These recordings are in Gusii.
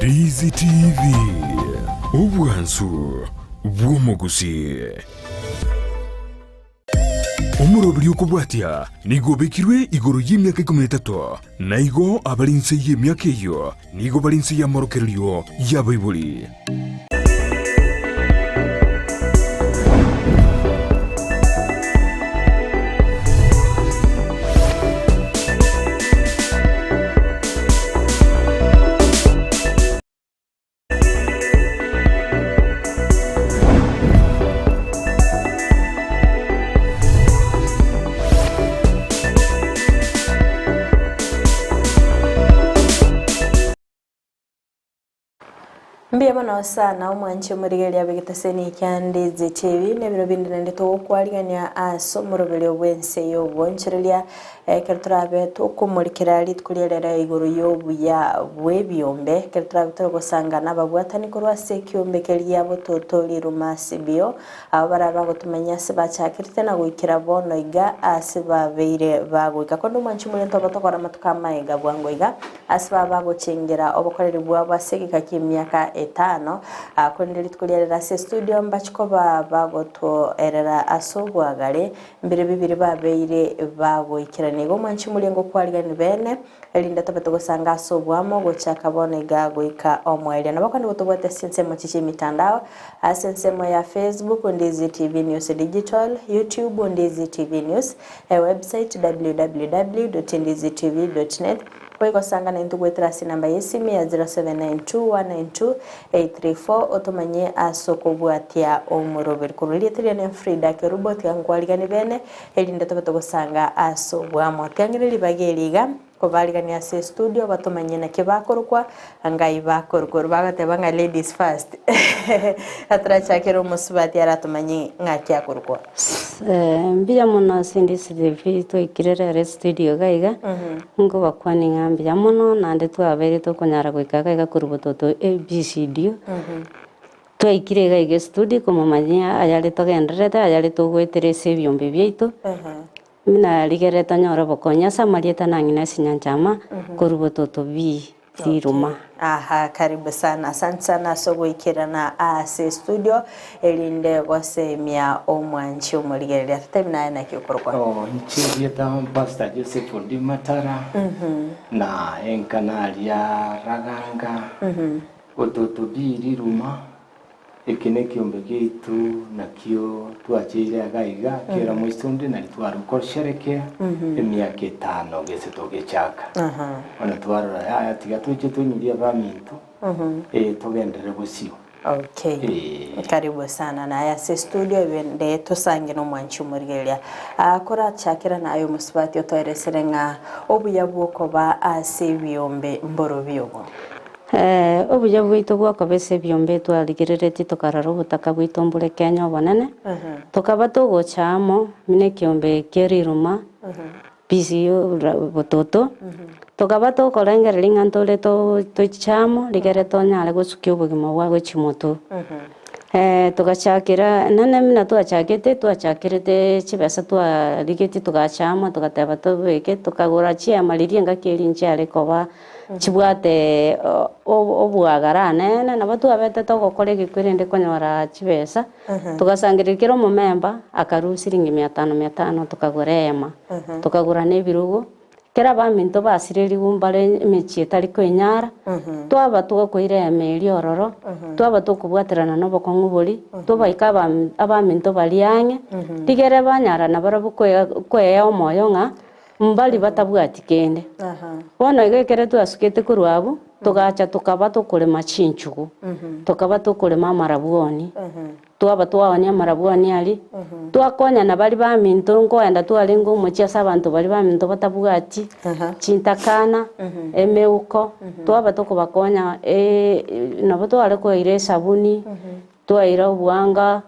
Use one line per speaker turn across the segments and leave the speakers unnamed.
Ndizi TV, obwansu bw'omogusii. Omoroberi okobwatia nigo obekirwe igoro y'emiaka ikomi na etato, na igo abare inse y'emiaka eyio nigo bare inse y'amorokererio y'abaibori.
Mbuya mono sana omwanchi omorigereria bw'egetaseni kia Ndizi TV na ebiro binde naende togokwarigania ase omoroberio bw'ense y'obonchoreria Ekero torabe tokomorikera rituko ria rero igoro y'obuya bw'ebiombe, ekero torabe tore gosanga nababwatani korwa ase ekiombe keria bototo riruma CBO, abwo barabe bagotomanyia ase bachakerete na goikera bono iga ase babeire bagoika. Korende omwanchi omoria ntoba tokora amatuko amaega bwango iga, ase baba bagochengera obokoreri bwabo ase egeka ki'emiaka etano, korende rituko ria rero ase estudio mbachi koba bagotoerera ase obwagare Mbire bibiri babeire bagoikerania. Igo omwanchi moria ngokwarigani bene, erinde tobe togosanga ase oboamo gochaka bono iga goika omoerio. Nabo kande gotobwate ase ensemo chiche emitandao, ase ensemo ya Facebook, Ndizi TV News Digital, YouTube, Ndizi TV News, ewebsite www.ndizitv.net, Goigosanga naintwe goetera ase enamba y'esimi ya 0792192834 otomanye ase okobwatia omoroberi. Korwa erieta riane Frida Kerubo tiga nkwariganie bene erinde tobe togosanga ase obwamo. Tiga ng'ire ribaga eri iga kobarigania ase estudio batomanye naki bakorokwa ngai bakorokwa. Bagoteba ng'a ladies first atarachakera omosubati aratomanye ng'aki akorokwa.
Mbuya mono ase Ndizi TV twaikire rero estudio iga iga, nkobakwania ng'a mbuya mono naende twabeire tokonyara goika iga iga korwa bototo ABCD, twaikire iga iga estudio komomanyia ayare togendererete ayare togoetera ase ebiombe biaito, buna rigereri tonyore obokonyi ase amarieta na ng'ina ase nyanchama korwa bototo bi. riruma.
Aha, karibu sana. Asante sana ase ogoikerana ase studio erinde gosemia omwanchi omorigereria. Totebi naye naki okorokwa.
Oh, inche erieta Pastor Joseph Ndimatara na enkana aria Raganga ototobi riruma Eke nekiombe giaito nakio twacheire iga iga, kera moise onde nari tware gosherekea emiaka etano gese togechaka. Bono twarora yaya tiga toche tonyorie abaminto togenderere bosio.
Okay. Karibu sana naye ase studio ebende tosange nomwanchi omorigereria. Ah, korachakera naye omosubati otoeresere ng'a obuya bwokoba ase ebiombe mborobi obo.
Obuya bwaito bw'okoba ase ebiombe twarigereretie tokarora obotaka bwaito mbore Kenya obonene, tokaba togocha amo buna ekiombe kie riruma, PCU bototo, tokaba tokorengereria ng'a ntore tochiche amo rigere tonyare gosukia obogima bwa gochia motwe. Togachakera nonye buna twachakete, twachakerete chibesa twarigetie togacha amo togateba tobeke tokagora chiema riria engaki eria nchiare koba. Chibwate oboagare anene, nabo twabete togokora egekwe rende konyora chibesa, togasangereria kera omomemba akarua siringi mia tano mia tano tokagora eema, tokagora na ebirogo, kera abaminto basirerigwe mbare emechie etari koenyara, twaba twakoira eema eria ororo, twaba tokobwaterana na obokong'u boria, tobaika abaminto baria ang'e, rigere banyara nabarabwo koeya omoyo ng'a. Mbaria batabwati kende. Bono iga ekero twasukete korwa abwo, togacha tokaba tokorema chinchugu, tokaba tokorema amarabwoni, twaba twaonia amarabwoni aria, twakonyana baria baminto nkoenda twarenge omochie ase abanto baria baminto batabwati chintakana, emeuko, twaba tokobakonya nabo tware koira esabuni, twaira obwanga.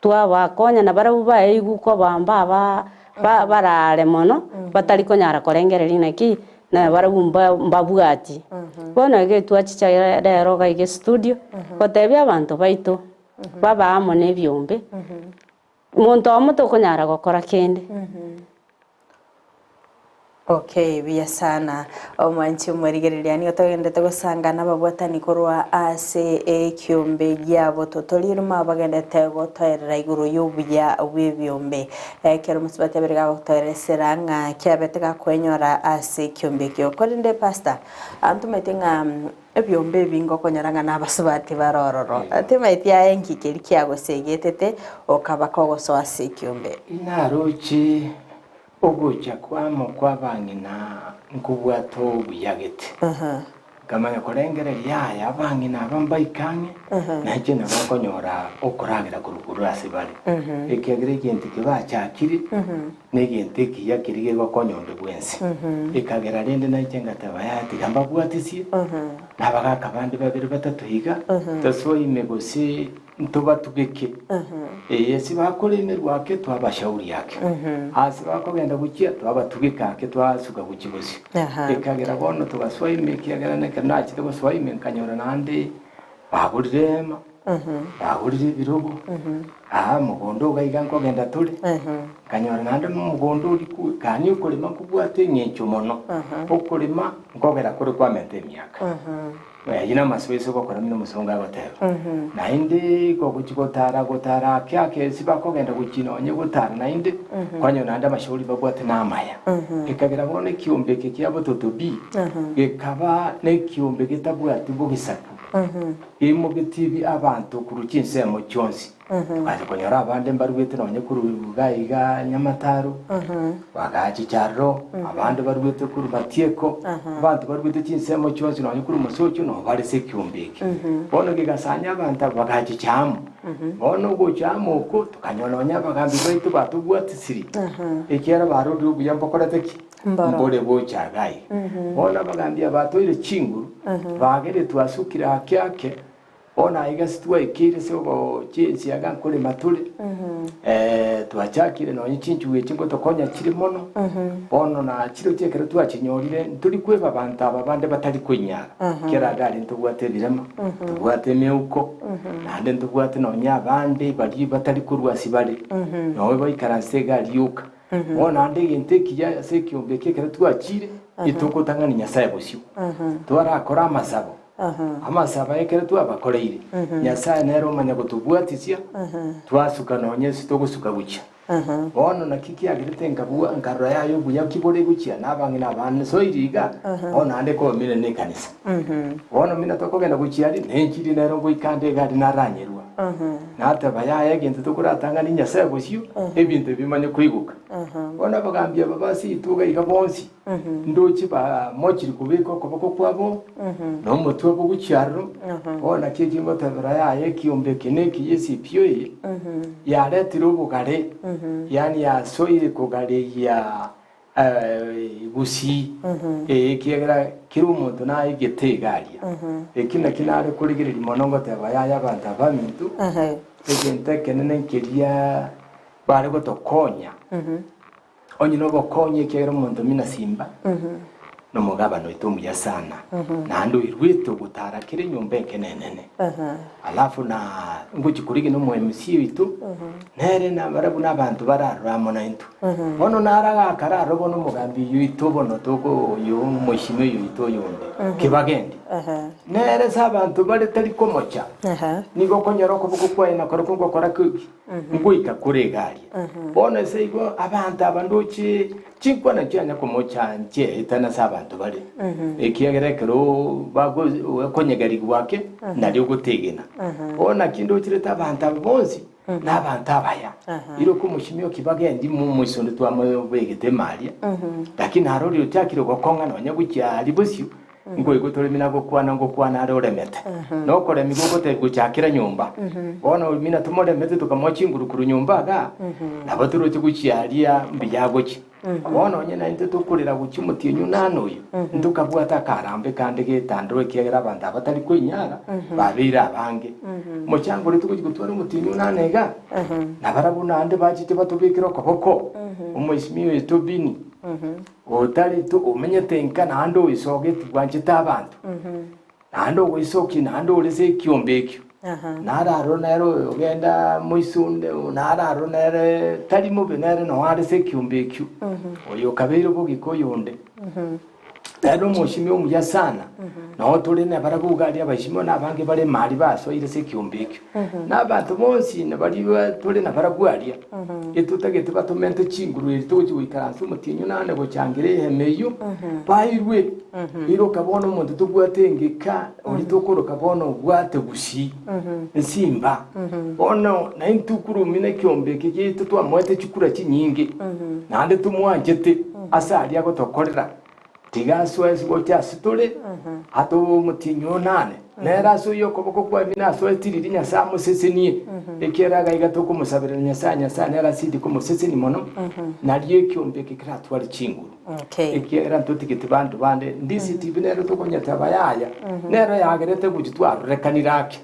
Twabakonya nabarabwo baeigwe koba mbaba baraare mono, batari konyara korengereria naki nabarabwo mbabwati. Bono iga twachicha rero iga iga estudio, gotebia abanto baito babe amo na ebiombe, monto omo tokonyara gokora kende.
Okay, buya sana omwanchi omorigereria nigo togenderete gosanga nababwatani korwa ase ekiombe giabo totori rimo abagenderete gotoerera igoro y'obuya bw'ebiombe. Ekero mosubati abere gagotoeresera ng'a kiabete gakoenyora ase ekiombe ekio. Korende pastor, ntomaete ng'a ebiombe ebi ngokonyora ng'a nabasubati bare ororo. Timaeti aye nki keria kiagosegetete okaba kogosoa ase ekiombe?
Naroche Ogocha kwamo kw'abang'ina nkobwate obuya gete. Nkamanya korengereria, Yaya, abang'ina aba mbaike ang'e, na inche nabo nkonyora okoragera korwa korwa ase bare, ekiagera egento eke bachakire negento ekiya keria kegokonya onde bwensi. Ekagera rende nainche ngateba, Yaya, tiga mbabwatisie, na abagaaka bande babere batato iga, tosoe ime gose Ntobatugeke, ee, ase bakoremerwa ake twabashauri ake, aase bakogenda gochia twabatugeka ake twasuka gochia bosio. Ekagera bono togasoa ime, ekiagera nekero nachete gosoa ime nkanyora naende bagorire eema, bagorire ebirogo, aa mogondo iga iga nkogenda tore, nkanyora naende omogondo oria ku kani okorema nkobwate eng'encho mono, okorema nkogera kore kwamenta emiaka. Ayio namasoesi ogokora buna omosongo agoteba. Naende gogochia gotara gotara ake ake ase bakogenda gochia nonye gotara naende, kwanyora naende amashauri babwate namaya. Ekagera bono ekiombe eke kia bototo bi, gekaba nekiombe getabwati bogesaku, geimogetie abanto korwa chinsemo chionsi. Togacha konyora abande mbaruete nonye korwa iga iga Nyamataro, bagachicha aroro, abande baruete korwa Matieko, abanto baruete chinsemo chionsi nonye korwa Mosocho nabo bare ase ekiombe eke. Bono gegasanya abanto aba bagachicha amo. Bono ogocha amo oko, tokanyora nonye abagambi baito batobwatisiri, ekiagera barorire obuya mbokorete ki? Mbore gocha iga iga. Bono abagambi aba batoire chinguru, bagere twasukire ake ake, Bono aiga ase twaikeire ase ogochiensiaga nkorema tore, twachakire nonye chinchugu echi ngotokonya chire mono, bono na chirochio ekero twachinyorire ntori kweba abanto aba bande batari koinyara, kera iga aria ntobwate ebirema, ntobwate emeuko, naende ntobwate nonye abande baria batari korwa ase bare, nonye baikaranse iga aria rioka. Bono naende egento ekiya ase ekiombe eke ekero twachire, etogotang'ani Nyasae bosio, twarakore amasabo, Amasabo aya ekero twabakoreire, Nyasae nere omanya gotobwatisia, twasuka nonya ase togosuka gochia. Bono naki kiagerete nkabua nkarora yaya obuya ki bore gochia na abang'ina abane soiri iga, bono naende komine na ekanisa. Bono mina tokogenda gochia aria, nenchiri nero ngoika nde iga aria naranyerwa. Nateba yaya egento tokoratang'ani Nyasae bosio, ebinto ebi bimanye koigoka. Bono abagambi aba ba ase rituko iga bonsi, Ndoche bamochire kobeka okoboko kwabo, na omotwe obo gochia aroro. Bono naki eki ngotebera yaya ekiombe eke nekiya esipio eye yaretire obogare, yaani yasoire kogareyia gusii, ekiagera kera omonto naigete iga aria. Eki nakio nare korigereria mono ngoteba yaya abanto abaminto, egento ekenene nkeria bare gotokonya. Onye nobokonyi ekiagera omonto mina simba nomogabane oito omuya sana, naende oirwete ogotara kera enyomba ekene enene. Alafu na ngochia korigena omo MC oito, nere nabarabwo nabanto bararore amo naintwe. Bono naro agakara aroro bono omogambi oyio oito bono toko oyo omoishimi oyo oito oyonde, Kibagendi. Nere ase abanto bare tari komocha, nigo okonyora okoboko kwaye nakorokwo ngokora ki? Ngoika kore iga aria. Bono ase igo abanto aba ndoche chinkwana chianya komocha nchiaetana ase abanto bare, ekiagera ekero bago okonyegerigwa ake nario ogotegena. Bono naki ndocherete abanto aba bonsi nabanto abaya, ira okomochimia okibagendi momoiso onde twamobegete ime aria, lakini narorire ochakire gokong'a nonya gochia aria bosio, Nkoigwa toremi na gokwana ngokwana are oremete, na okoremigwa ogotebi gochakera nyomba. Bono mina tomoremete tokamoa chinguru korwa nyomba igaa, nabo toroche gochia aria mbuya agochia. Bono onye naintwe tokorera gochia omotienyi onane oyo, ntokabwate akarambe kande getandero ekiagera abanto aba batari koinyara, babeire abange. Omochango oria togochia gotwara omotienyi onane iga, nabarabwo naende bachiche batobekere okoboko, omoisimia oyo Tobini, Otari omenyete inka naende oisogetie bwanchete abanto, naende ogoisokia naende ore ase ekiombe ekio. Naro aro nere oyo ogenda moisunde, naro aro nere tari mobe nere noo are ase ekiombe ekio, oyo okabeire bogeka oyonde. Nere omoshimi omuya sana, noo tore nabarabwo iga aria abaishimi na abange bare emari basoire ase ekiombe ekio. Na abanto bonsi nabaria tore nabarabwo aria, etotagete batomente chinguru eri togochia goikaransa omotienyi onane gochangera ehema eyio, bairwe. Iroka bono omonto tobwate engeka, oria tokoroka bono obwate gusii, nsimba. Bono naintwe korwa ekiombe eke giaito twamoete chikura chinyinge, naende tomwanchete ase aria agotokorera, tiga asoe gocha ase tore, atoe omotienyi onane, nere ase oyio okoboko kwaye mino asoe tiriri Nyasae amosesenie, ekiagera iga iga tokomosaberera Nyasae, Nyasae nere asidi komosesenia mono, nario ekiombe eke keratware chinguru.
Okay.
Ekiagera ntotigeti banto bande, DCTV nero tokonyeteba yaya, nero yagerete gochia twarorekanire ake,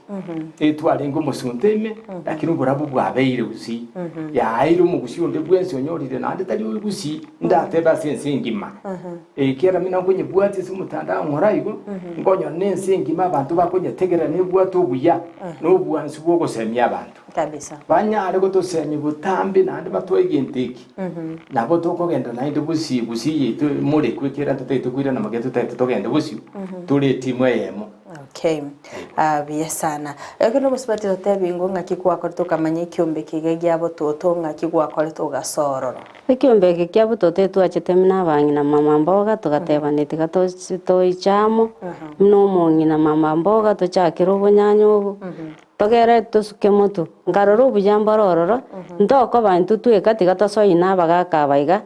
etwarenge omosunte ime, lakini oborabu bwabeire gusii, yaeire omogusii onde bwensi onyorire naende tari oyo gusii, ndatebe ase ense engima. Ekiagera buna nkonyebwatia ase omotandao ng'ora igo, nkonyora na ense engima abanto bakonyetegerera nebwate obuya, na obwansu bwa ogosemia abanto.
Kabisa.
Banyare gotosemia botambe naende batoe egento eki, nabo tokogenda naende bosio gusii yaito morekwe ekiagera ntotagete koirana magega totagete togende bosio, tore etimu eyemo.
Okay. Ah, buya sana. Ekero omosubati totebi ng'o ng'aki gwakorete okamanya ekiombe kiga gia bototo ng'aki gwakorete ogasoa ororo.
Ekiombe eke kia bototo etwachete muna abang'ina mama mboga togatebania tiga tochi toiche amo, buna omong'ina mama mboga tochakere obonyanya obo, Togere tosuke motwe, nkarora obuya mbore ororo, ntokoba intwe tweka tiga tosoyie na abagaaka aba iga,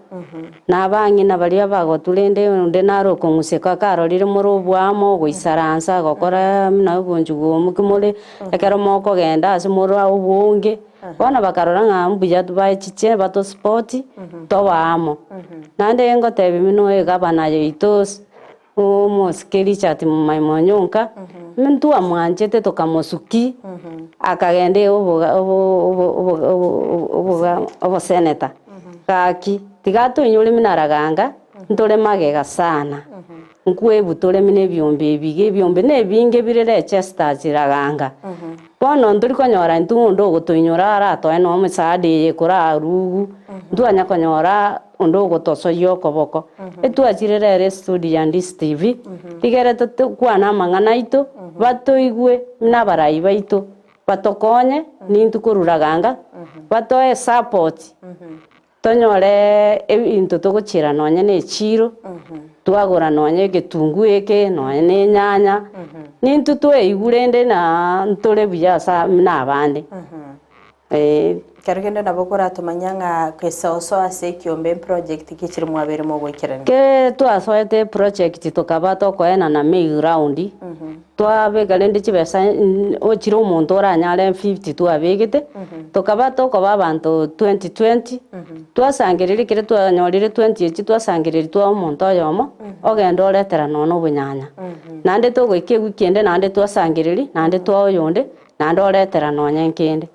na abang'ina baria abagotu rende onde nare okong'useka karorire more oboamo ogoisaransa gokora buna obonchugu omoki more, ekero mokogenda ase more obonge, bono bakarora ng'a mbuya bachiche batosupoti, tobe amo. Naende ngotebia buna egavana yaito. Omosike Richard Maimonyonka, ntwamwanchete tokamosuki, akagenda oboseneta. Gaki, tiga atoinyore buna Raganga, ntore magega sana. Nkwebwa tore buna ebiombe ebi iga, ebiombe na ebinge bire Leicesters Raganga. Bono ntori konyora intwe onde ogotoinyora aratoe nonya omosaada eye korarugu, ntwanya konyora onde ogotosoyia okoboko. Etwachire rero estudio ya Ndisi TV, rigere tokwane amang'ana aito, batoigwe buna abarai baito, batokonye nintwe korwa Raganga, batoe esupport, tonyore ebinto togochiera nonye na echiro, twagora nonye egetunguu eke, nonye na enyanya, nintwe tweigwe rende na ntore buya asa buna abande, eh.
Kero kende nabo koratomanya ng'a kesoso ase ekiombe eproject ki chire mwabeire mogoikerania.
Ke twasoete eproject tokaba tokoenana main round, twabeka rende chibesa ochire omonto oranyare 50 twabegete, tokaba tokoba abanto 20 20, twasangereria ekero twanyorire 20 echi twasangereria twaha omonto oyomo, ogenda oretera nonya obonyanya. Naende togoika ewiki ende naende twasangereria, naende twaha oyonde, naende oretera nonya nkende.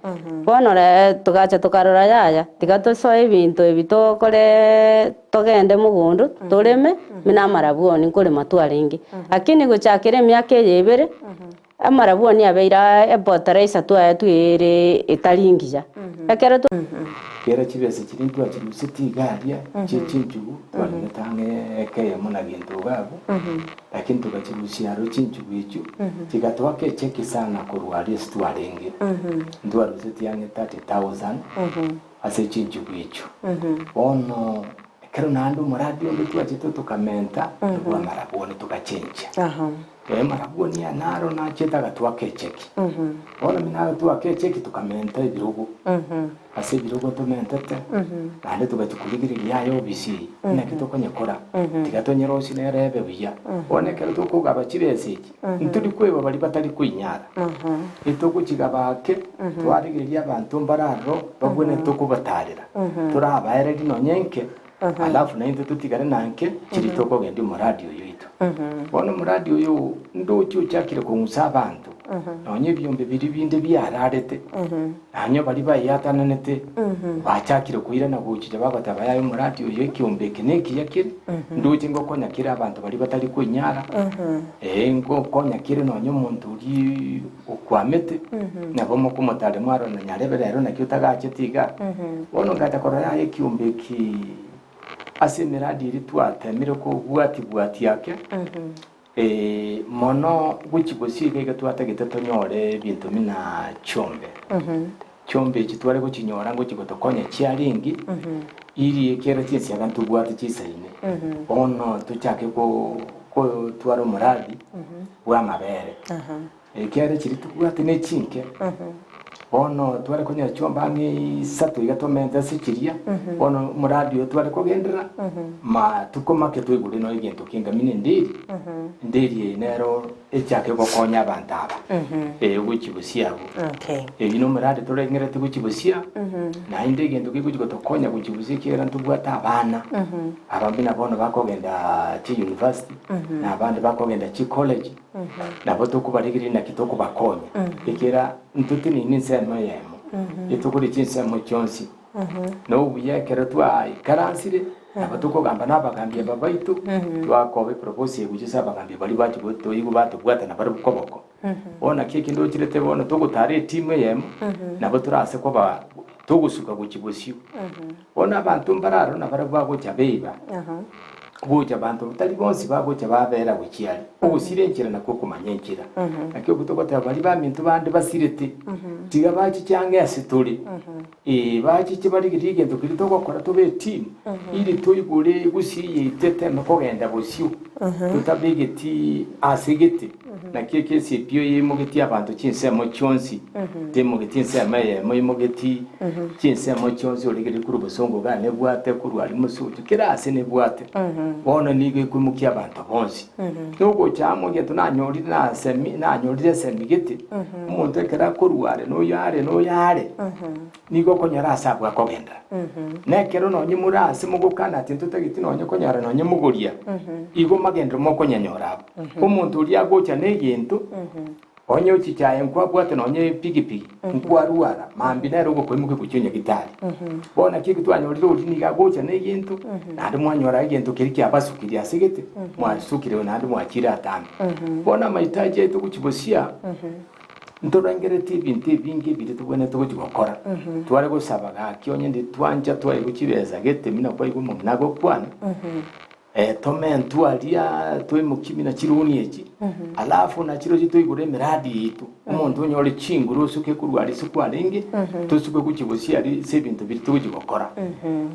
Bono ree togacha tokarora yaya, tiga tosoe ebinto ebi tokoreeee togende mogondo, toreme, buna amarabwoni nkorema twarenge. Lakini gochakera emiaka eye ebere, amarabwoni abeire aa efertilizer twaetwe ere etari engiya. Ekero twa.
Kera chibesa chiria ntwachirusetie iga aria, chie chinchugu, twaremete ang'e eka eyemo na gento iga abwo. Lakini togachirusia aro chinchugu echio, chigatoaka echeki sana korwa aria ase twarenge. Ntwarusetie ang'e 30,000 ase chinchugu echio. Bono ekero naende omoradi onde twachete tokamenta, nabwo amarabwoni togachenchia. Amarabwoni aya naro nachete agatoaka echeki. Bono buna agatoaka echeki tokamenta ebirogo. Ase ebirogo tomentete, naende togachia korigereria aye obisi eye, naki tokonyekora, tiga tonyerosie nere ebe buya. Bono ekero tokogaba chibesa echi, ntori koeba baria batari koinyara, etogochigaba ake, twarigereria abanto mbare aroro babwenerete okobatarera, torabaererie nonye nke, alafu naintwe totigare na nke chiria tokogendia omoradi oyo oito. Bono omoradi oyo ndoche ochakire kong'usa abanto. Nonya ebiombe biria binde biararete, nonya baria bayeatananete, bachakire koirana gochicha bagoteba, Yaya omorati oyo ekiombe eke nekiya kere, ndoche ngokonya kere abanto baria batari koinyara, ee, ngokonya kere nonya omonto oria okwamete, nabo mokomotare mwarora na nyarebe rero naki otagacheti iga. Bono ngacha korora yaya ekiombe eki ase emeradi eria twatemire kobwati-bwatia ake, Mono gochia bosio iga iga twatagete tonyore ebinto buna chiombe. Chiombe echi tware gochinyora ngochia gotokonya chiarenge, iri ekero chinsiaga ntobwate chisaine, bono tochake ko kotwara omoradi bwa amabere. Ekiagera chiria tobwate ne chinke, bono tware konyora chiombe ang'e isato iga tomente ase chiria, bono omoradi oyo tware kogenderera, matuko make twaigure nonya egento kende muna enderi, enderi eye nero echake gokonya abanto aba, eh gochia bosio abwo.
Okay.
Eyio na omoradi torengereti gochia bosio, naende egento kegochia gotokonya gochia bosio ekiagera ntobwate abana, aba buna bono bakogenda chiuniversity, na abande bakogenda chicollege, Nabo tokobarigereria naki tokobakonya, ekiagera intwe tinini ensemo eyemo, etokore chinsemo chionsi. Na obuya ekero twaikaransire, nabo tokogamba na abagambi aba baito, twakoba eproposal eye gochia ase abagambi baria bachia gotoigwa batobwata nabarabwo koboko. Bono naki ekende ochirete bono togotara etimu eyemo, nabo torase koba togosuka gochia bosio. Bono abanto mbararo nabarabwo bagocha beiba, gocha abanto tari bonsi bagocha babera gochia aria. Ogosira enchera nakwo okomanya enchera. Naki okwo togoteba baria baminto bande basirete, tiga bachiche ang'e ase tore, ee bachiche barigererie egento keria togokora tobe etimu, iri toigure gusii yaito eteme kogenda bosio, totabegeti ase gete. Naki ekesibio yeimogetie abanto chinsemo chionsi, teimogetie ensemo eyemo, eimogetie chinsemo chionsi origererie korwa obosongo igaa nebwate, korwa aria mosocho, kera ase nebwate. Bono nigo ekoimokia abanto bonsi. Nogocha amo egento nanyorire nasemi nanyorire esemi gete, omonto ekero akorwa are na oyo are na oyo are, nigo okonyora ase abwo akogenderera. Na ekero nonye more ase mogokana ati ntotageti nonye konyora nonye mogoria, igo magenderero mokonyanyora abwo. Omonto oria agocha negento, onye ochiche aye nkwabwate nonye epigipigi, nkwarwara, mambia nere ogokoimokia gochia nyagitari. Bono naki eki twanyorire oria nigo agocha negento, naende mwanyora egento keria kiabasukirie ase gete, mwasukire naende mwachire atambe. Bono amahitaji aito gochia bosia, Ntorengeretie ebinto ebinge ebiria tobwenerete gochia gokora. Tware gosaba gaki onye ndi twancha twaigwa chibesa gete buna kwaigwa omong'ina agokwana, tomentwe aria toimokie buna chironi echi, alafu nachirochio toigure emiradi yaito. Omonto onyore chinguru osuke korwa aria ase kwarenge, tosuke gochia gosia aria ase ebinto biria togochia gokora.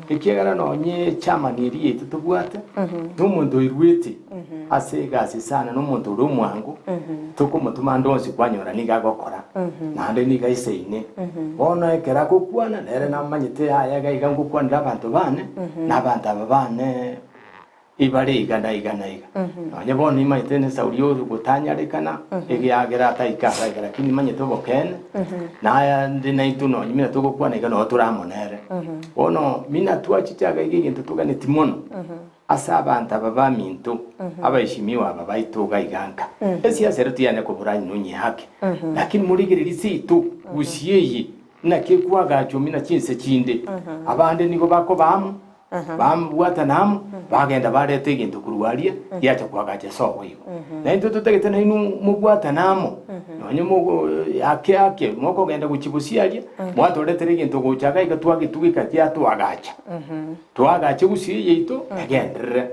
Ekiagera nonye echairman eria yaito tobwate, na omonto oirwete. Ase egasi sana nomonto ore omwango, tokomotoma ande onsi kwanyora nigo agokora, naende nigo aisaine. Bono ekero agokwana, nere namanyete yaya iga iga ngokwanera abanto bane, na abanto aba bane ibare iga na iga na iga. Nonye bono nimanyete nesauri ogotanyarekana, egiagera ataika aba iga, lakini nimanyete obokeene, naende naintwe nonye buna togokwana iga noo tore amo nere. Bono mina twachiche iga iga egento toganeti mono, Ase abanto aba baminto, abaishimiwa aba baito iga iga nka, esiasa ero tiyanya kobora nonye haki, lakini morigererie seito gusii eye naki ekwagachwa mina chinse chinde. Abande nigo bakoba amo, bambwatana amo, bagenda bareta egento korwa aria, giacha koagacha ase oboigo. Na intwe totagete nainwe mobwatane amo, nonye mogo ake ake mokogenda gochia bosio aria, mwatoretera egento gocha iga iga twagetugeka giatoagacha. Toagache gusii yaito egenderere,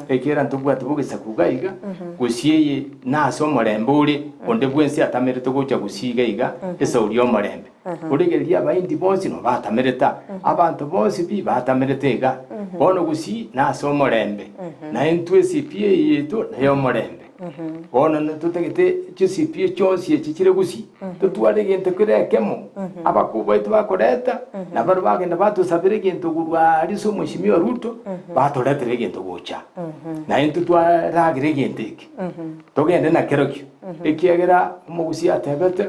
ekiagera ntobwate bogesaku iga iga, gusii eye nase omorembe ore, onde bwensi atamerete gocha gusii iga iga esauri y'omorembe. Origereria abaindi bonsi nabo batamerete aa, abanto bonsi pi batamerete iga. Bono gusii nase omorembe, na intwe esipi eye yaito ney'omorembe. Bono ntotagete chisipi chionsi echi chire gusii, totware egento kere ekemo, abakuu baito bakoreta, na baria bagenda batosabera egento korwa aria ase omweshimiwa Ruto, batoretera egento gocha. Na intwe twaragera egento eke, togende nakerokio, ekiagera omogusii atebete.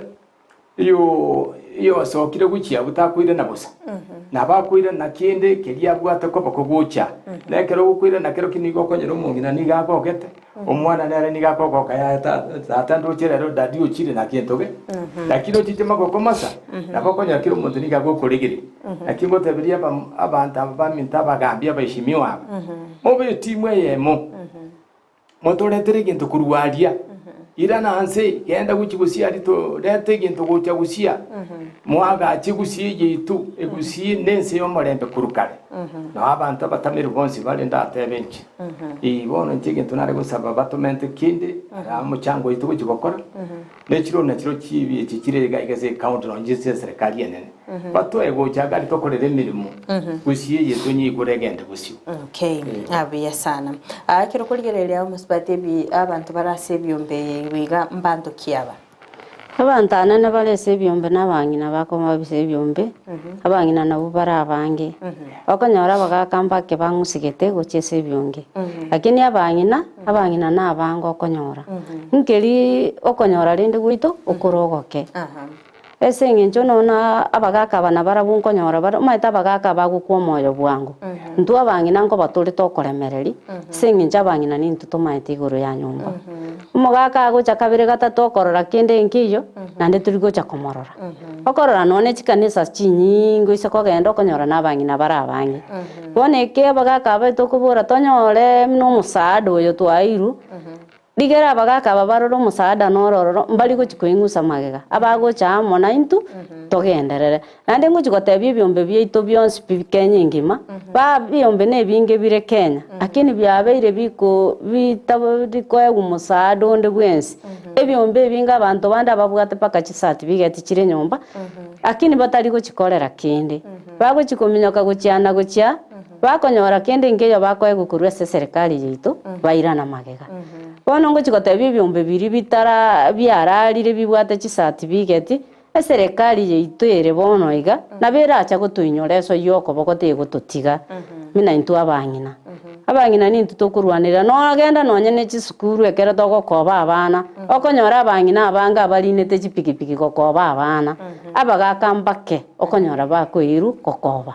Oyo oyosokire gochia abwo takoirana bosa, nabo akoirana kende keria abwate koba kogocha. Na ekero ogokoirana kero nigo okonyora omong'ina nigo agogete, omwana nere nigo akogoka yaya tata ndoche rero daddy ochire na kento ge. Lakini ochiche magoko masa, nabo okonyora kera omonto nigo agokoregereria. Naki ngoteberia abanto aba baminto abagambi abaeshimiwa aba, mobe etimu eyemo. Motoretere egento korwa aria, irana anse, genda gochia gusii aria torete egento gocha gusii, moagache gusii yaito, egusii nense y'omorembe korwa kare. Nao abanto abatameri bonsi bare ndatebe inche, Ee, bono inche egento nare gosaba batomente kende ara omochango oito gochia gokora, Ne chirori nachiro chibi echi chire iga iga ase ecounty nonye ase eserekari enene. Batoe gocha iga aria tokorere emeremo gusii eye tonyeigure egende bosio.
Okay, abuya sana. Ah, ekero okorigereria omosubati ebi abanto bare ase ebiombe ebi iga mbanto ki aba?
Abanto anene bare ase ebiombe na abang'ina bakoba ase ebiombe, abang'ina nabwo bare abange. Okonyora abagaka mbake bang'usigete gochia ase ebionge, lakini abang'ina, abang'ina nabange okonyora. Nkeri okonyora rende gwaito okore ogoke. Ase eng'encho nonya abagaka aba nabarabwo nkonyora bare, omanyete abagaka bagokwa omoyo bwango. Intwe abang'ina nkoba tore tokoremereria, ase eng'encho abang'ina nintwe tomaete igoro ya nyomba. Omogaka agocha kabere gatato okorora kende nkeiyo, naende tori gocha komorora. Okorora nonya ne chikanisa chinyinge oise kogenda okonyora na abang'ina bare abange. Bono eke abagaka aba tokobora tonyore buna omosaada oyo twairwe, Rigera abagaaka aba barore omosaada noro ororo, mbari gochia koing'usa magega, abagocha amo naintwe togenderere. Naende ngochia gotebia ebiombe biaito bionsi pi Kenya engima, ba ebiombe na ebinge bire Kenya, lakini biabeire biko bitabori koegwa omosaada onde bwensi. Ebiombe ebinge abanto bande ababwate mpaka chicertificate chire nyomba, lakini batari gochikorera kende. Bagochia kominyoka gochia na gochia. Bakonyora kende nkeiyo bakoegwa korwa ase eserekari yaito, bairana magega. Bono ngochia gotebia ebiombe biria bitara biararire bibwate chisatibigeti, eserekari yaito ere bono iga, nabo eracha gotoinyora esoi y'okoboko tegototiga, buna intwe abang'ina. Abang'ina nintwe tokorwanerera, nogenda nonye ne chisukuru ekero togokoba abana, okonyora abang'ina abange abarinete chipikipiki gokoba abana, abagaka mbake okonyora bakoirwa gokoba.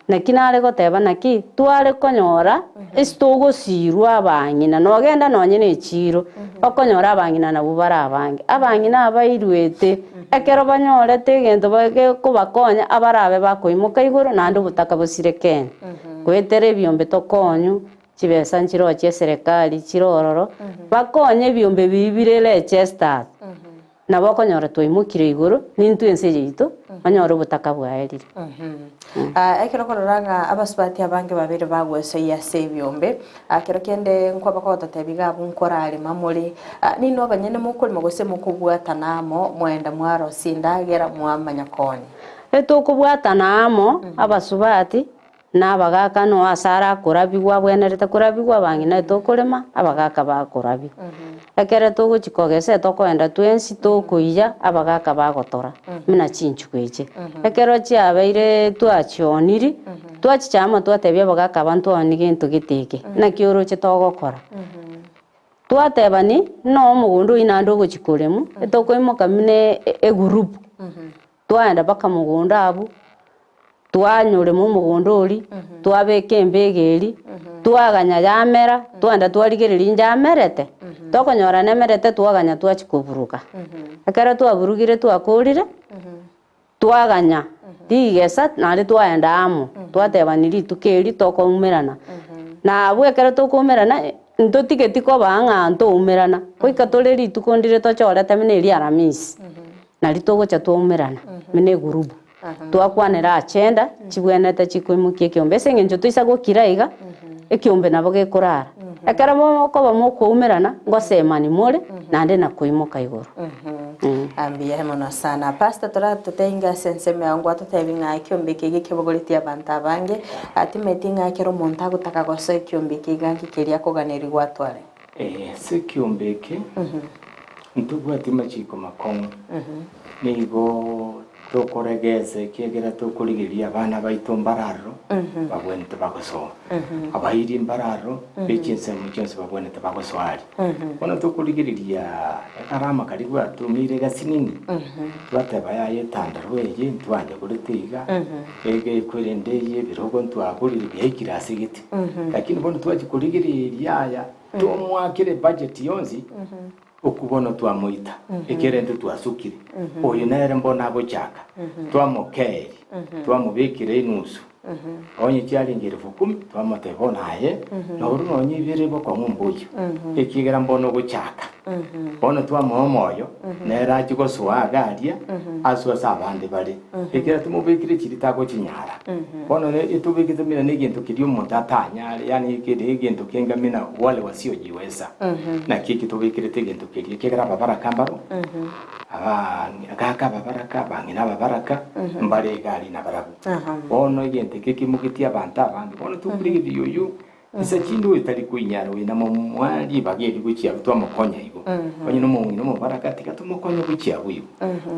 Naki nare goteba naki tware konyora ase togosiirwa abang'ina, nogenda nonye nechiiro, okonyora abang'ina nabwo bare abange. Abang'ina abairwete, ekero banyorete egento gekobakonya, abarabe bakoimoka igoro naende obotaka bosire Kenya. Goetera ebiombe tokonywa, chibesa nchiroo chieserekari chire ororo, bakonye ebiombe biria bire registered. Nabo okonyora twaimokire igoro, nintwe ense yaito, onyore obotaka bwaerire.
Ekero okorora ng'a abasubati abange babere bagwesoyia ase ebiombe, kero kende nkwaba kogototebia iga abwo nkorarema more, ninwe abanyene mokorema gose mokobwatana amo mwaenda mwarosia endagera mwamanya koonia?
Etokobwatana amo abasubati na abagaaka noe ase arakorabigwa abwenerete korabigwa, abang'ina etokorema, abagaaka bakorabia. Ekero togochia kogesa etokoenda twensi tokoiyia abagaaka bagotora buna chinchugu echi. Ekero chiabeire twachioniri, twachicha amo twatebia abagaaka aba ntwaoni gento gete eke, naki oroche togokora. Twatebani, ng'a omogondo oyio naende ogochia koremwa, etokoimoka buna egurupu, twaenda mpaka mogondo abwo. Twanyorema omogondo oria, twabeka embego eria, twaganya yamera, twagenda twarigereria inche amerete, tokonyora nemerete twaganya twachia koburuga. Ekero twaburugire twakorire, twaganya rigesa naende twaenda amo, twatebani rituko erio tokoumerana. Na abwo ekero tokoumerana, ntotigeti koba ng'a ntoumerana, goika tore rituko ndire tochorete buna eria aramisi, nario togocha twaumerana buna egurubu. Twakwanera agenda chibwenerete chikoimokia ekeombe ase eng'encho toisa gokira iga, ekeombe nabo gekorara. Ekero mokoba mokoumerana, ngosemani more naende na koimoka igoro.
Mbuya mono sana. Pastor toratotebie ase ensemo yao ngwatotebie ng'a ekeombe eke iga kebogoretie abanto abange, timanyeti ng'a ekero omonto agotaka gosoa ekeombe eke iga nki keria akoganerigwa atware?
Ase ekeombe eke, ntobwati amachiko makong'u, nigo. Tokoregesa ekiagera tokorigereria abana baito mbare aroro babwenerete bagosoa, abairi mbare aroro be chinsemo chionsi babwenerete bagosoa aria. Bono tokorigereria ekarama karia gwatumeire gasinini, twateba yaya etandarua eye ntwanyegorete iga, ege ekwerende eye ebirogo ntwagorire biaikire ase gete. Lakini bono twachia korigereria aya tomoakere ebudget yonsi. Okwo bono twamoita, ekiagera intwe twasukire. Oyo nere mbono agochaka, twamokeeria, twamobekera enusu. Onye chiarenge elfu kumi, twamotebia bono aye, noru nonya ibere bokong'u mboiyo, ekiagera mbono ogochaka. Bono twamoa omoyo, nere achie gosoa iga aria, asoe ase abande bare, ekiagera tomobekire chiria tagochinyara. Bono etobekete buna negento keria omonto atanyare, yaani kere egento kenga buna wale wasiojiweza. Naki eki tobekerete egento keria, ekiagera ababaraka mbaro, abagaka ababaraka, abang'ina ababaraka, mbare iga aria nabarabwo. Bono egento eke kemogetie abanto abange, bono tokorigereria oyio, inse chinde oyo tari koinyara oyo namomoa ribaga eri gochia abwo twamokonya igo. Onye na omong'ina omobaraka tiga tomokonye gochia abwo igo.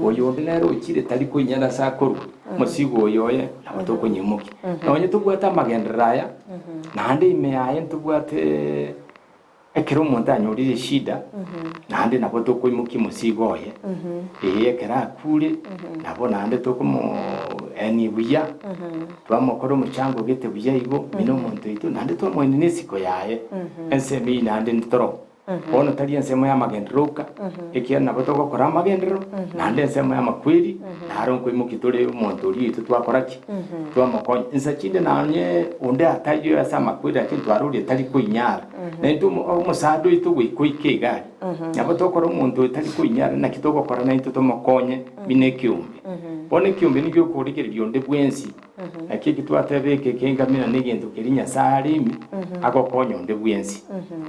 Oyo onde nere ochire tari koinyara ase akorwa, omosigo oyo oye nabo tokonyemokia. Nonye tobwate amagenderero aya, naende ime yaye ntobwate ekero omonto anyorire eshida, naende nabo tokoimokia omosigo oye, ee ekero akure, nabo naende tokomoenia buya, twamokora omochango gete buya igo, buna omonto oito, naende twamoenia na esiko yaye, ensemo eyio naende ntoro. Bono tari ensemo y'amagenderero oka, ekiagera nabo togokora amagenderero, naende ensemo y'amakweri, naro nkoimokia tore omonto oria oito twakora ki? Twamokonya. Insa chinde nonye onde ataiyo ase amakweri lakini twarorie tari koinyara, naintwe omo omosaada oito goika oike iga aria, nabo tokora omonto oyo tari koinyara naki togokora naintwe tomokonye buna ekeombe. Bono ekeombe nigo gekorigereria onde bwensi. Naki eki twateba eke ekengamina negento keria Nyasae are ime agokonya onde bwensi.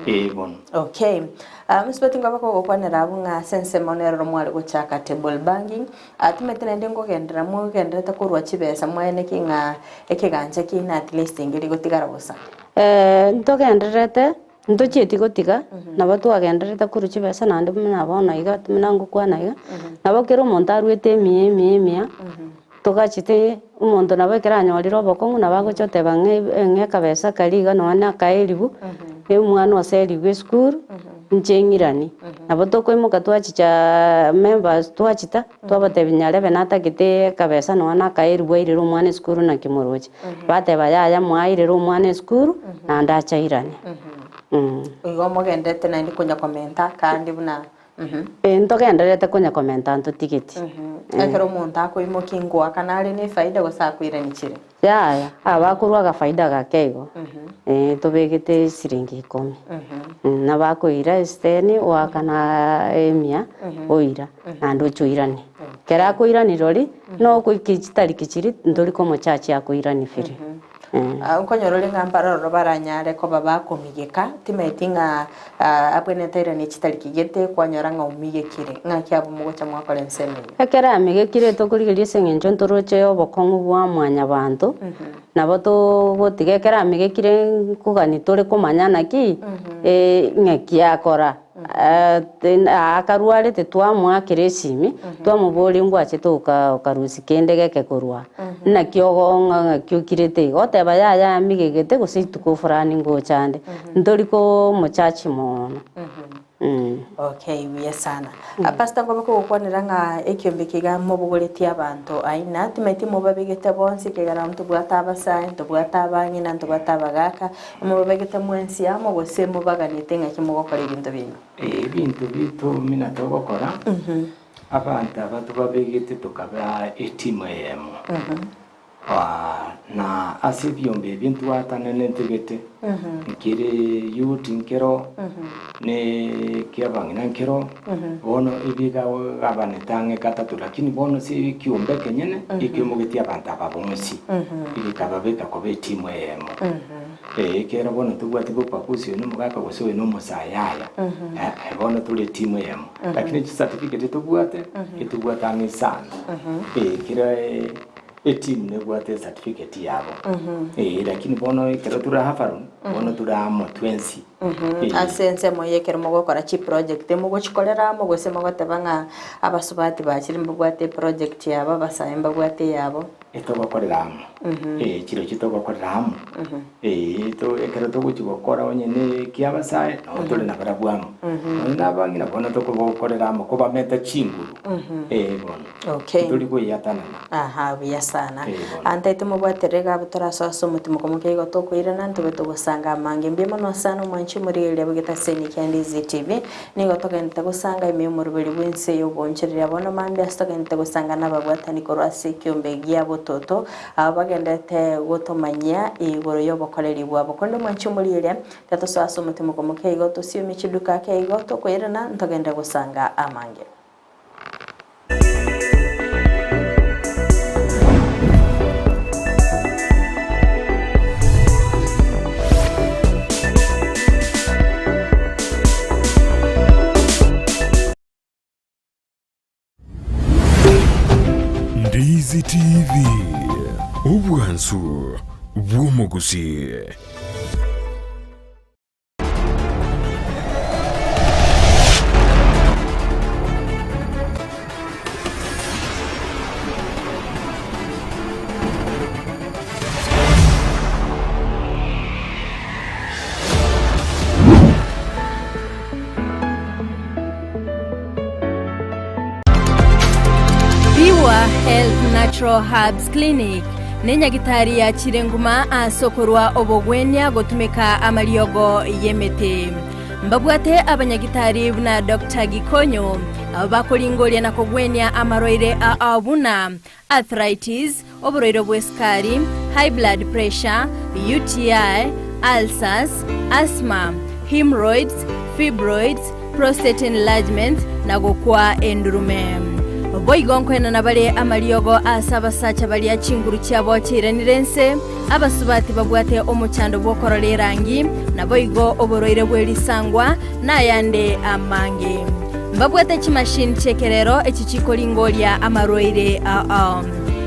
Ee bono.
Okay. Ah, mosubati ngobe kogokwanera abwo ng'a ase ensemo neroro mware gochaka table banking, ah, timanyete naende nkogenderera mogendererete korwa chibesa mwaeneki ng'a ekegancha kiaino at least nkeri gotigara bosa.
Eh, ntogendererete, ntochieti gotiga, nabo twagendererete korwa chibesa naende buna bono iga buna ngokwana iga, nabo kera omonto aruete emiya emiya emiya. Togachete omonto nabo ekero anyorire obokong'u nabo agocha oteba ng'a ng'a ekabesa karia iga nonya na akaeribu, na omwana oserigwe esukuru, inche ng'iranie. Nabo tokoimoka twachichaaa members twachita, twabatebia nyarebe natagete ekabesa nonya na akaeribu airere omwana esukuru naki moroche. Bateba yaya mwairere omwana esukuru, naende ache airane.
Igo mogenderete naende konya komenta kandi buna
Ee, ntogendererete konya komenta ntotigeti.
Ekero omonto akoimokia ngoakana are nefaida gose akoirania chire?
Yaya, aba akorwa agafaida gake igo, ee tobegete esiringi ikomi. Nabo akoira esiteni oakana emia oira, naende oche oiranie. Ekero akoirania rirorio, nogoika chitariki chiria ntori komochachi akoiranie free.
Nkonyora ore ng'a mbarororo baranyare koba bakomigeka, timaeti ng'a abwenerete airanie chitariki gete, kwanyora ng'a omigekire. Ng'aki abwo mogocha mwakora ensemo eyio?
Ekero amigekire tokorigereria ase eng'encho ntoroche obokong'u bwa mwanyabanto, nabo togotiga ekero amigekire nkogani tore komanya naki, ng'aki akora. Akarwarete twamoakera esimi, twamoboria ngwachete okarusia kende geke korwa aa, naki ogo ng'aki okirete iga, oteba yaya amigegete gose rituko fulani ngocha ande, ntori komochachi mono.
Okay, buya sana. Pastor ngobe kogokwanera ng'a ekiombe eke iga mobogoretie abanto aina, timaeti mobabegete bonsi ekiagera ntobwate abasae, ntobwate abang'ina, ntobwate abagaka, Mobabegete mwensi amo, gose mobaganete ng'aki mogokora ebinto biaino?
Ebinto biaito buna togokora, abanto aba tobabegete tokaba etimu eyemo. Na ase ebiombe ebi ntwatananete gete, nkere youth nkero, ne ekiabang'ina nkero, bono ebigabanete ang'e gatato, lakini bono ase ekiombe ekenyene, ekiomogetie abanto aba bonsi, egekababeka koba etimu eyemo. Ee, ekiagera bono tobwati bopakusi oyo nomogaka gose oyo nomosae yaya, eh, bono tore etimu eyemo. Lakini chicertificate tobwate, etobwate ang'e isano. Ee, kera. Etimu nebwate ecertificate yabo ee lakini bono ekero tore Avalon bono tore amo twensi ee.
Ase ensemo eye ekero mogokora chiproject mogochikorera amo gose mogoteba ng'a abasubati bachire mbabwate eproject yabo abasae mbabwate eyabo.
Etogokorera amo ee chirochio togokorera amo ee to ekero togochi gokora onye ne ekia abasae nabo tore nabarabwo amo nonye na abang'ina bono tokobokorera amo kobameta chinguru ee bono.
Okay.
Titori koyiatanana.
Aha, buya sana.
Eh, bono.
Antaete mobwaterere iga abwo torasoe ase omotimoko omoke igo tokoirana ntobe togosanga amange. Mbuya mono sana omwanchi omorigereria bw'egetaseni kia Ndizi TV. Nigo togenderete gosanga ime y'omoroberi bw'ense y'oboonchoreria bono mambia ase togenderete gosanga nababwatani korwa ase ekiombe gia bototo abwo bagenderete gotomanyia igoro y'obokoreri bwabo. Korende omwanchi omorigereria, tatosoa ase omotimoko omoke igo tosiomie chiduka ake igo tokoirana ntogenderere gosanga amange.
Ndizi TV, obwansu bw'omogusi.
Pure Health Natural Herbs Clinic nenyagitari yachire nguma ase okorwa obogwenia gotumeka amariogo y'emete. Mbabwate abanyagitari buna Doctor Gikonyo abo bakoringoria na kogwenia amarwaire ao buna arthritis, oborwaire bw'esukari, high blood pressure, UTI, ulcers, asthma, hemorrhoids, fibroids, prostate enlargement, na gokwa endurume. Boigo nkoenana bare amariogo ase abasacha baria chinguru chiabo chiairanire ense, abasubati babwate omochando bw'okorora erangi, naboigo oborwaire bwe risangwa, na ayande amange. Mbabwate chimashini chi'ekerero echi chikoringoria amarwaire ao.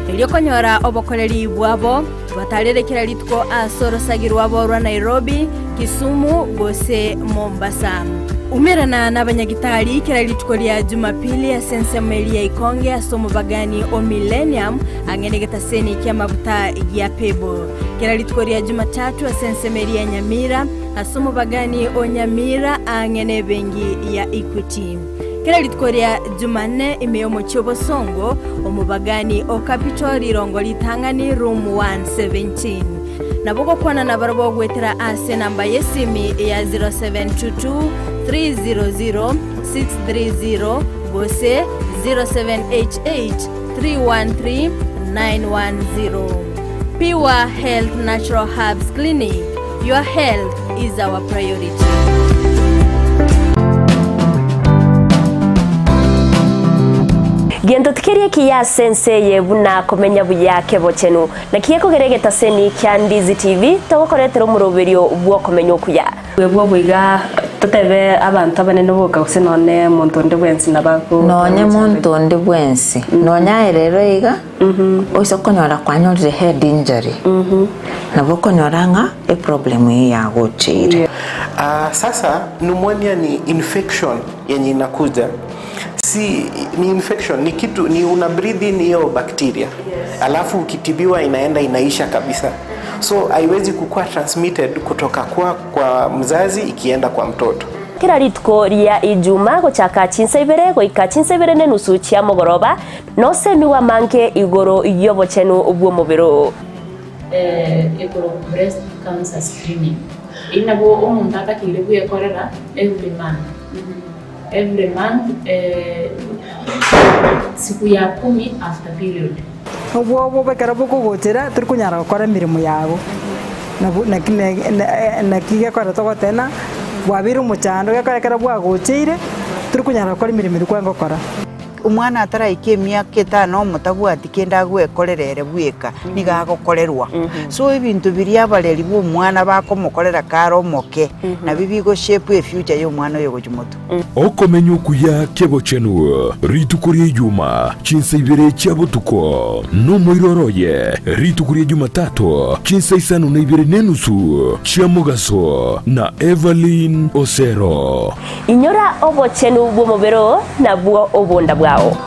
Erio konyora obokoreri bwabo, batarere kera rituko ase orosagi rwabo rwa Nairobi, Kisumu gose Mombasa. Umerana nabanyagitari kera rituko ria Jumapili ase ensemo eria ya Ikonge ase omobagani o Millennium ang'e negetaseni ki'amabuta gia Pebble. Kera rituko ria Jumatatu ase ensemo eria ya Nyamira Ase omobagani o Nyamira aang'e nebengi ya Equity. Kera rituko ria Jumanne ime y'omochie o Bosongo, omobagani o Capital rirongo ritang'ani room 117. Nabo gokwana nabarabwo goetera ase enamba y'esimi ya 0722 300 630 gose 0788 313 910. Pure Health Natural Herbs Clinic, your health is our priority.
Gento tikeri ekiya ase ense eye buna komenya buya kebochenu. Naki gekogera egetaseni kia Ndizi TV togokoretera omoroberio bw'okomenya okuya.
Bwebwo iga totebe abanto abanene boka gose nonye omonto onde bwensi nabo ago
Nonye monto onde bwensi, nonye aye rero iga, oise konyora kwanyorire head injury, nabo okonyora ng'a eproblem eyio yagocheire.
Ah, sasa pneumonia ni infection yenye inakuja si ni infection ni kitu ni una breathe in hiyo bacteria alafu ukitibiwa inaenda inaisha kabisa so haiwezi kukua transmitted kutoka kwa, kwa mzazi ikienda kwa mtoto
Kera rituko ria Ijuma gochaka chinsa ibere goika chinsa ibere nenusu chia mogoroba, nosemigwe amange igoro y'obochenu bw'omobere oo.
Ekorokwa breast cancer screening. Eyio nabo omonto atakeire bwekorera every month. Every month siku ya kumi after period.
Obwoba ekero bokogochera tori konyara gokora emeremo yago, nabo naki naki gekogera togoteba ng'a bwabeire omochando gekogera ekero bwagocheire tori konyara gokora emeremo eria kwarenge gokora.
Omwana ataraika emiaka etano omotabwati kende agwekorera ere bweka, nigo agokorerwa. So ebinto biria abareri ba omwana bakomokorera kare omoke, nabio bigo shape efuture ya omwana oyo gochia motwe.
Okomenya okuya kebochenu rituko ria Ijuma chinsa ibere chia botuko, nomoiroro oye rituko ria Jumatato chinsa isano na ibere nenusu chia mogaso na Evelyn Osero.
Inyora obochenu bw'omobere oo nabwo obonda bwao.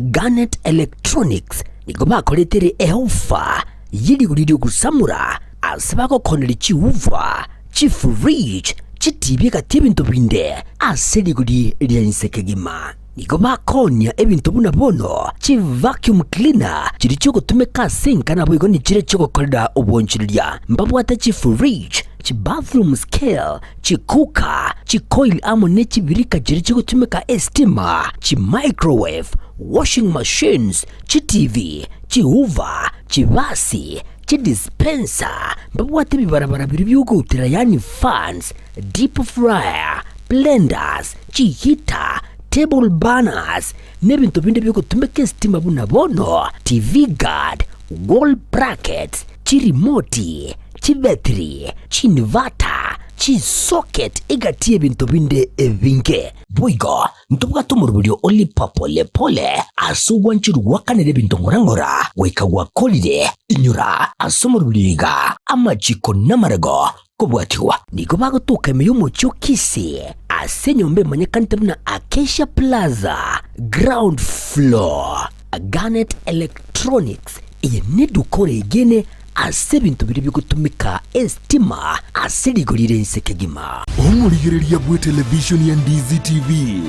Garnet Electronics nigo bakoretere eofa ye rigori ri'ogosamora ase bagokoneria chiuva, chifridge, chitibi egati ebinto binde ase rigori ria inse kegima. Nigo bakoonia ebinto buna bono chivacuum cleaner chiria chiogotumeka ase enka naboigo nichiria chiogokorera obonchoreria. Mbabwate chifridge, chibathroom scale, chicooker, chicoil amo ne chibirika chiria chigotumeka estima, chimicrowave, washing machines, chitivi, chihoover, chibasi, chidispenser, mbabwate ebibarabara biria biogoutera yaani fans, deep fryer, blenders, chiheater, table burners, na ebinto binde biogotumeka estima buna bono TV guard, wall brackets, chirimoti, chibetiri, chiinverter, chisocket egati y'ebinto binde ebinge. Boigo ntobwate omoroberio o lipa pole pole ase ogwancherwa gwakanera ebinto ng'ora ng'ora goika gwakorire. Inyora ase omoroberio iga amachiko namarego kobwatigwa. Nigo bagotoka ime y'omochie o Kisii ase enyomba emanyekanete buna Acacia Plaza, ground floor. Garnet Electronics, eye neduka oregene ase ebinto biria bigotumeka estima ase rigori rire inse kegima.
Omorigereria bw'etelevishoni ya Ndizi TV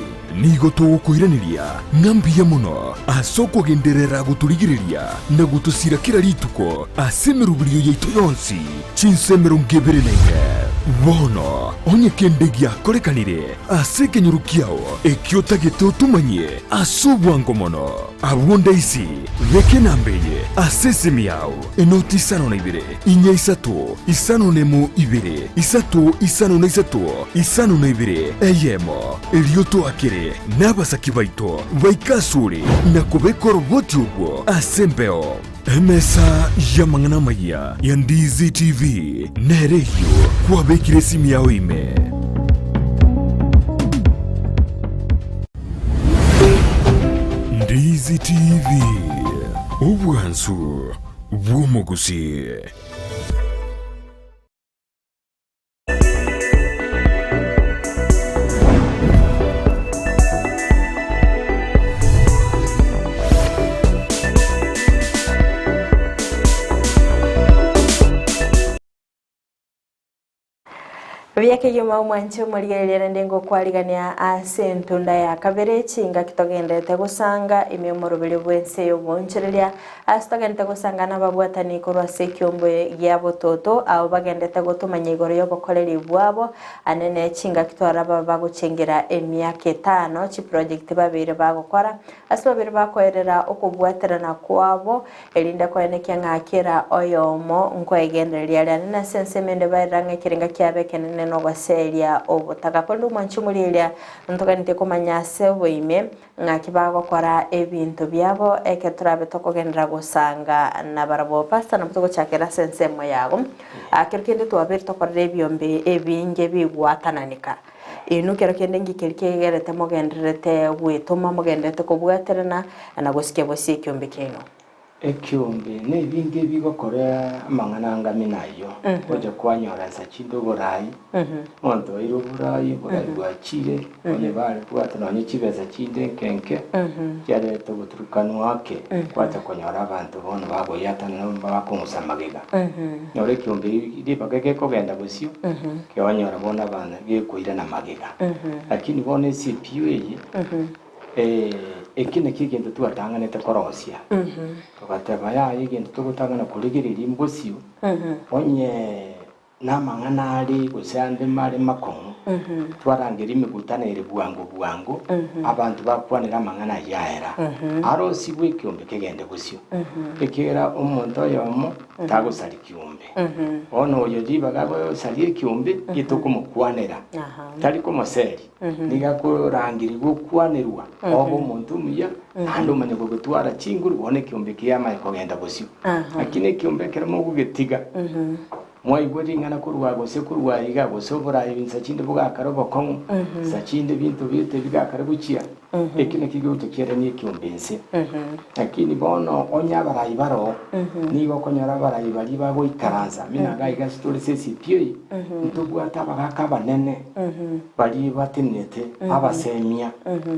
nigo togokoiraneria ng'a mbuya mono ase okogenderera gotorigereria na gotosira kera rituko ase emeroberio yaito yonsi chinsa 24. Bono onye kende giakorekanire ase ekenyoro kiao ekio otagete otomanyie ase obwango mono, abwo ndaisi beka enamba eye ase esimi yao, enoti 52 inya isato 51 2 3 53 52 eyemo, erio toakere nabasaki baito baike asore na kobeka oroboti orwo ase embeo. Emesa y'amang'ana amayia ya Ndizi TV nere eyio kwabekire esimi yao ime. Ndizi TV, obwansu bw'omogusii.
Buya kegima omwanche omorigereria naende ngokwarigania ase entunda ya kabere chingaki togenderete gosanga ime omoroberio bw'ense y'oboonchoreria ase togenderete gosanga nababwatani korwa ase ekiombe gia bototo abwo bagenderete gotomanya igoro y'obokoreri bwabo anene chingaki twaraba bagochengera emiaka etano chiproject babeire bagokora ase babeire bakoerera okobwaterana kwabo Erinde koenekia ng'a kera oyomo nkoegendereria are ande nase ensemo ende baerera ng'a ekerenga kiabo ekenene nogoseria obotaka. Korende omwanchi omoria eria ntoganetie komanya ase oboime ng'aki bagokora ebinto biabo ekero torabe tokogenderera gosanga nabarabwo. Pastor nabo togochakera ase ensemo yago. Kero kende twabeire tokorera ebiombe ebinge bigwatananika. Inwe kero kende nki keria kegerete mogendererete gwetoma, mogendererete kobwaterana, na gosikia bosio ekiombe kiaino?
Ekiombe nebinge bigokora amang'ana anga buna ayio, gocha kwanyora nsa chinde oborai, omonto oeire oborai, oborai bwachire, onye bare bwate nonye chibesa chinde nke nke, chiareta oboturukanwa ake, gwacha konyora abanto bono bagoiatanana bakong'usa magega. Nyora ekiombe ribaga gekogenda bosio, Kionyora bono abana gekoirana magega. Lakini bono eCPU eye, eki nakio egento twatang'anete korosia. Togateba yaya egento togotang'ana korigereria mbosio, onye. Namang'ana are gose ande mare makong'u, twarangeria emekutano ere bwango bwango, abanto bakwanere amang'ana ayio aera, arosigwe ekiombe kegende bosio, ekiagera omonto oyomo tagosaria kiombe. Bono oyo ribaga agosaria ekiombe, getokomokwanera, tari komoseria, nigo akorangerigwa okwanerwa, obe omonto omuya, naende omanye kogotwara chinguru, bono ekiombe kiamanye kogenda bosio. Lakini ekiombe ekero mogogetiga, mwaigwa ring'ana korwa gose korwa aiga, gose oboraai insa chinde bogakare obokong'u, insa chinde ebinto biete bigakare gochia, ekio nakio kegocha kiarania ekiombe inse. Lakini bono onye abarai baroo, nigo okonyora abarai baria bagoikaransa, buna iga iga ase tore ase esiti eye, ntobwate abagaka abanene baria batenenete abasemia,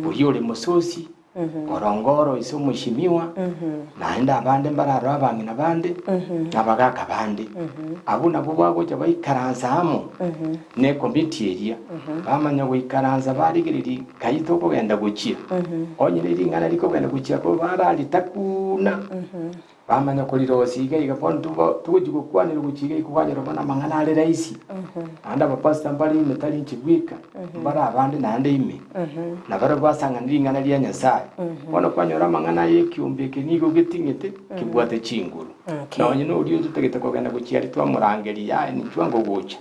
oyio ore mososi, Orongoro ise omoishimiwa, naende abande mbararore abang'ina bande, na abagaaka bande. Abwo nabwo bagocha baikaransa amo nekomiti eria, bamanya goikaransa barigereria kai tokogenda gochia. Onye ne ring'ana rikogenda gochia bararitakuna. Bamanya korirosia iga iga bono tubo togochia gokwanera gochia iga iga kwanyora bono amang'ana are rahisi. Naende abapastor mbare ime tari inche bweka, mbare abande naende ime, nabarabwo basang'ane ring'ana ria Nyasaye. Bono kwanyora amang'ana aya ekiombe eke nigo geting'ete kebwate chinguru.
Okay.
Nonye na oria ototagete kogenda gochia aria twamorangeria yaya ninchwe ango gocha.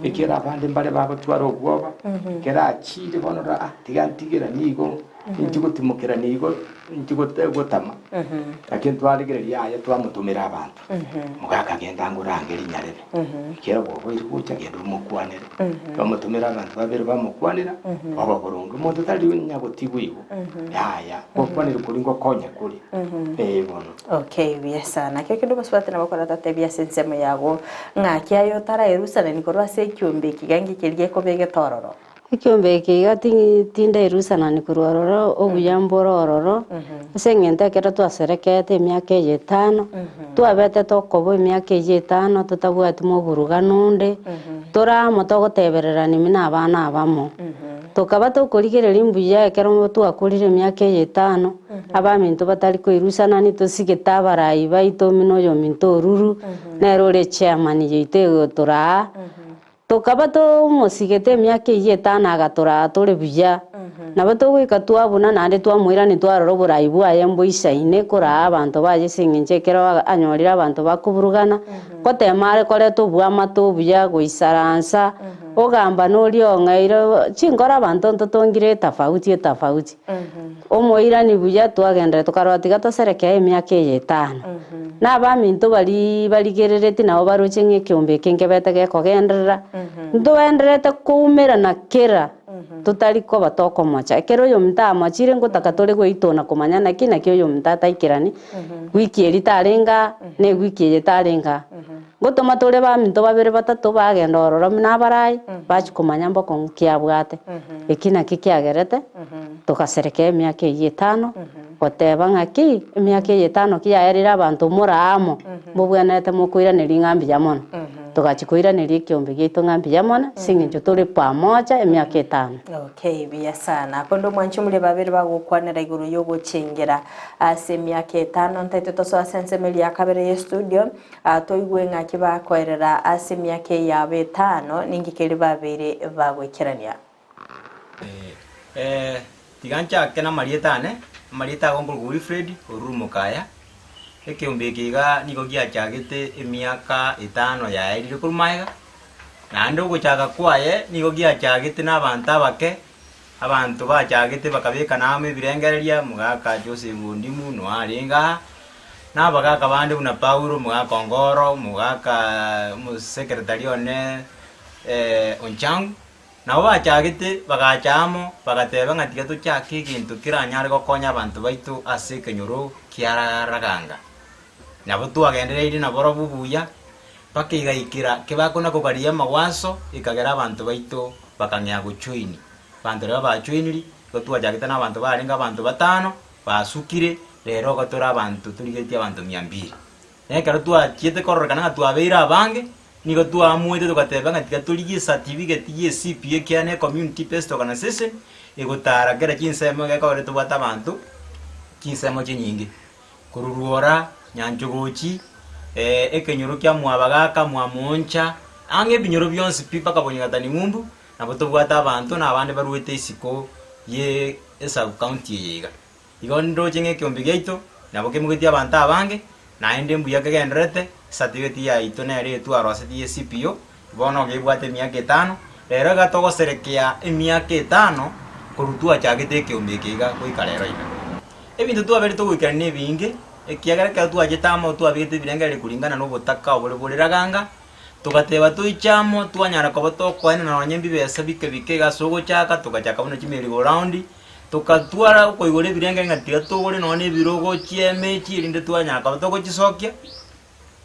Ekiagera abande mbare bagotwara obwoba, ekero achiire bono rora ah tiga ntigeranie igo, inche gotimokerania igo. Inki gotama? Lakini twarigereria aye twamotomera abanto. Mogaka genda ango orange rinyarebe. Ekiagera bwoboire gocha genda omokwanere. Twamotomera abanto babere bamokwanera, oba boronge. Omonto tari onya gotigwa igo. Yaya, gokwanera koria ngokonya kore. Ee bono.
Okay, buya sana. Ekero kende omosubati nabo okoratatebia ase ensemo yago ng'aki aye otaraerusanani korwa ase ekiombe eke iga ngekeria gekoba egetororo.
Ekiombe eke iga tindairusanani korwa ororo, obuya mbore ororo, ase eng'encho ekero twaserekete emiaka eye etano, twabete tokoba emiaka eyio etano totabwati moburugano onde, tore amo togotebererania buna abana abamo. Tokaba tokorigereria mbuya ekero twakorire emiaka eye etano, abaminto batari koirusanani tosigete abarai baito buna oyominto oruru, nere ore echairman yaito egotoraa. Tokaba tomosigete emiaka eyio etano agatoraa tore buya. Nabo togoika twabuna naende twamoirania twarora oborai bwaye mboisaine koraa abanto baye ase eng'encho ekero anyorire abanto bakoburugana, gotema are koreta oboamate obuya, goisaransa, ogamba noria ong'eire chinkoro abanto ntotongire etafauti etafauti. Omoirani buya twagenderera tokarora tiga toserekee emiaka eye etano. Na abaminto baria barigereretie nabo baroche ng'a ekeombe eke nkebete gekogenderera, ntoendererete koumerana kera totari koba tokomocha. Ekero oyominto amochire ngotaka tore goitona komanya naki naki oyominto ataikerani, wiki eria tarenge aa, na ewiki eye tarenge aa. Ngotoma tore baminto babere batato bagenda ororo buna abarai, bachia komanya mbokong'u ki abwate. Eki nakio kiagerete togaserekea emiaka eyio etano, goteba ng'aki, emiaka eye etano ki yaerire abanto more amo, mbobwenerete mokoiraneria ng'a mbuya mono. Togachia koiraneria ekiombe giaito ng'a mbuya mono, ase eng'encho tore pamoja emiaka etano.
Okay, buya sana. Konde omwanchi omoria babere bagokwanera igoro yogochengera ase emiaka etano, ntaete tosoe ase ensemo eria ya kabere ye studio. Toigwe ng'aki bakoerera ase emiaka eye yabo etano, ninki keria babeire bagoikerania.
Eh, tiga nchake namarieta ane, amarieta ago nkorokwa Wilfred Oruru Mokaya, ekeombe eke iga nigo giachagete emiaka etano yaerire korwa magega, naende ogochaka kwaye nigo giachagete na abanto abake, abanto bachagete bakabekana amo ebirengereria, omogaka Joseph Ondimu noe arenge aa, na abagaka bande buna Paulo, omogaka Ongoro, omogaka omosekretari one Onchang'u, nabo bachagete bagacha amo bagateba ng'a tiga tochake egento keranyare gokonya abanto baito ase ekenyoro kia Raganga. Nabo twagendereire naborobwo buya, mpaka egaikera kebakona kogaria amagwaso, ekagera abanto baito bakang'ea gojoini. Abanto riria bajoiniri, igo twachagete na abanto barenge abanto batano, basukire, rero igo tore abanto torigetie abanto mia mbiri. Na ekero twachiete kororekana ng'a twabeire abange, nigo twaamuete togateba ng'a tiga torigie esatibigeti ye CPA ekiagera ne community based organisation, egotara kera chinsemo iga ekogera tobwate abanto chinsemo chinyinge. Korwa Rwora, Nyanchogochi, ekenyoro kia Mwabagaka, Mwamoncha, Ang'e ebinyoro bionsi pi mpaka Bonyigatani ng'umbu, nabo tobwate abanto na abande baruete isiko ye esub county eye iga. Igo ndoche ng'a ekeombe giaito nabo kemogetie abanto abange, naende mbuya kegendererete, ecertificate yaito nere etwarosetie ye CPO, bono iga ebwate emiaka etano, rero iga togoserekea emiaka etano korwa twachagete ekeombe eke iga goika rero iga. Ebinto twabeire togoikerania na ebinge, ekiagera ekero twachete amo twabegete ebirengererio kuringana na obotaka obore bore raganga, Togateba toiche amo, twanyara koba tokoenena nonya ebibesa bike bike iga ase ogochaka, togachaka buna chimerry go round, tokatwara okoigora ebirenge ng'a tiga togore nonya na ebirogo chieme echi erinde twanyara koba togochisokia,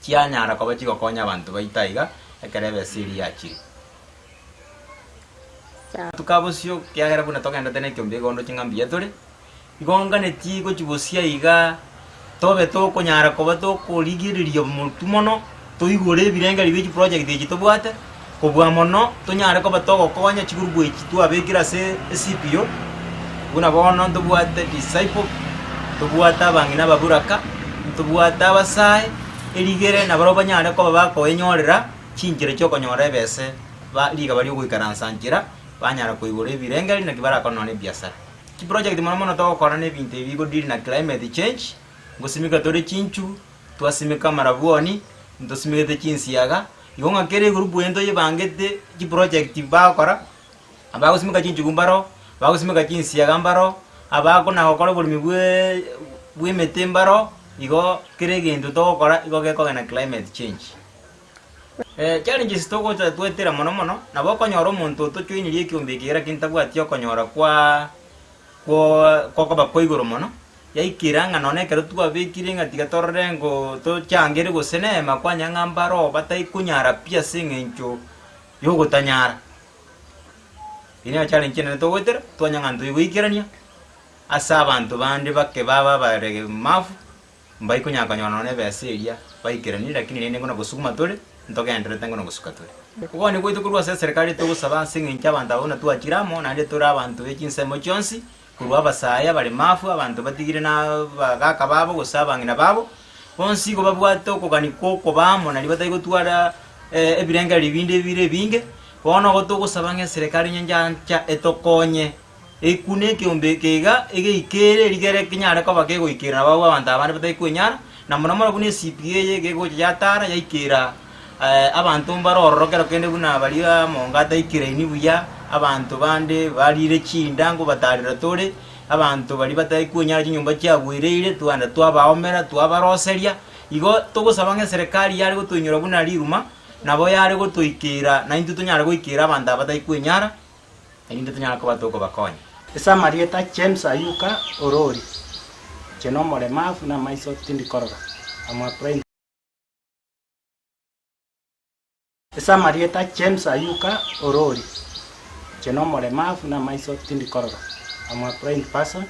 chianyara koba chigokonya abanto baito aiga, ekero ebesa eria yachire. Tukabosio kiagera buna togendete na ekeombe igo ndoche ng'a mbuya tore, Igo nganetie gochibosia iga, tobe tokonyara koba tokorigereria omotwe mono, toigore ebirengererio bie chiproject echi tobwate, kobua mono tonyare koba togokonya chigurubu echi twabekire ase eCPO, buna bono ntobwate disciple, ntobwate abang'ina ababuraka, ntobwate abasae, erigere nabarabwo banyare koba bakoenyorera chinchera chiokonyora ebese ba rigaba riogoikaransa nchera, banyara koigora ebirengererio naki barakore nonya na ebiasara. Chiproject mono mono togokora na ebinto ebi bigo deal na climate change, ngosimeka tore chinchugu, twasimeka amarabwoni, ntosimegete chinsiaga, igo ng'a kera egroup eye ntoyebangete chiproject bagokora, abagosimeka chinchugu mbaro, abagosimeka chinsiaga mbaro, abakona gokora oboremi bweee bwa emete mbaro, igo kera egento togokora igo gekogenda climate change. Challenges togocha twetera mono mono, nabo okonyora omonto otochoinirie ekiombe eke lakini tabwati okonyora kwa kwa kokoba kwa igoro mono, yaikera ng'a nonye ekero twabekire ng'a tiga torore ngo tochangere gose neema kwanyora ng'a mbaro bataikonyara pi ase eng'encho yogotanyara. Eyio nero challenge enene togoetera, twanyora ng'a ntoigoikerania ase abanto bande bake baba abaremavu. Mbaikonyara konyora nonya nebesa eria baikeranie, lakini rende ngono gosuguma tore, ntogendererete ngono gosuka tore. Okogania gwaito korwa ase eserekari togosaba ase eng'encho abanto aba buna twachire amo, naende tore abanto be chinsemo chionsi, korwa abasae, abaremafu, abanto batigire na abagaka babo gose abang'ina babo, bonsi igo babwate okogania kwa okoba amo nario batari gotwara ebirengererio binde bire ebinge, bono igo togosaba ng'a eserekari onye nyancha etokonye. Ekuna ekeombe eke iga egeikere rigere kenyare koba kegoikera nababwo abanto abande batari kwenyara, na mono mono buna esipi eye gegocha yatara yaikera abanto mbare ororo kero kende buna baria amonga ataikeraini buya, abanto bande barire chinda ngobatarera tore, abanto baria batari kwenyara chinyomba chiagwereire twagenda twabaomera twabaroseria. Igo togosaba ng'a eserekari yare gotoinyora buna riruma, nabo yare gotoikera naintwe tonyare goikera abanto aba batari kwenyara. Erinde tonyare koba tokobakonya.
Ase amarieta James Ayuka Orori, Inche nomoremavu namaiso tindi korora, am a blind. Ase amarieta James Ayuka Orori, Inche nomoremavu namaiso tindi korora, am a blind person.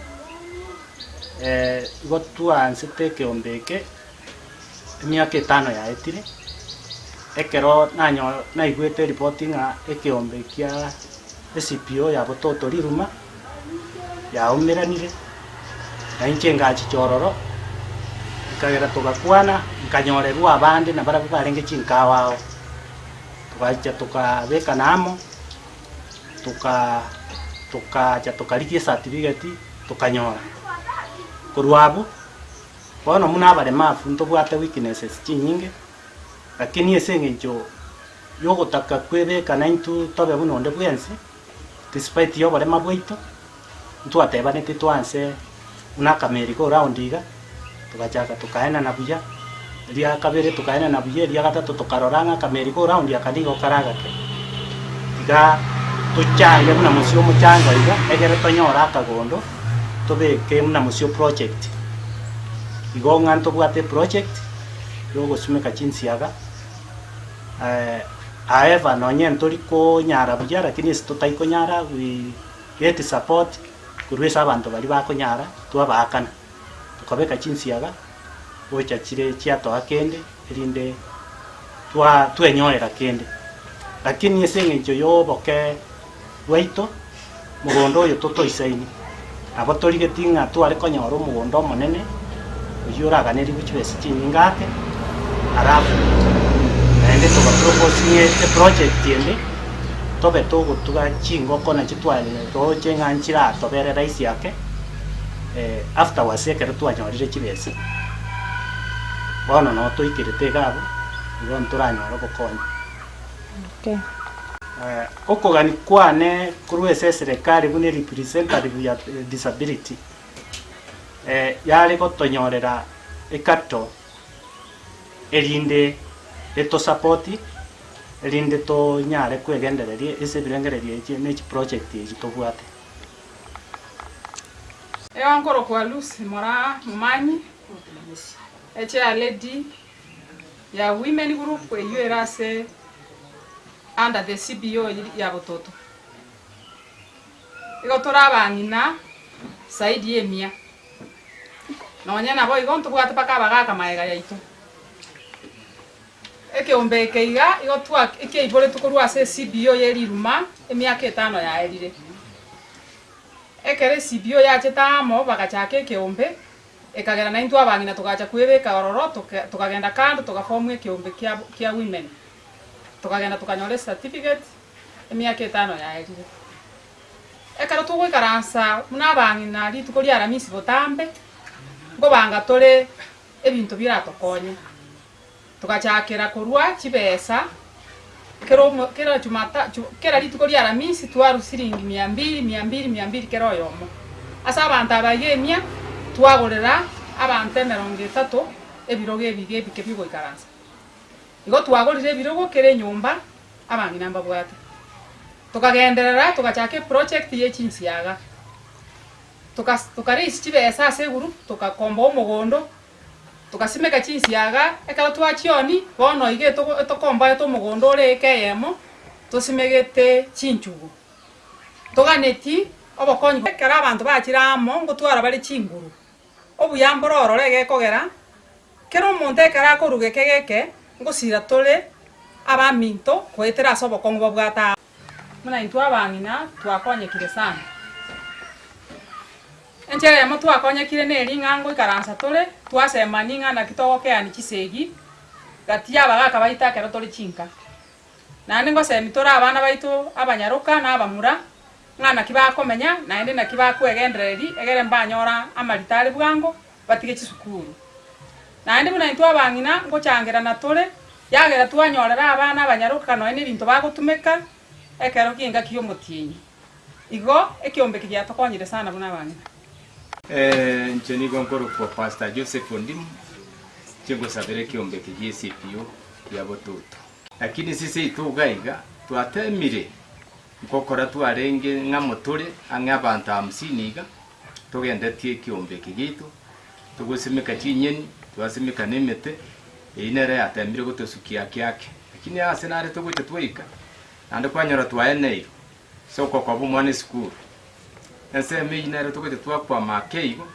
Igo twaansete ekeombe eke emiaka etano yaetire, ekero nanyo naigwete eripoti ng'a ekeombe kia eCPO ya Bototo riruma yaumeranire, na inche ngachicha ororo, nkagera togakwana, nkanyorerwa abande nabarabwo barenge chinkawa ao, togacha tokabekana amo, toka tokacha tokarigia ecertificate tokanyora. Korwa abwo. Bono buna abaremafu ntobwate weaknesses chinyinge, lakini ase eng'encho yogotaka kwebeka naintwe tobe buna onde bwensi, despite yoborema bwaito, ntwatebaneti twanse buna akameri go round iga, togachaka tokaenana buya, eria kabere tokaenana buya, eria gatato tokarora ng'a akameri go round aka nigo kare agake, tiga tochange buna mosio omochango iga, egere tonyore akagondo. Tobeke buna mosio project, igo ng'a ntobwate eproject yogosumeka chinsiaga, however nonye ntori konyara buya lakini ase totari konyara we get support korwa ase abanto baria bakonyara twabaakana, tokabeka chinsiaga gocha chire chiatoa kende erinde twa twenyorera kende. Lakini ase eng'encho ya oboke bwaito, mogondo oyo totoisaini, nabo torigetie ng'a tware konyora omogondo omonene, oyio oraganerigwe chibesa chinyinge ake, alafu naende toga. Tofosinge eproject ende tobe togotuga chingoko nachi twaroche ng'a nchiratobere rahisi ake afterwards ekero twanyorire chibesa. Bono noo toikerete iga abwo, igo ntoranyore obokonyi. Okogania kwane korwa ase eserekari buna erepresentative ya disability, yare gotonyorera ecapital erinde etosapoti, erinde tonyare kwegendereria ase ebirengererio echi ne chiproject echi tobwate.
Igo nkorokwa Lucy Moraa Momanyi, echair lady ya women group eywo ere ase under the CBO ya Bototo. Igo tore abang'ina zaidi ya emia, nonye nabo igo ntobwate mpaka abagaka magega yaito. Ekeombe eke iga igo twa ekiaiboretwe korwa ase eCBO ye riruma emiaka etano yaerire. Ekero eCBO yachete amo bagachaka ekeombe, ekagera naintwe abang'ina togacha kwebeka ororo toke tokagenda kando togaform ekeombe kia kia women. Tokagenda tokanyora ecertificate emiaka etano yaerire. Ekero togoikaransa buna abang'ina rituko ria Aramisi botambe, nkobanga tore ebinto biratokonye. Togachakera korwa chibesa, kera omo kera chumata chu kera rituko ria Aramisi twarwa siringi mia mbili, mia mbili, mia mbili kera oyomo. Ase abanto aba iga emia, twagorera abanto emerongo etato ebirogo ebiga ebike bi'ogoikaransa. Igo twagorire ebirogo kera enyomba abang'ina mbabwate. Tokagenderera togachaka eproject ye chinsiaga. Toka toka raise chibesa ase egroup togakomboa omogondo, togasimeka chinsiaga, ekero twachionia, bono iga etogo etokomboete omogondo ore eka eyemo, tosimegete chinchugu. Toganeti obokonyi ekero abanto bachire amo ngotwara bare chinguru, obuya mboro ororo egekogera, Kera omonto ekero akoruga ekegeke, ngosira tore abaminto goetera ase obokong'u babwate aa. Buna intwe abang'ina twakonyekire sana. Enchera eyemo twakonyekire neri ng'a ngoikaransa tore, twasemani ng'a naki togokeani chisegi gati y'abagaka baito ekero tore chinka. Naende ngosemi tore abana baito abanyaroka na abamura ng'a naki bakomenya naende naki bakwegendereri egere mbanyora amarita are bwango batige chisukuru. Naende buna intwe abang'ina ngochangerana tore, yagera twanyorera abana abanyaroka nonya nebinto bagotumeka ekero ki'engaki y'omotienyi. Igo ekiombe eke giatokonyire sana buna abang'ina.
Inche nigo nkorokwa Pastor Joseph Ondimu, inche ngosabera ekiombe eke gie CPO kia Bototo. Lakini sisi intwe iga iga twatemire ngokora twarenge ng'amo tore ang'e abanto hamsini iga, Togendetie ekiombe eke giaito, togosimeka chinyeni, twasimeka na emete, eyio nere yatemire gotosukia ake ake. Lakini aase nare togocha twaika, naende kwanyora twaeneirwe ase okokoba omwana esukuru. Ensemo eyio nere togocha twakwama ake igo,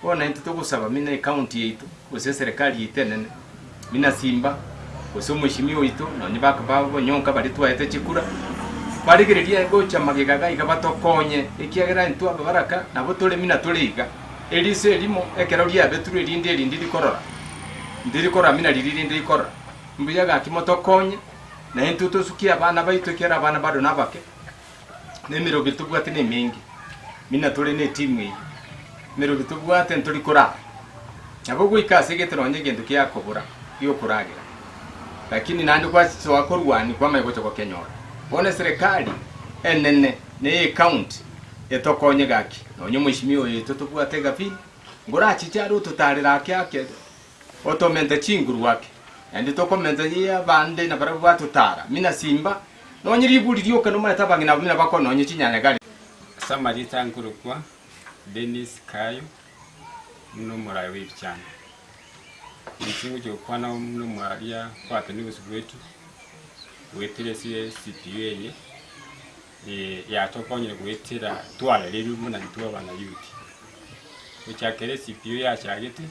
bono naintwe togosaba mina ecounty yaito, gose eserekari yaito enene, mina Simba, gose omweshimiwa oito, nonye baka babonyonka baria twaete chikura, barigererie gocha magega iga iga batokonye, ekiagera intwe ababaraka nabo tore mina tore iga. Eriso erimo ekero riabeturwe erinde erinde rikorora, ndirikorora mina riria rinde rikorora. Mbuya gaki motokonye, na intwe tosukie abana baito ekiagera abana bado nabake, na emerobio tobwate nemenge, mina tore ne etimu eyio, emerobio tobwate ntori korara. Nabo goika ase egete nonye egento kiakobora giokoragera, lakini naende gwasoa korwania kwamanya gocha gokenyora. Bono eserekari enene na eye ecounty etokonye gaki, nonye omweshimiwa oyo oito tobwate egavini, ngorachiche are ototarere ake ake, otomente chinguru ake, naende tokomenta abande nabarabwo batotara, mina simba, nonye riburi rioka nomanyete abang'ina abwo mina bakononye chinyanya gari.
Ase amarieta nkorokwa Dennis Kayo, buna omoraia bw'ebichanga. Inche ngochia gokwana buna omoraria kwatene obosio bwetu, goetera ase CPU eye, yatokonyire goetera twarererwe buna intwe abana youth. Gochakera eCPU yachagete,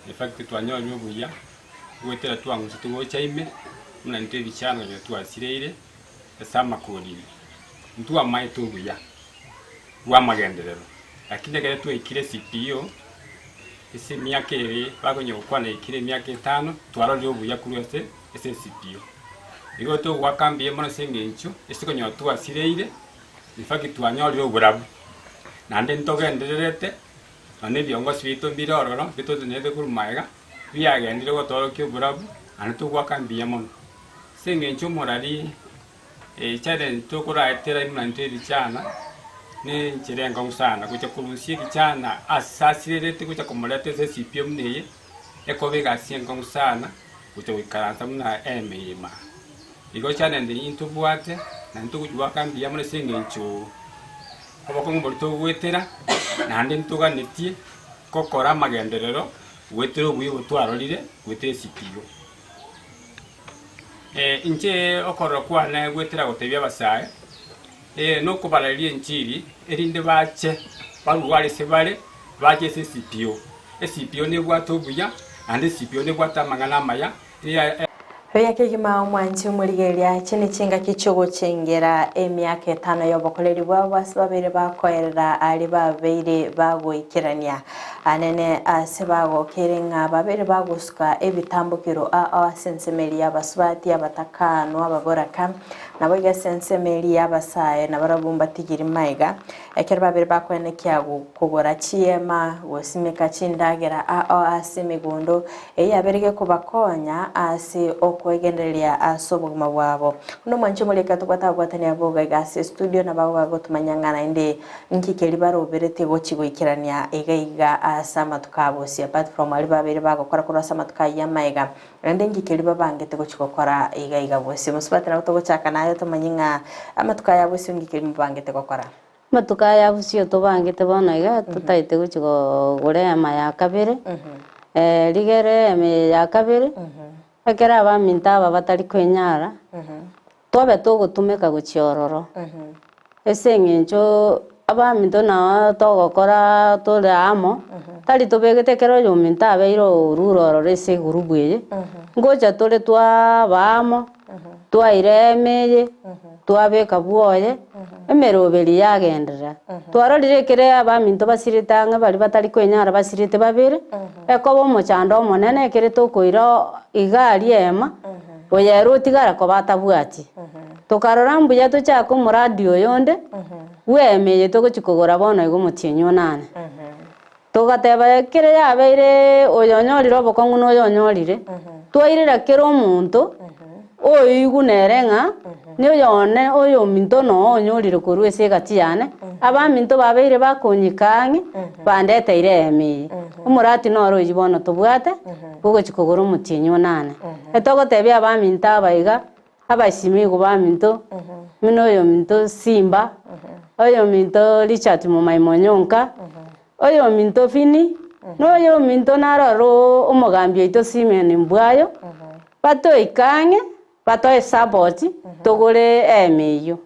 in fact twanyorire obuya, goetera twang'usete gocha ime, buna intwe ebichanga onye twasireire ase amakori ime, ntwamaete obuya. bw'amagenderero. Lakini ekero twaikire CPU, ase emiaka ere bakonya gokwana yaikire emiaka etano, twarorire obuya korwa ase ase eCPU. Igo togoaka mbuya mono ase eng'encho ase konyora twasireire, in fact twanyorire oborabu. Naende ntogendererete, nonya ebiongosi biaito mbire ororo, bitotenerete korwa magega, biagendire gotoorokia oborabu, naende togoaka mbuya mono. Ase eng'encho omorari Echallenge tokoraetera buna intwe ebichana, ne enchera enkong'u sana, gocha korusia ebichana ase asirerete gocha komoreta ase esipio buna eye, ekoba egasi enkong'u sana, gocha goikaransa buna emeima. Igo challenge eyio ntobwate, naende togochi goaka mbuya mono ase eng'encho obokong'u boria togoetera, naende ntoganetie gokora amagenderero goetera obuya obo twarorire goetera esipio. Inche okorora kwane goetera gotebia abasae, nokobarareria enchiri, erinde bache barware ase bare, bache ase esipio. Esipio nebwate obuya, naende esipio nebwate amang'ana amaya, eria.
Buya kegima omwanchi omorigereria, echi nechingaki chiogochengera emiaka etano y'obokoreri bwabo ase babeire bakoerera aria babeire bagoikerania. Anene ase bagokeire ng'a babeire bagosuka ebitambokero ao ase ensemo eria y'abasubati, abatakaanwa, ababoraka, naboigo ase ensemo eria y'abasae nabarabwo mbatigiri magega, ekero babeire bakoenekia kogora chiema, gosimeka chindagera ao ase emegondo eyio yabeire gekobakonya ase okwegendereria ase obogima bwabo. Buna omwanchi omorika tobwate ababwatani abwo iga ase estudio nabo bagotomanya ng'a naende Inki keria baroberetie gochia goikerania iga iga ase amatuko a bosio? Apart from aria babeire bagokora korwa ase amatuko ayio amaega, naende inki keria babangete gochia gokora iga iga bosio? Mosubati nabo togochaka naye tomanye ng'a amatuko aya bosio inki keria mobangete gokora?
Amatuko aya bosio tobangete bono iga, totagete gochia kogora eema ya kabere, rigere eema eye ya kabere, ekero abaminto aba batari kwenyara, Tobe togotumeka gochia ororo, ase eng'encho abaminto nao togokora tore amo, tari tobegete ekero oyominto abeire orure ororo ase egurubu eye, ngocha tore twaba amo, twaira eme eye, twabeka bwoye, emeroberi yagenderera. Twarorire ekere abaminto basirete ang'e baria batari kwenyara basirete babere, ekoba omochando omonene ekere tokoira iga aria ema. Oyo ere otigara koba atabwati. Tokarora mbuya tochake omoradi oyonde bw'eema eye togochia kogora bono iga omotienyi onane. Togateba ekere yabeire oyo onyorire obokong'u na oyo onyorire, twairera kera omonto oyoigwa nere ng'a noyone oyominto noo onyorire korwa ase egati yane, abaminto babeire bakonyika ang'e bandeteire eema eye. Omorati noro oyio bono tobwate bogochia kogora omotienyi onane. Etogotebia abaminto aba iga, abashimigu baminto, buna oyominto Simba, oyominto Richard Momaima Onyonka, oyominto Fini, na oyominto naroro omogambi oito Simeon Mbwayo, batoike ang'e, batoe support, togore eema eyio.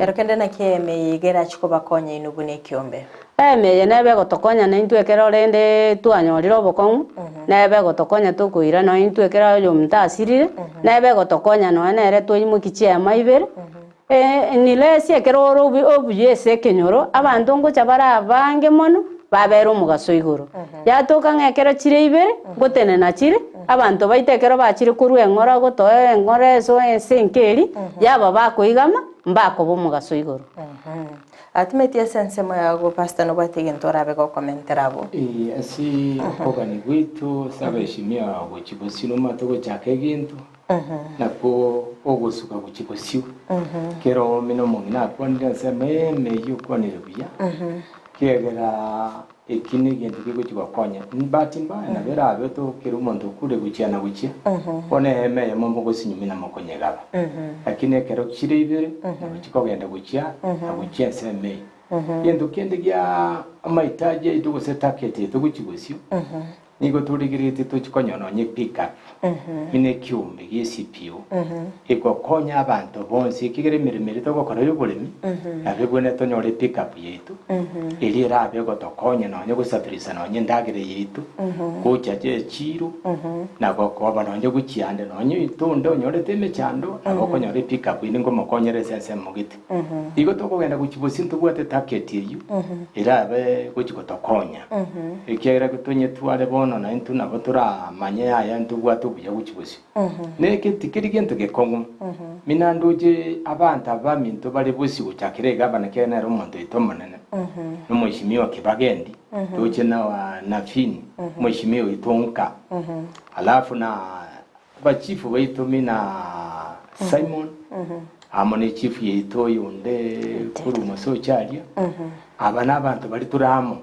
Ero kende naki eema eye iga erachie kobakonya inwe buna ekiombe?
Eema eye nebe egotokonya naintwe ekero rende twanyorire obokong'u, nebe egotokonya tokoira nonya intwe ekero oyominto asirire, nebe egotokonya nonya nere twaimokia chiema ibere, unless ekero ore obuya ase ekenyoro, abanto ngocha bare abange mono, babere omogaso igoro. Yatoka ng'a ekero chire ibere, ngotenena chire, abanto baito ekero bachire korwa eng'ora gotoa eng'ora ase ase enka eria, yaba bakoigama, mbakoba omogaso igoro.
Atimeti ase ensemo yago pastor nobwate egento orabe gokomentera abwo.
Ee, ase okogania gwaito ase abaheshimiwa gochia bosio nomanyete gochaka egento, nakwo ogosuka gochia bosio. Kera omino omong'ina akwanire ensemo eme eyio okwanire buya, kiagera eki negento kegochia gokonya. Bahati mbaya nabo erabe to kera omonto okure gochia na gochia, bono eema eyemo mogosinyumia na mokonyegaba. Lakini ekero chire ibere, nabo chikogenda gochia na gochia ensemo eye. Egento kende gia amahitaji aito gose target yaito gochia bosio, Nigo torigereretie tochie konyora nonya epickup buna ekiombe gie CPO egokonya abanto bonsi ekiagera emeremo eria togokora y'oboremi nabo ebwenerete tonyore epickup yaito eria erabe egotokonya nonya gosafirisa nonya endagera yaito gocha echiro na gokoba nonya gochia ande nonya oito onde onyorete emechando nabo okonyora epickup ende ngomokonyera ase ensemo gete. Igo tokogenda gochia bosio ntobwate target eyio erabe gochia gotokonya. Ekiagera tonyetware bono. Bono naintwe nabo toramanye yaya ntobwate obuya gochia bosio. Neke tikeri gento gekong'u. Mina ndoche abanto aba baminto bare bosio gochakera iga aba naki nere omonto oito omonene, nomoishimiwa Kibagendi, ndoche na Nafini, omoishimiwa oito nka. Alafu na abachifu baito mina Simon, amo ne chifu yaito oyonde korwa mosocho aria, aba nabanto baria tore amo,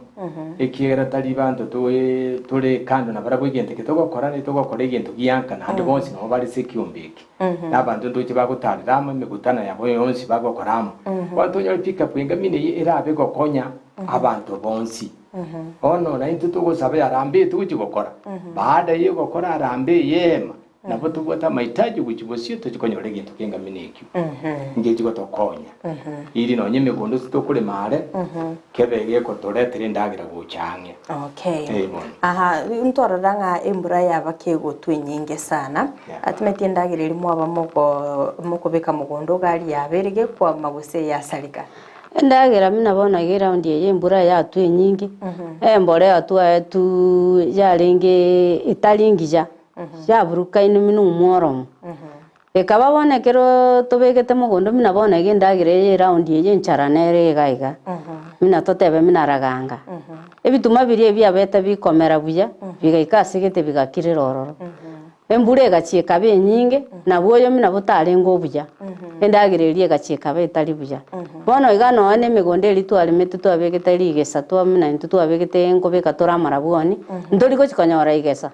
ekiagera tari banto toe tore kando nabarabwo egento eke togokora nigo togokora egento gianka naende bonsi nabo bare ase ekiombe eke. Na abanto ntoche bagotarera amo emegutano yabo yonsi bagokora amo. Bono tonyore pick up enga mine eye erabe gokonya abanto bonsi. Bono naintwe togosaba eharambee togochia gokora, baada ya ogokora harambee y'eema, nabo tobwate amahitaji gochia bosio tochie konyora egento ki'engamina ekio, ngechi gotokonya. Iri nonye emegondo ase tokorema are, kebe gegotoretera endagera gocha ang'e.
Okay.
Eh, bono.
Aha, ntwarora ng'a embura yaba kegotwa enyinge sana, atimeti endagera eria mwaba mogo mokobeka mogondo iga aria yabere gekwama gose yasareka.
Endagera buna bono iga eraundi eye embura yatwa enyinge, embolea twaetwuu yarenge etari engiya, yaburukaine buna omworomo. Ekaba bono ekeroo tobegete mogondo buna bono iga endagera eye eraundi eye enchara nere iga iga, buna totebe buna raganga. Ebituma biria ebiabete bikomera buya, bigaika ase gete bigakirera ororo. Embura egachia ekaba enyinge, nabwo oyomi nabo tarenge obuya, endagera eria egachia ekaba etari buya. Bono iga nonya na emegondo eria twaremete twabegete rigesa twa buna intwe twabegete nkobeka tore amarabwoni, ntori gochi konyora igesa.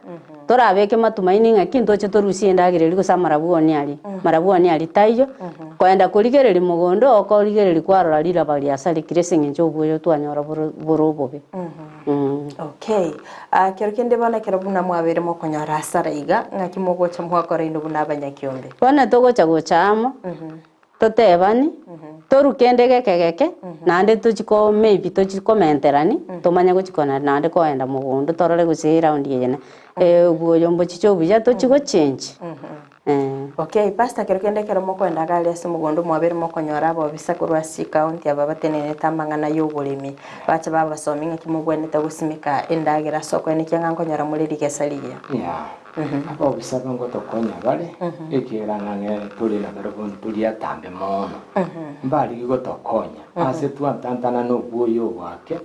Torabeke matumaini ng'aki ntoche torusie endagera eria gose amarabwoni aria, marabwoni aria taiyo, koenda korigereria mogondo okorigereria kwarora riraba riasarekire ase eng'encho oboyo twanyora boro bore obobe.
Okay. Ah, kero kende bono ekero buna mwabeire mokonyora hasara iga, ng'aki mogocha mwakora inwe buna abanyakiombe?
Bono togocha gocha amo, totebani, toruke ende geke geke, naende tochi ko maybe tochi komenterani, tomanye gochi kona naende koenda mogondo torore gose eraundi eye na obwoyo mbochiche obuya tochi gochengi.
Okay, pastor kero kende ekero mokoenda iga aria ase omogondo mwabeire mokonyora abobisa korwa ase chicounty aba batenenete amang'ana ya oboremi, bacha babasomia ng'aki mobwenerete gosimeka endagera ase okoenekia ng'a nkonyora more rigesa rigiya.
Yeah. Abobisa aba ngotokonya bare, ekiagera ng'a tore nabarabwo ntori atambe mono. Mbarigi gotokonya, ase twatantana nobwoyo obwake,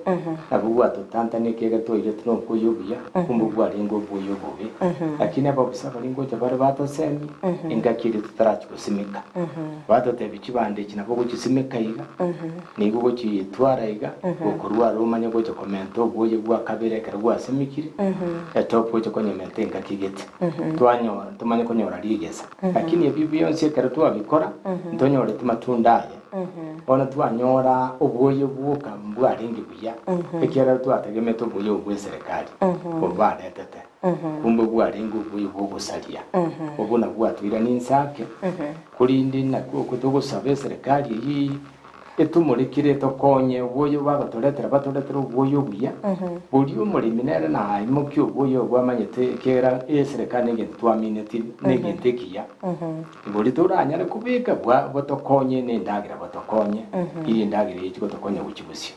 nabwo bwatotantania ekiagera twairetwe nobwoyo obuya, kumbe bwarenge obwoyo obobe. Lakini ababisa baria ngocha bare batosemia, engaki eria totarachia gosimeka. Batotebia chibando echi nabo ogochisimeka iga, nigo ogochitwara iga, gokorwa aro omanye gocha komenta obwoyo bwa kabere ekero gwasimekire, etopu oche konyementa engaki gete. Twanyora tomanye konyora rigesa. Lakini ebi bionsi ekero twabikora, ntonyoreti matunda aye. Bono twanyora obwoyo bwoka mbwarenge buya, ekiagera twategemete oboyo obo bw'eserekari, obo baretete, kumbe bwarenge oboyo bw'ogosaria, obwo nabwo bwatoirania inse ake, korende nakwo okwo togosaba eserekari eyio Etomorekire etokonye obwoyo bagotoretera, batoretere obwoyo obuya, boria omoremi nere naimokie obwoyo obwo amanyete, ekiagera eserekari negento twaminetie, negento ekiya. Boria toranyare kobeka bwa botokonye nendagera botokonye, iri endagera eye chigotokonya gochia bosio.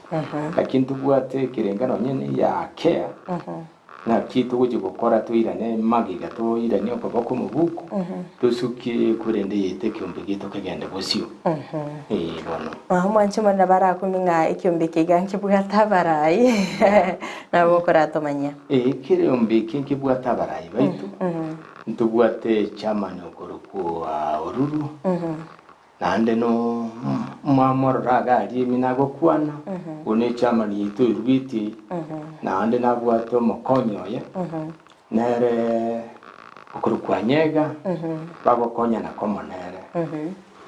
Lakini tobwate ekerenga nonye ne ya care, Naki togochia gokora toirane magega, toiranie okoboko omobuku, tosukie korende yaito ekeombe giaito kegende bosio. Ee bono.
Omwanche omonene barakumie ng'a ekeombe eke iga nkebwate abarai, nabo okoratomanyia.
Ee, ekeombe eke nkebwate abarai baito, ntobwate chairman okorokwa Oruru, Naende nomwamorora iga aria ime nagokwana, oyio ne chairman yaito oirugetie, naende nabwate omokonyi oye, nere okorokwa Anyega, bagokonyana komo nere.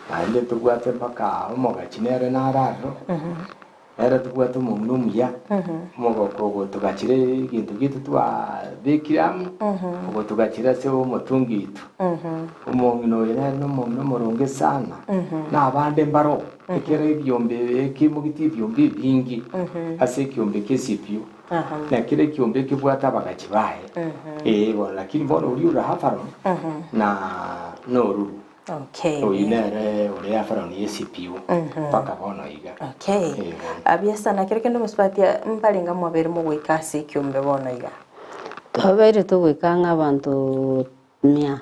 Naende tobwate mpaka omogachi nere naro aroro. Ere tobwate omong'ina omuya, omogoko ogotogachera egento giaito twabekire amo, ogotogachera ase omotungi oito. Omong'ina oyo nere nomong'ina omoronge sana, na abande mbaro, ekero ebiombe ekemogeti ebiombe ebinge ase ekiombe kia esipio, na kera ekiombe ekebwate abagachi baye, ee bono lakini bono oria ore Hafaron na noruru.
Okay.
Oyio nere ore Afaroni y'esipio mpaka bono iga.
Okay.
Eh, bono.
Abiasa na kero kende omosubati mbarenga mwabeire mogoika ase ekiombe bono iga.
Twabeire togoika ang'e abanto mia.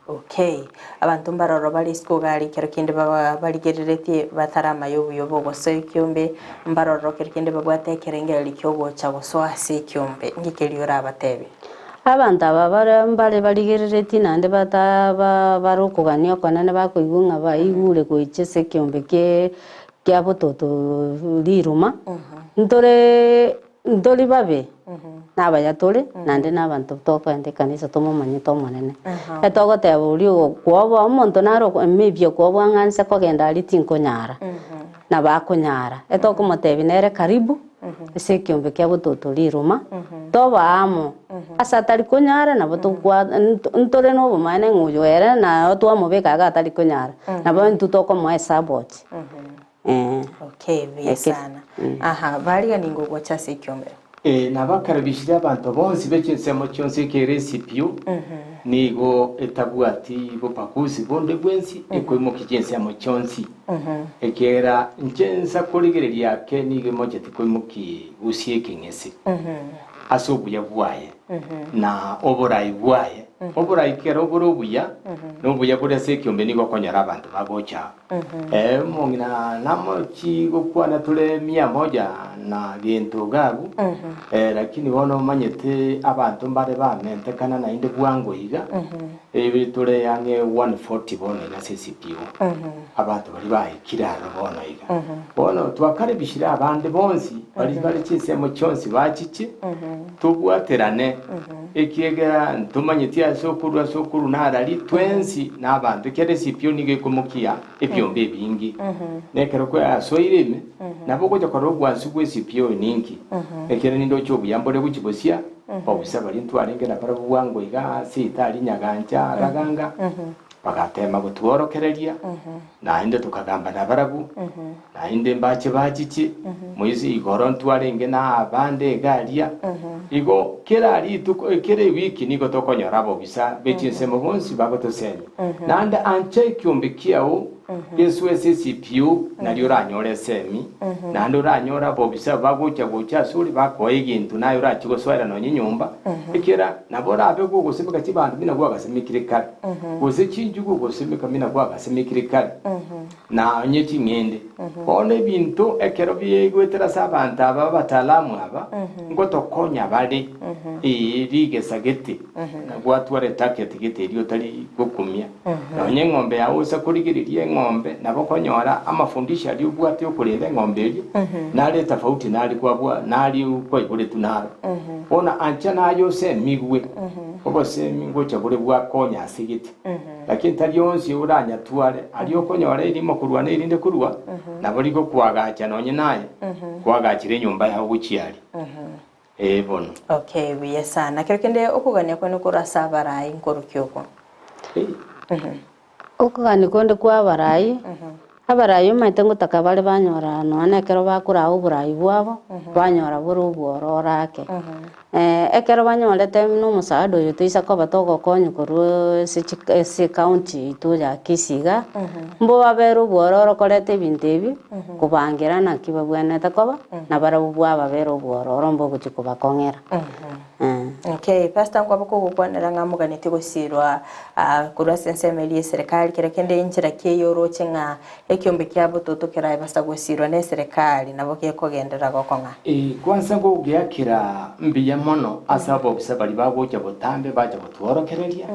Okay. Abanto mbaroro bare isiko iga aria ekero kende baba barigereretie bataramanya obuya obo gosoa ekiombe, mbaroro ekero kende babwate ekerengererio kiogocha gosoa ase ekiombe. Inki keria orabatebie?
Abanto aba bare mbare barigereretie naende bata ba bare okogania okonene bakoigwa ng'a baigure goicha ase ekiombe kie kia bototo riruma, ntore ntori babe, nabaya tore, naende na abanto tokogenda ekanisa tomomanyete Omonene. Etogoteba oria ogokwoboa omonto naro maybe okwoboa ng'a nse kogenda aria tinkonyara, nabo akonyara. Etokomotebia nere karibu, ase ekiombe kia bototo riruma, tobe amo, ase atari konyara nabo tokwa ntore na obomaene ng'a oyo ere naye twamobeka iga atari konyara, nabo intwe tokomoa esaboti. Eh.
Okay, buya
Eke-
sana. Aha, barigani ngogocha ase ekiombe.
Eh, nabakarabishire abanto bonsi be chinsemo chionsi ekere esipio, nigo etabwati bobagusi bonde bwensi, ekoimokia chinsemo chionsi. Ekiagera inche nsa korigereria ake nigo emocheti koimokia gusia ekeng'ese ase obuya bwaye na oborai bwaye. Oborai kero bore obuya, na obuya bore ase ekiombe nigo okonyora abanto bagocha. Eh, omong'ina namochi gokwana tore mia moja na gento iga abwo, eh, lakini bono omanyete abanto mbare bamentekana naende bwango iga, eh, tore ang'e 140 bono iga ase eCPO, abanto baria baikire aroro bono iga. Bono twakarebishire abande bonsi baria bare chinsemo chionsi bachiche, Tobwaterane, ekiagera ntomanyeti ase okorua ase okorua narari twensi nabanto, ekiagera esipio nigo ekomokia ebiombe ebinge. Na ekero kwasoire ime, nabo ogocha korora obwansu bw'esipio oyo ninki, ekiagera nindoche obuya mbore gochia bosia, bobusa baria ntwarenge nabarabwo bwango iga ase etari nyagancha raganga, bagateema gotworokereria, naende tokagamba nabarabwo, naende mbache bachiche, moise igoro ntwarenge na abande iga aria. Igo kera rituko, kera ewiki nigo tokonyora abobisa be chinsemo bonsi bagotosemia. Naende ancha ekiombe kiao gesoe ase esipio, nario oranyore esemi, naende oranyore abobisa bagocha gocha asore bakoe egento naye orachie gosoera nonya enyomba, ekiagera nabo orabe gogosemeka chibanto buna gwagasemekire kare, gose chinchugu ogosemeka buna gwagasemekire kare, na onye ching'ende. Bono ebinto ekero biaigwetera ase abanto aba abataalamu aba, ngotokonya bare, ee, rigesa gete, na gwatwara etarget gete eria otari gokumia. Nonya eng'ombe yao osa korigereria eng'ombe, nabo okonyora amafundisho aria obwate okorenda eng'ombe eria, nare etafauti nari kwabwa nari kwaiboretwe naro. Bono ancha naye osemigwe, obosemi ngocha bore bwakonya ase gete. Lakini tari onsi oranyatware, aria okonyora erimo korwa na erinde korwa, nabo rigokoagacha nonye naye, kwagachire enyomba yao gochia aria. Ee bono.
Okay, buya sana. Kero kende okogania kwene korwa ase abarai nkorukia oko.
Okogania konde kwa abarai, abarai omanyete ngotaka bare banyora nonya na ekero bakoraa oborai bwabo, banyora bore obwororo ake. Ekero banyorete buna omosaada oyo toisa koba togokonywa korwa ase chi ase ecounty yaito ya Kisii igaa, mbobabere obwororo koreta ebinto ebi, kobangera naki babwenerete koba, nabarabwo bwababera obwororo mbogochia kobakong'era.
Okay, Pastor nkwaba kogokwanera ng'a moganetie gosirwa ah, korwa ase ensemo eria y'eserekari, kero kende enchera ki eye oroche ng'a ekiombe kia bototo keraebasa gosirwa n'eserekari nabo gekogenderera gokong'a?
Ee, kwansa ngogeakera mbuya mono ase abobisa baria bagocha botambe bacha gotworokereria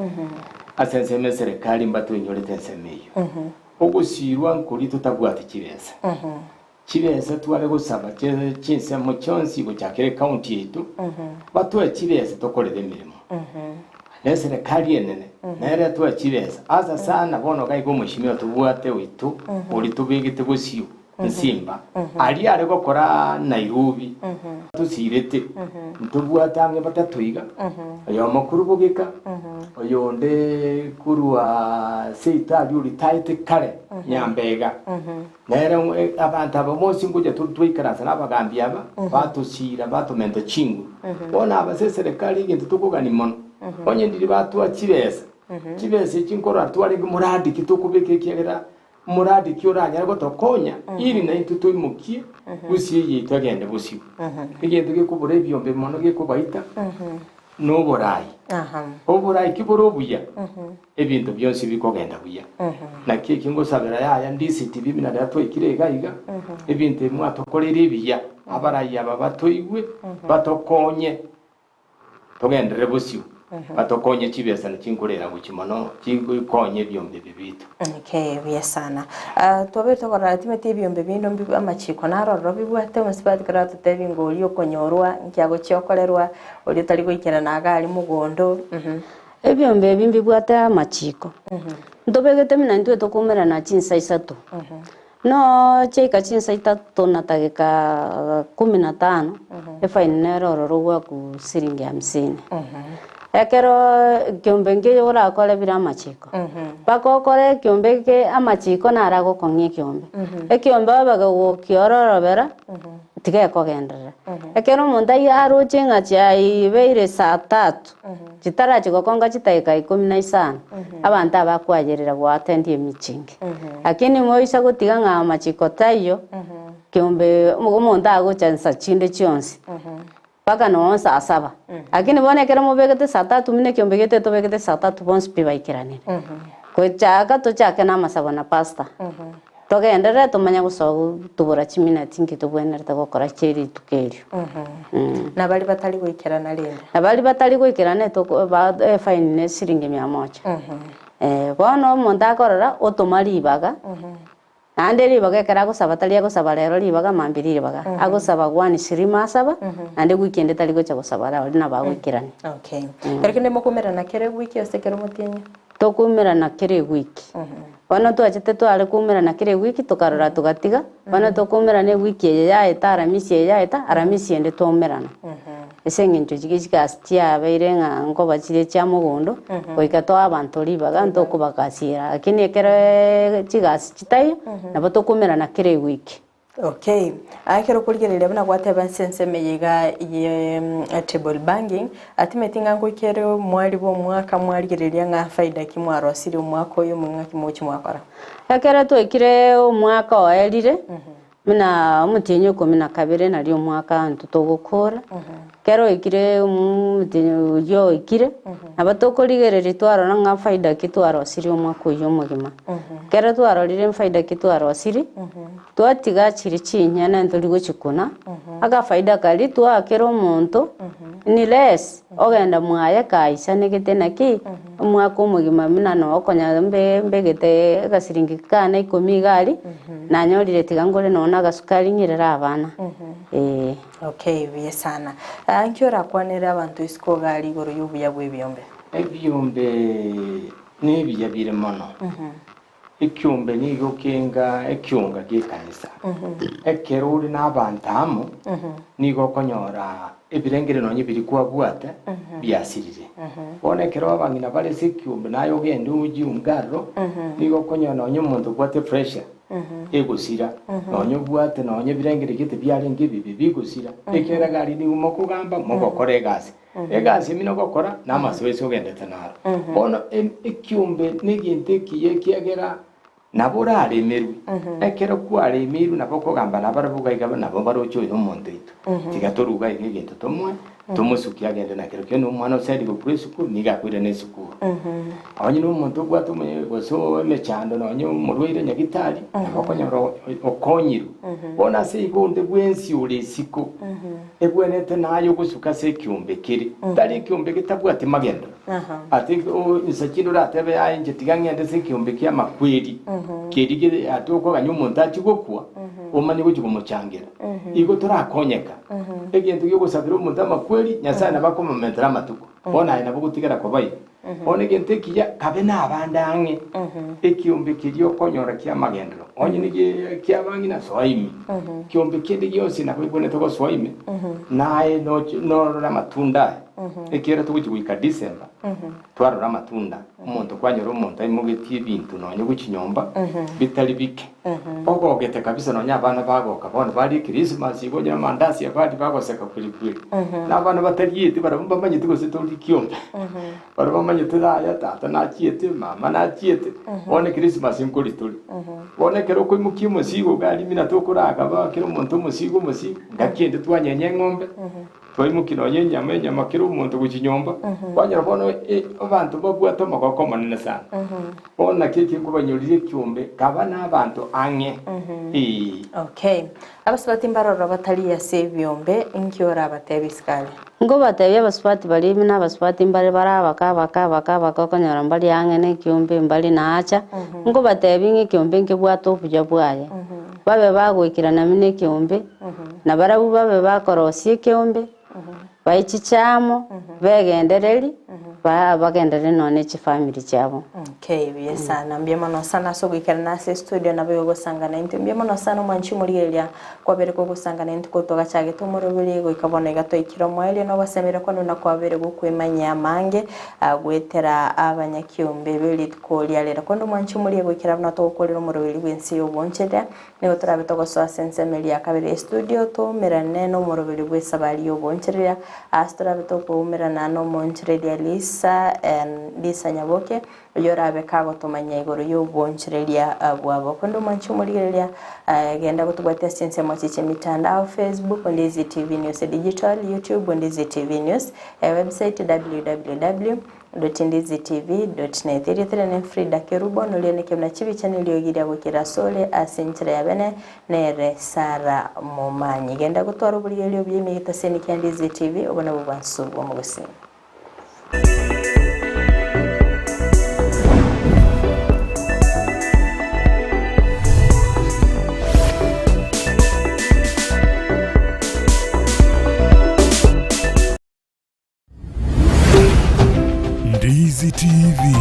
ase ensemo y'eserekari mbatoinyorete ensemo eyio. Ogosirwa nkoria totabwati chibesa. Chibesa tware gosaba chinsemo chionsi gochakera ecounty yaito, batoe chibesa tokorere emeremo. Na eserekari enene nere etoe chibesa. Asa sana bono iga iga omweshimiwa tobwate oito oria tobegete bosio Nsimba, aria are gokora Nairobi tosirete, ntobwate ang'e batato iga, oyomo korwa Bogeka, oyonde korwa seito aria oritaete kare Nyambega. Nere abanto aba bonsi ngocha tore twaikaransa nabagambi aba, batosiira, batomenta chinguru. Bono aba ase eserekari egento tokogania mono, onye ndiri batwa chibesa, chibesa echi nkorora twarenge moradi ki tokobeka ekiagera. Moradi ki oranyare gotokonya iri naintwe toimokie gusii yaito egende bosio. Egento gekobora ebiombe mono gekobaita noborai. Oborai ki bore obuya? Ebinto bionsi bikogenda buya. Naki eki ngosabera yaya ndisiti bibi na riria twaikire iga iga, ebinto ebi mwatokoreire ebiya, abarai aba batoigwe, batokonye. Togenderere bosio, batokonye chibesa na chinkorera gochia mono chigokonya ebiombe ebi biito.
Okay, buya sana. Ah, twabeire tokorora timeti ebiombe binde mbi amachiko naro ororo bibwate omosubati kero atotebi ng'a oria okonyorwa nki agochia okorerwa, oria otari goikerana iga aria mogondo mh.
Ebiombe ebi mbibwate amachiko, ntobegete buna intwe tokomerana chinsa isato. No chiaika chinsa itato na tageka kumi na tano, efaini nere ororo ogwaku siringi hamsini. Ekero ekiombe nkeiyo orakore bire amachiko, mpaka okore ekiombe eke amachiko naro agokong'ia ekiombe. Ekiombe obe gokiororobera, tiga ekogenderera. Ekero omonto aywo aroche ng'a chiaibeire saa tatu, Chitarachi gokonga chidakika ikomi na isano, abanto aba bakwayerera goatendia emichingi. Lakini moisa gotiga ng'a amachiko taiyo, kiombe omonto agocha nsa chinde chionsi, mpaka noo saa saba. Lakini bono ekero mobegete saa tatu buna ekiombe giaito tobegete saa tatu bonsi pi baikeranire. Gochaka tochake na amasabo na pastor. Togenderere tomanye gosoa tobora chiminati inki tobwenerete gokora chie rituko erio.
Na baria batari goikerana rende.
Na baria batari goikerana etoko ba efaini ne siringi mia moja. Bono omonto akorora otoma ribaga, naende ribaga ekero agosaba tari agosaba rero ribaga mambia ribaga, agosaba one shilling asaba, naende wiki ende tari gocha gosaba rirorio nabo agoikerania.
Okay. Ekero kende mokomerana kera ewiki gose kera omotienyi?
Tokoumerana kera ewiki. Bono twachete tware koumerana kera ewiki tokarora togatiga, bono tokoumerana ewiki eye yaeta aramisi eye yaeta, aramisi ende twaumerana. Ase eng'encho chige chigasi chiabeire ng'a nkoba chire chia mogondo, goika toe abanto ribaga ntokobagasiera, lakini ekero chigasi chitaiyo, nabo tokoumerana kera ewiki.
Okay. Aa ekero okorigereria buna gwateba nse ensemo eye iga ye table banking, atimeti ng'a ngoika ere omwari bwa omwaka mwarigereria ng'a faida ki mwarosirie omwaka oyo omong'ina ng'aki mogochia mwakora?
Ekero twaikire omwaka oerire, buna omotienyi o ikomi na kabere nario omwaka intwe togokora, ekero oikire omotienyi oyio oikire, nabo tokorigereria twarora ng'a faida ki twarosirie omwaka oyio omogima. Ekero twarorire faida ki twarosirie, Twatiga chiri chinyene ntori gochikuna, agafaida karia twaakera omonto ni less, ogenda mwaye kaisanegete naki, omwaka omogima buna nokonya mbe mbegete egasiringi kane ikomi iga aria, nanyorire tiga ngore nonya na agasukari ng'irere abana, eh.
Okay, buya sana. Ah, nki orakwanere abanto isiko iga aria igoro y'obuya bw'ebiombe?
Ebiombe nebiya bire mono. Ekiombe nigo kenga ekionga gi'ekanisa. Ekero ore n'abanto amo, nigo okonyora ebirengeri nonya biria kwabwate biasirire. Bono ekero abang'ina bare ase ekiombe naye ogende ojiunge aroro, nigo okonyora nonya omonto obwate pressure egosira, nonya obwate nonya ebirengeri gete biarenge ebibe bigosira, ekiagera iga aria nigo mokogamba mogokora egasi. Egasi emi nogokora namasoesi ogendete naro. Bono ekiombe negento ekiya ekiagera nabo oraremerwe. Ekero kwaremeirwe nabo okogamba nabarabwo iga iga nabo baroche oyo nomonto oito. Tiga toruga iga egento tomoe, tomosukie agende nakerokio. Onye nomwana osendi gokura esukuru nigo akoirana esukuru. Onye nomonto obwate omonye gose emechando nonye omorwaire nyagitari, nabo okonyora okonyirwe. Bono ase igo onde bwensi ore isiko. Egwenerete naye ogosuka ase ekiombe kere, tari ekiombe getabwati magenderero. Ase insa chinde oratebe, Aye inche tiga ng'ende ase ekiombe ki'amakweri, keria kere ase okoganya omonto achie gokwa, omanye gochia komochangera. Igo torakonyeka. Egento gi'ogosabera omonto amakweri, Nyasae nabo akomomentera amatuko. Bono aye nabo ogotigara koba igo. Bono egento ekiya, kabe nabande ang'e, ekiombe keria okonyora ki'amagenderero, onye neki'abang'ina, soa ime. Kiombe kende gionsi nabo ekwenerete gosoa ime, naye norore amatunda aye. Ekiagera togochia goika December, twarora amatunda, omonto kwanyora omonto aimogetie ebinto nonye gochia nyomba, bitari bike. Ogogete kabisa nonye abana bagoka bono baria echristmas igo onye amandasi abaria bagoseka kweri kweri. Na abana batarieti barabwo mbamanyeti gose tori kiombe. Baria bamanyete yaya tata nachiete, mama nachiete, bono echristmas nkori tore. Bono ekero okoimokia omosigo iga aria buna tokoragaba kera omonto omosigo omosigo, ngaki ende twanyenya eng'ombe, twaimokia nonye enyama enyama kera omonto gochia nyomba, kwanyora bono abanto babwate omogoko omonene sana. Bono naki eki nkobanyorire ekiombe, kaba na abanto ang'e, ee.
Okay. Abasubati mbaroro batari ase ebiombe, inki orabatebie isiko aria?
Nkobatebia abasubati baria ime na abasubati mbare bare abake abake abake abake okonyora mbari ang'e na ekiombe mbari naacha, nkobatebia ng'a ekiombe nkebwate obuya bwaye, babe bagoikerana buna ekiombe, na barabwo babe bakorosia ekiombe, bae chichamo, begendereri, ba bagenderere nonya ne chifamiri chiabo.
Okay, buya sana. Mbuya mono sana ase ogoikerana ase estudio nabo igo ogosangana intwe. Mbuya mono sana omwanchi omorigereria kwabere kogosangana intwe korwa twagachagete omoroberi goika bono iga twaikire omoerio na ogosemeria kwane buna kwabere gokwemanyia amange goetera abanyakiombe be rituko ria rero. Korende omwanchi omorigereria goikera buna togokorera omoroberi bw'ense y'obonchereria Nigo torabe togosoa ase ensemo eria ya kabere y'estudio toumerane nomoroberi bw'esabari y'oboonchereria ase torabe tokoumerana nomoonchereria Lisa, Lisa Nyaboke, oyio orabe kagotomanyia igoro y'oboonchereria bwabo. Korende omwanche omorigereria, genda gotobwatia ase chinsemo echi chi'emitandao, Facebook, Ndizi TV News Digital, YouTube, Ndizi TV News, website www. Ndizitv.net. Erieta riane Frida Kerubo, noria neke buna chibicha neriogi ria gokira asore ase enchera ya bene, nere Sarah Momanyi. Genda gotwara oborigereria obuya ime egetaseni kia Ndizi TV, obo nabwo bwansu bw'omogusii.
Ndizi TV,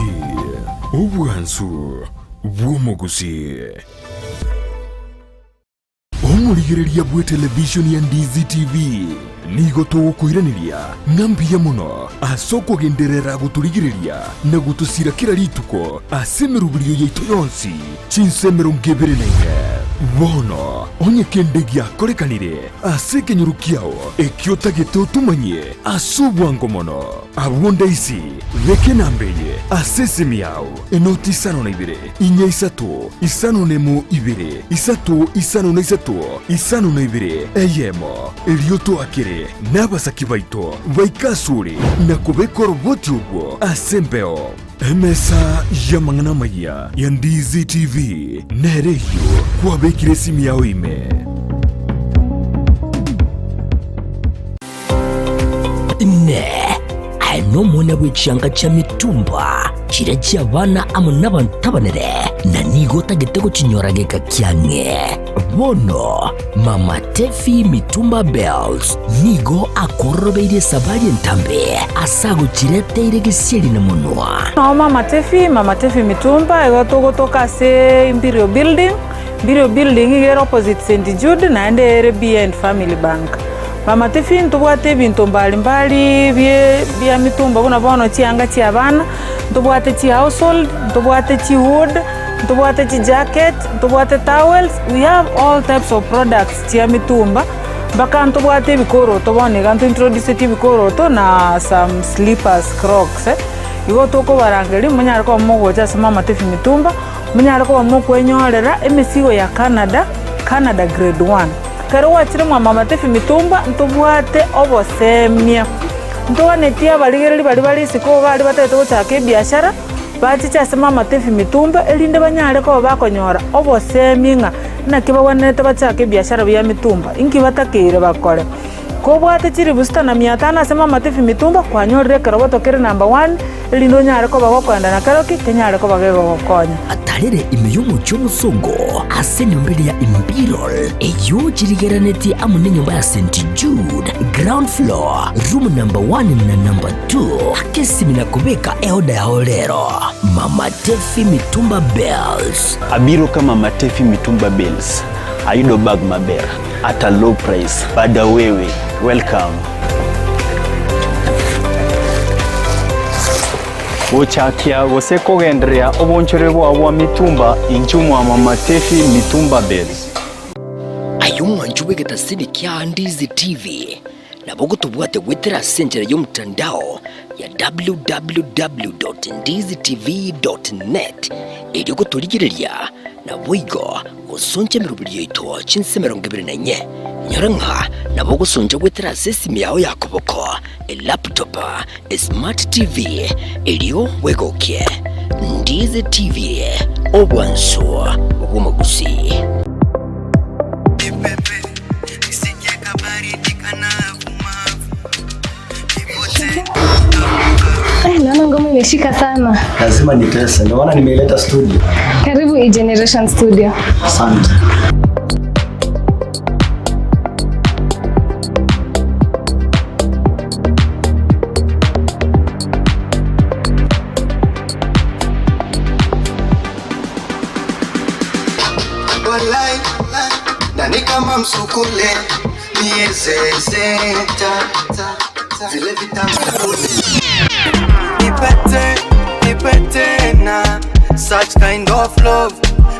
obwansu bw'omogusii. Omorigereria bw'etelevishoni ya Ndizi TV nigo togokoiraneria ng'a mbuya mono ase okogenderera gotorigereria na gotosira kera rituko ase emeroberio yaito yonsi chinsa 24. Bono onye kende giakorekanire ase ekenyoro kiao ekio otagete otomanyie ase obwango mono. Abwo ndaisi, beka enamba eye ase esimi yao, enoti 52 4 3 5 1 2 3 5 3 52 eyemo. Erio toakere nabasaki baito baike asore na kobeka oroboti orwo ase embeo. Emesa y'amang'ana amayia ya Ndizi TV nere eyio kwabekire esimi yao ime.
Inee! Aye nomwana bwe chianga chia mitumba, chiria chi'abana amo nabanto abanene, na nigo otagete gochinyora geka kiang'e? Bono Mama Tefi Mitumba Bells nigo akwororobeirie esabari entambe ase agochireteire gesieri na monwa.
Nao Mama Tefi, Mama Tefi Mitumba, igo togotoka ase Imperial Building, Imperial Building iga ere opposite St Jude naende ere behind Family Bank. Mama Tefi ntobwate ebinto mbali mbali bie bia mitumba buna bono chianga chia abana, ntobwate chi household, ntobwate chi wood, Ntobwate chijacket, ntobwate towels, we have all types of products chia mitumba, mpaka ntobwate ebikoroto bono iga ntointroducetie ebikoroto na some slippers, crocs eh. Igo tokobarangeria monyare koba mogocha ase Mama Tefi Mitumba, monyare koba mokwenyorera emesigo ya Canada, Canada grade one. Ekero gwachire mwa Mama Tefi Mitumba, ntobwate obosemia, ntoganetie abarigereri baria bare isiko iga aria batagete gochaka ebiashara. Bachiche ase mamatebi mitumba, erinde banyare koba bakonyora obosemi ng'a naki bagwenerete bachake ebiashara bia mitumba, inki batakeire bakore. Kobwate chilifu sita na mia tano ase mamatebi mitumba, kwanyorire ekeroboto kere number one, erinde onyare koba gokoenda na keroki kenyare koba gegogokonya.
Atarere ime y'omochie omosongo ase enyomba eria ya Imperial, eyio chirigeranetie amo nenyomba ya St Jude, ground floor, room number one na number two. Ake esimi na kobeka eoda yao rero. Mama Tefi Mitumba Bells.
Abiro ka Mama Tefi Mitumba Bales, ayudo bag maber at a low price. Bada wewe, welcome. Gochakia gose kogendereria obonchoreri bwao bwa mitumba inchuo mwa Mama Tefi Mitumba Bales.
Aye omwancho bw'egetasini kia Ndizi TV, nabo ogotobwate goetera ase enchera y'omotandao ya www.ndizitv.net erio gotorigereria naboigo gosoncha emeroberi yaito chinse 24. Nyora ng'a nabo ogosoncha goetera ase esimi yao ya koboko, elaptop, esmart TV, erio bwegokie. Ndizi TV, obwansu bw'omogusii.
Eh, naona ngoma imeshika sana.
Lazima nitese, ndio maana nimeileta studio.
Karibu E-Generation Studio.
Asante.
Walai, nani kama msukule niezezeta vile vitamu
Nipete, nipete na such kind of love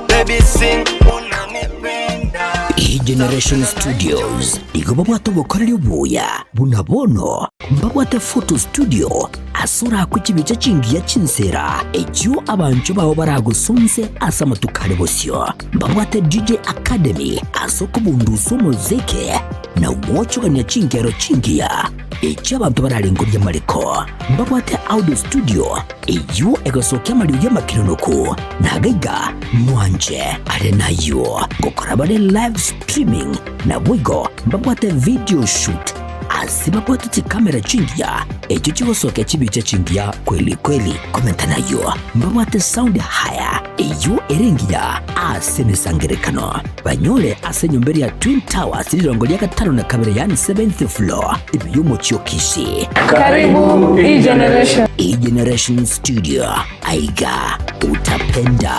baby sing unanipenda
E-Generation Studios igo babwate obokoreri obuya buna bono mbabwate photo studio ase orakwe chibicha chingiya chinsera echio abanchwa bao baragosonse ase amatuko are bosio. Mbabwate DJ Academy ase okobundusa omoziki na gwochogania chingero chingiya echio abanto bararengorie amariko. Mbabwate audio studio eyio egosokia amariogi amakironoku na agaiga mwanche are nayio gokora bare live streaming naboigo mbabwate video shoot ase babwate chikamera chingiya echio chigosokia chibicha chingiya kweli kweli. Komenta nayio mbabwate sound hire eyio ere engiya ase emesangerekano. Banyore ase enyomba eria ya Twin Towers rirongo ria gatano na kabere yaani seventh floor ime y'omochie o Kisii.
Karibu E-Generation.
E-Generation Studio, aiga utapenda.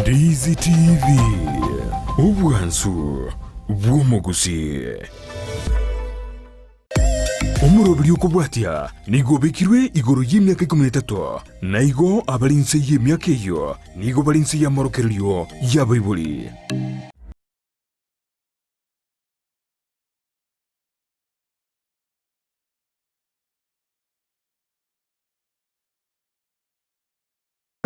Ndizi TV, obwansu bw'omogusii. Omoroberi okobwatia nigo obekirwe igoro y'emiaka 13, na igo abare inse y'emiaka eyio nigo bare inse y'amorokererio y'abaibori.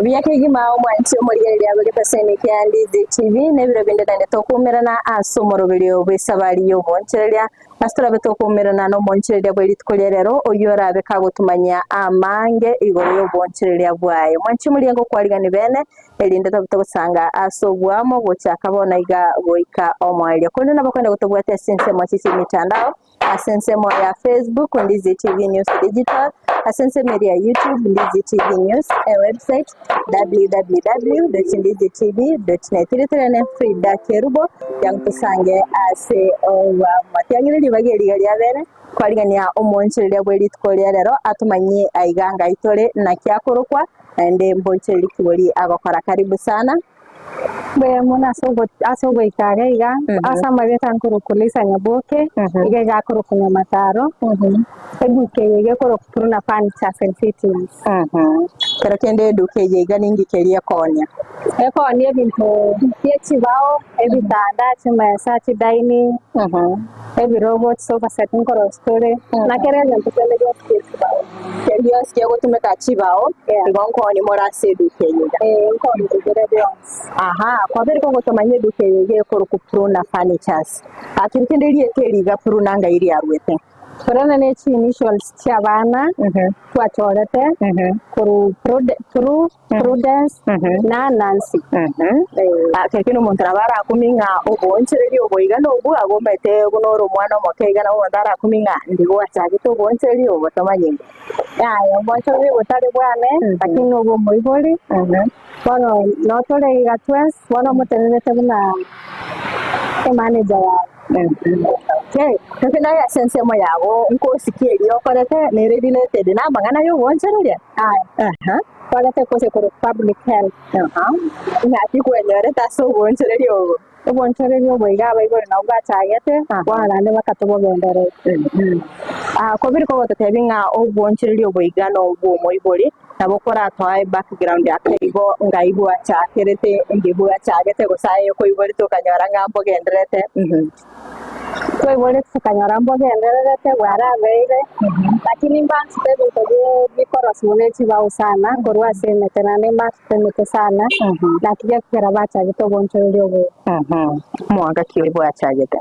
Buya kegima omwanchi omorigereria bw'egeteseni kia Ndizi TV na ebiro binde naende tokuumerana ase omoroberio bw'esabari y'ogoonchereria. Ase torabe tokuumerana nomoonchereria bwe rituko ria rero oyio orabe kagotumanyia amange igoro y'oboonchereria bwaye. Omwanchi omorigereria ngokwarigani bene erinde tobe togosanga ase oboamo gochaka bono iga goika omoerio. Korende nabo kwenda gotobwatia ase ensemo ase emitandao ase ensemo ya Facebook Ndizi TV News Digital, ase ensemo eria ya YouTube Ndizi TV News, ewebsite www.ndizitv.net. Ritorane Frida Kerubo yantosange ase obwamo. Tiang'ire ribaga eriga riabere kwarigania omoonchoreria bwe rituko ria rero atomanyie aiga ngai tore naki akorokwa naende mbonchorerie kibori agokora. Karibu sana.
Mbuya mono ase ogo ase ogoika iga iga, ase amarieta nkorokwa Lisa Nyaboke, iga iga akorokwa Nyamataro, eduka eye iga ekorokwa Pruna Furnitures and Fittings.
Kero kende eduka eye iga ninki keria ekoonia?
Ekoonia ebinto bie chibao, ebitanda, chimesa, chidining, ebirogo, chisofa set nkorosia tore, na kera egento kende gionsi gie chibao.
Keri gionsi kegotumeka chibao, igo nkooni more ase eduka eye iga.
Ee, nkooni tobere bionsi.
Aha, kwabere kogotomanya eduka eye iga ekorokwa Pruna Furnitures. Keri kende rieta eri iga Pruna ngai riaruete?
Pruna ne chi initials chia abana twachorete korwa Pru, Prudence na Nancy.
Keri kende omonto nabo arakumie ng'a oboonchoreria obo iga nobwo agomete buna ore omwana omoke iga nabo omonto arakumie ng'a ndigwachagete oboonchoreria obo tomanyeti.
Yaya, oboonchoreria botari bwane, lakini nobwa omoibori, bono notore iga twensi, bono omotenerete buna emanager yaye.
Okay, gose naye ase ensemo yago nkosikia eria okorete nere related na amang'ana ya oboonchoreria?
Aya, twarete course ekorokwa public health.
Ng'aki kwenyorete ase oboonchoreria obo?
Obonchoreria obo iga abaibori nabwo bachagete, bono naende bakatobogendereria.
Kobiri kogototebia ng'a obonchoreria obo iga nobw'omoibori, nabo koratoe background ake igo ng'ai bwachakerete, indi bwachagete gose aye okoiborete okanyora ng'a mbogendererete.
Twaiborete tokanyora mbogendererete bwarabeire, lakini mbanchete ebinto bie bikorosiwa ne chibao sana korwa ase emete naende mbanchete emete sana naki gekogera bachagete obonchoreria obo.
Omwaka ki oria bwachagete?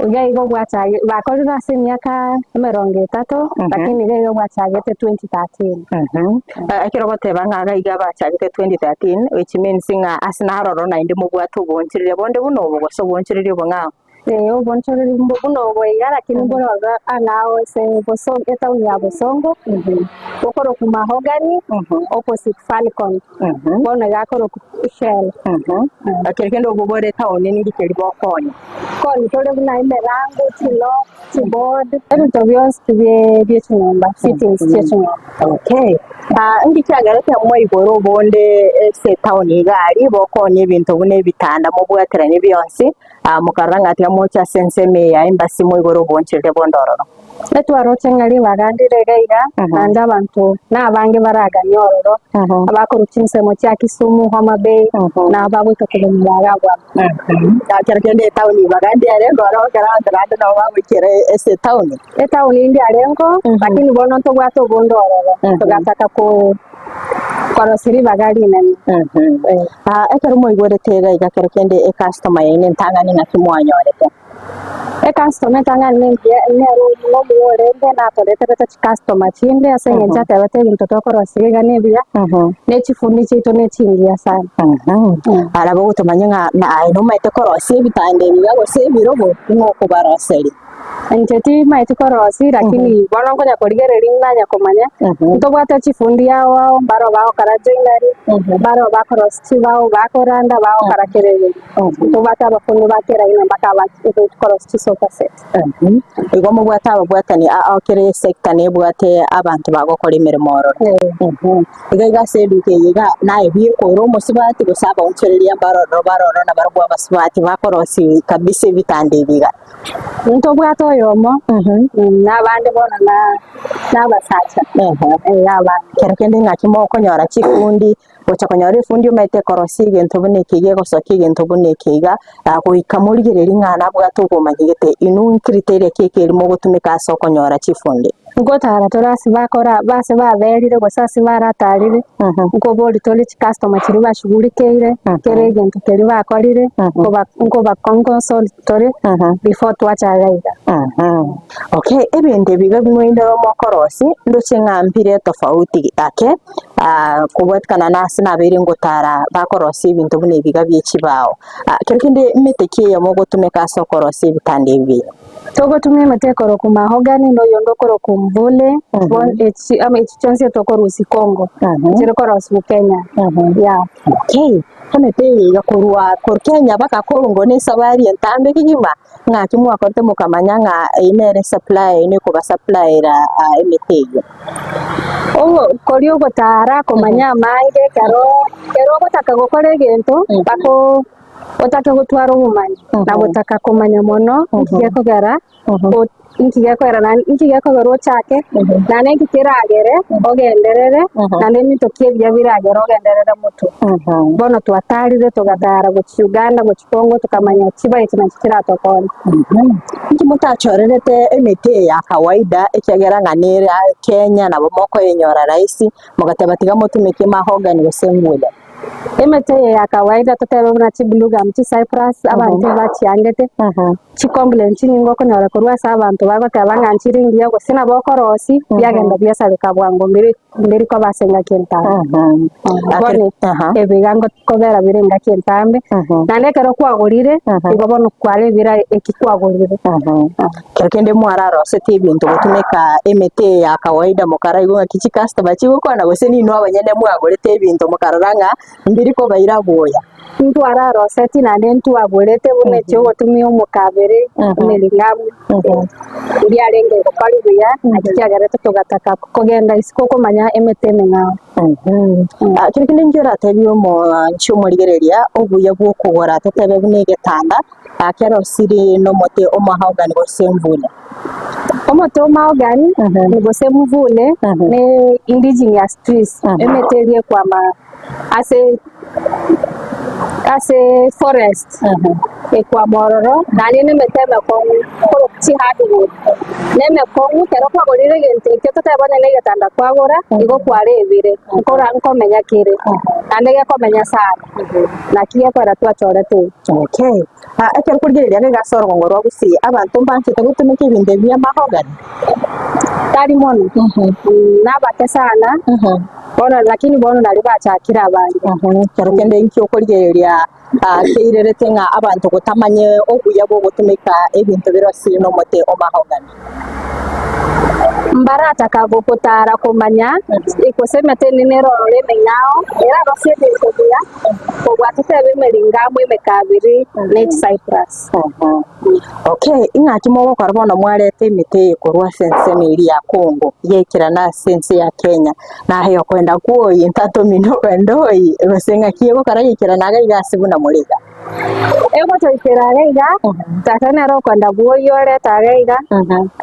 Iga igo bwachage bakorire ase emiaka emerongo etato lakini iga igo bwachagete 2013.
Ekero ogoteba ng'a iga iga bachagete 2013 which means ng'a ase naroro naende mobwate obonchoreria bonde buna obo gose obonchoreria obo ng'a
Ee, obonchoreria buna obo iga lakini mbore ororo ang'ao ase Bosongo etown ya Bosongo, okorokwa Mahogany opposite Falcon, bono iga akorokwa Shell.
Ekero kende obwo bore etown ninki keria bokonya?
Konya tore buna emerango, chilock, chiboard, ebinto bionsi pi bie chinyomba, fittings chie chinyomba.
Okay. Inki kiagerete mwaigoro obonde ase etown iga aria bokonya ebinto buna ebitanda mobwateranie bionsi, Mokarora ng'a tiga moche ase ensemo eye ya embasu moigore obonchereri bonde ororo.
Etwaroche ng'a ribaga ndire iga iga, naende abanto nabange baraganye ororo, abakorwa chinsemo chia Kisumu, Homa Bay, na abagoika korwa Murang'a abwo abwo.
Ekero kende etaoni ribaga ndiarenge ororo, ekero abanto naende nabo bagoikera ase etaoni.
Etaoni ndiarengeo, lakini bono ntobwate obonde ororo, togataka ko. Korosia ribaga rinene.
Ekero mwaigwerete iga iga kero kende ecustomer yaino entang'ani ng'aki mwanyorete?
Ecustomer entang'ani nengiya nere omuya orenge natoreterete chicustomer chinde ase eng'encho atebete ebinto tokorosia iga nebiya, ne chifundi chiaito nechingiya sana.
Nabo ogotomanya ng'a aye nomanyete korosia ebitanda ebi iga gose ebirogo, ng'o okobaroseria?
Inche timaeti korosia lakini bono nkonya korigereria nanya komanya, ntobwate chifundi ao ao mbaro bagokora joinery, mbaro bakorosia chibao, bakoranda, bagokora kera egento. Ntobwate abafundi ba kera aina mpaka aba korosia chisofa set.
Igo mobwate ababwatani ao kera esector nebwate abanto bagokora emeremo ororo. Iga iga ase eduka eye iga naye bwekore omosubati gose abaonchoreria mbaroro baroro nabarobwo abasubati bakorosia kabisa ebitanda ebi iga.
Ntobwate oyomo, na abande bono nabasacha, ee abande.
Kero kende ng'aki mokonyora chifundi, gocha konyora efundi omanyete ekorosia egento buna eke iga egosokia egento buna eke iga, goika morigererie ng'a nabwate obomanyi gete, inwe criteria ki eke eri mogotumeka ase okonyora chifundi?
Ngotara tore ase bakora ase baberire gose ase baratarire, nkoboria tore chicustomer chiria bashugurikeire, kera egento keria bakorire, nkoba nkoba consult tore before twachaka iga.
Okay, ebinto ebi iga bimoino mokorosia, ndoche ng'a mbire tofauti ake, kobwatikana na ase nabeire ngotara bakorosia ebinto buna ebi iga bie chibao. Kero kende emete ki eyemo ogotumeka ase okorosia ebitanda ebi?
Togotumia emete ekorokwa mahogany na oyonde okorokwa mvule, echi ama echi chionsi etokorusia Congo, chiri korosiwa Kenya, yeah.
Okay, emete eye iga korwa korwa Kenya mpaka Congo ne esabari entambe kegima, ng'aki mwakorete mokamanya ng'a eye nere supplier yaino ekobasuppliera emete eyio?
Ogo koria ogotara komanya amange ekero ekero ogotaka gokora egento bako. Otake gotwara obomanyi na gotaka komanya mono inki gekogera inki gekogera naende inki gekogera ochake, naende inki keragere ogenderere, naende ebinto ki ebiya biragere ogenderere motwe. Bono twatarire togatara gochia Uganda, gochia Congo tokamanya chibaeti nachi chiratokonye.
Inki motachorerete emete eye ya kawaida ekiagera ng'a nere aa Kenya nabo mokoyenyora rahisi, mogateba tiga motumeke mahogany gose ngwele?
Emete eye ya kawaida totebe buna chiblue gum, chicyprus, abanto ebachiangete, chicomplain chinyinge okonyora korwa ase abanto bagoteba ng'a nchire engiya gose nabo okorosia, biagenda biasareka bwango mbiri mbiri koba ase engaki entambe. Bono ebi iga ngokobera bire engaki entambe, naende ekero kwagorire, igo bono kwarebire eki kwagorire.
Kero kende mwararoseti ebinto gotumeka emete eye ya kawaida mokaraigwa ng'aki chicustomer chigokwana gose ninwe abanyene mwagorete ebinto mokarora ng'a
Mbiri kobaira buya.
Ntwararoseti naende ntwagorete buna ekiogotumia omokabere, emering'amu, mbiarenge gokori buya, naki kiagerete togataka kogenda isiko komanya emete emeng'ao.
Kero kende inki oratebie omoanchi omorigereria obuya bwa okogora totebe buna egetanda kerosiri nomote omahogany gose emvule?
Omote omahogany gose emvule ne indigenous trees, emete eria ekwama ase ase forest ekwama ororo naende na emete emekong'u korwa chihardwood na emekong'u ekero kwagorire egento ekio totebe onye na egetanda kwagora igo kwarebire nkora nkomenya kere naende gekomenya sana naki gekogera twachorete igo.
Okay. Ah, ekero okorigereria iga ase orogongo rwa Gusii, abanto mbanchete gotumeka ebinto ebi bia mahogany?
Tari mono, nabake sana. Bono lakini bono nario bachakire abange.
Ekero kende inki okorigereria keirerete ng'a abanto gotamanye obuya bw'ogotumeka ebinto birosirie nomote o mahogany?
Mbarataka gotara komanya gose emete ende nere ororo emeng'ao erarosie ebinto buya kobua totebe emeringamu emekabiri ne chicyprus.
Okay, ing'aki mogokora bono mwareta emete eye korwa ase ensemo eria ya Congo yaikerana ase ense ya Kenya, na aye okoenda kwoyia tata omino okoenda oyia, gose ng'aki egokora yaikerana iga iga ase buna more iga?
Egotoikera iga iga, tata nere okoenda bwoyia oreta iga iga,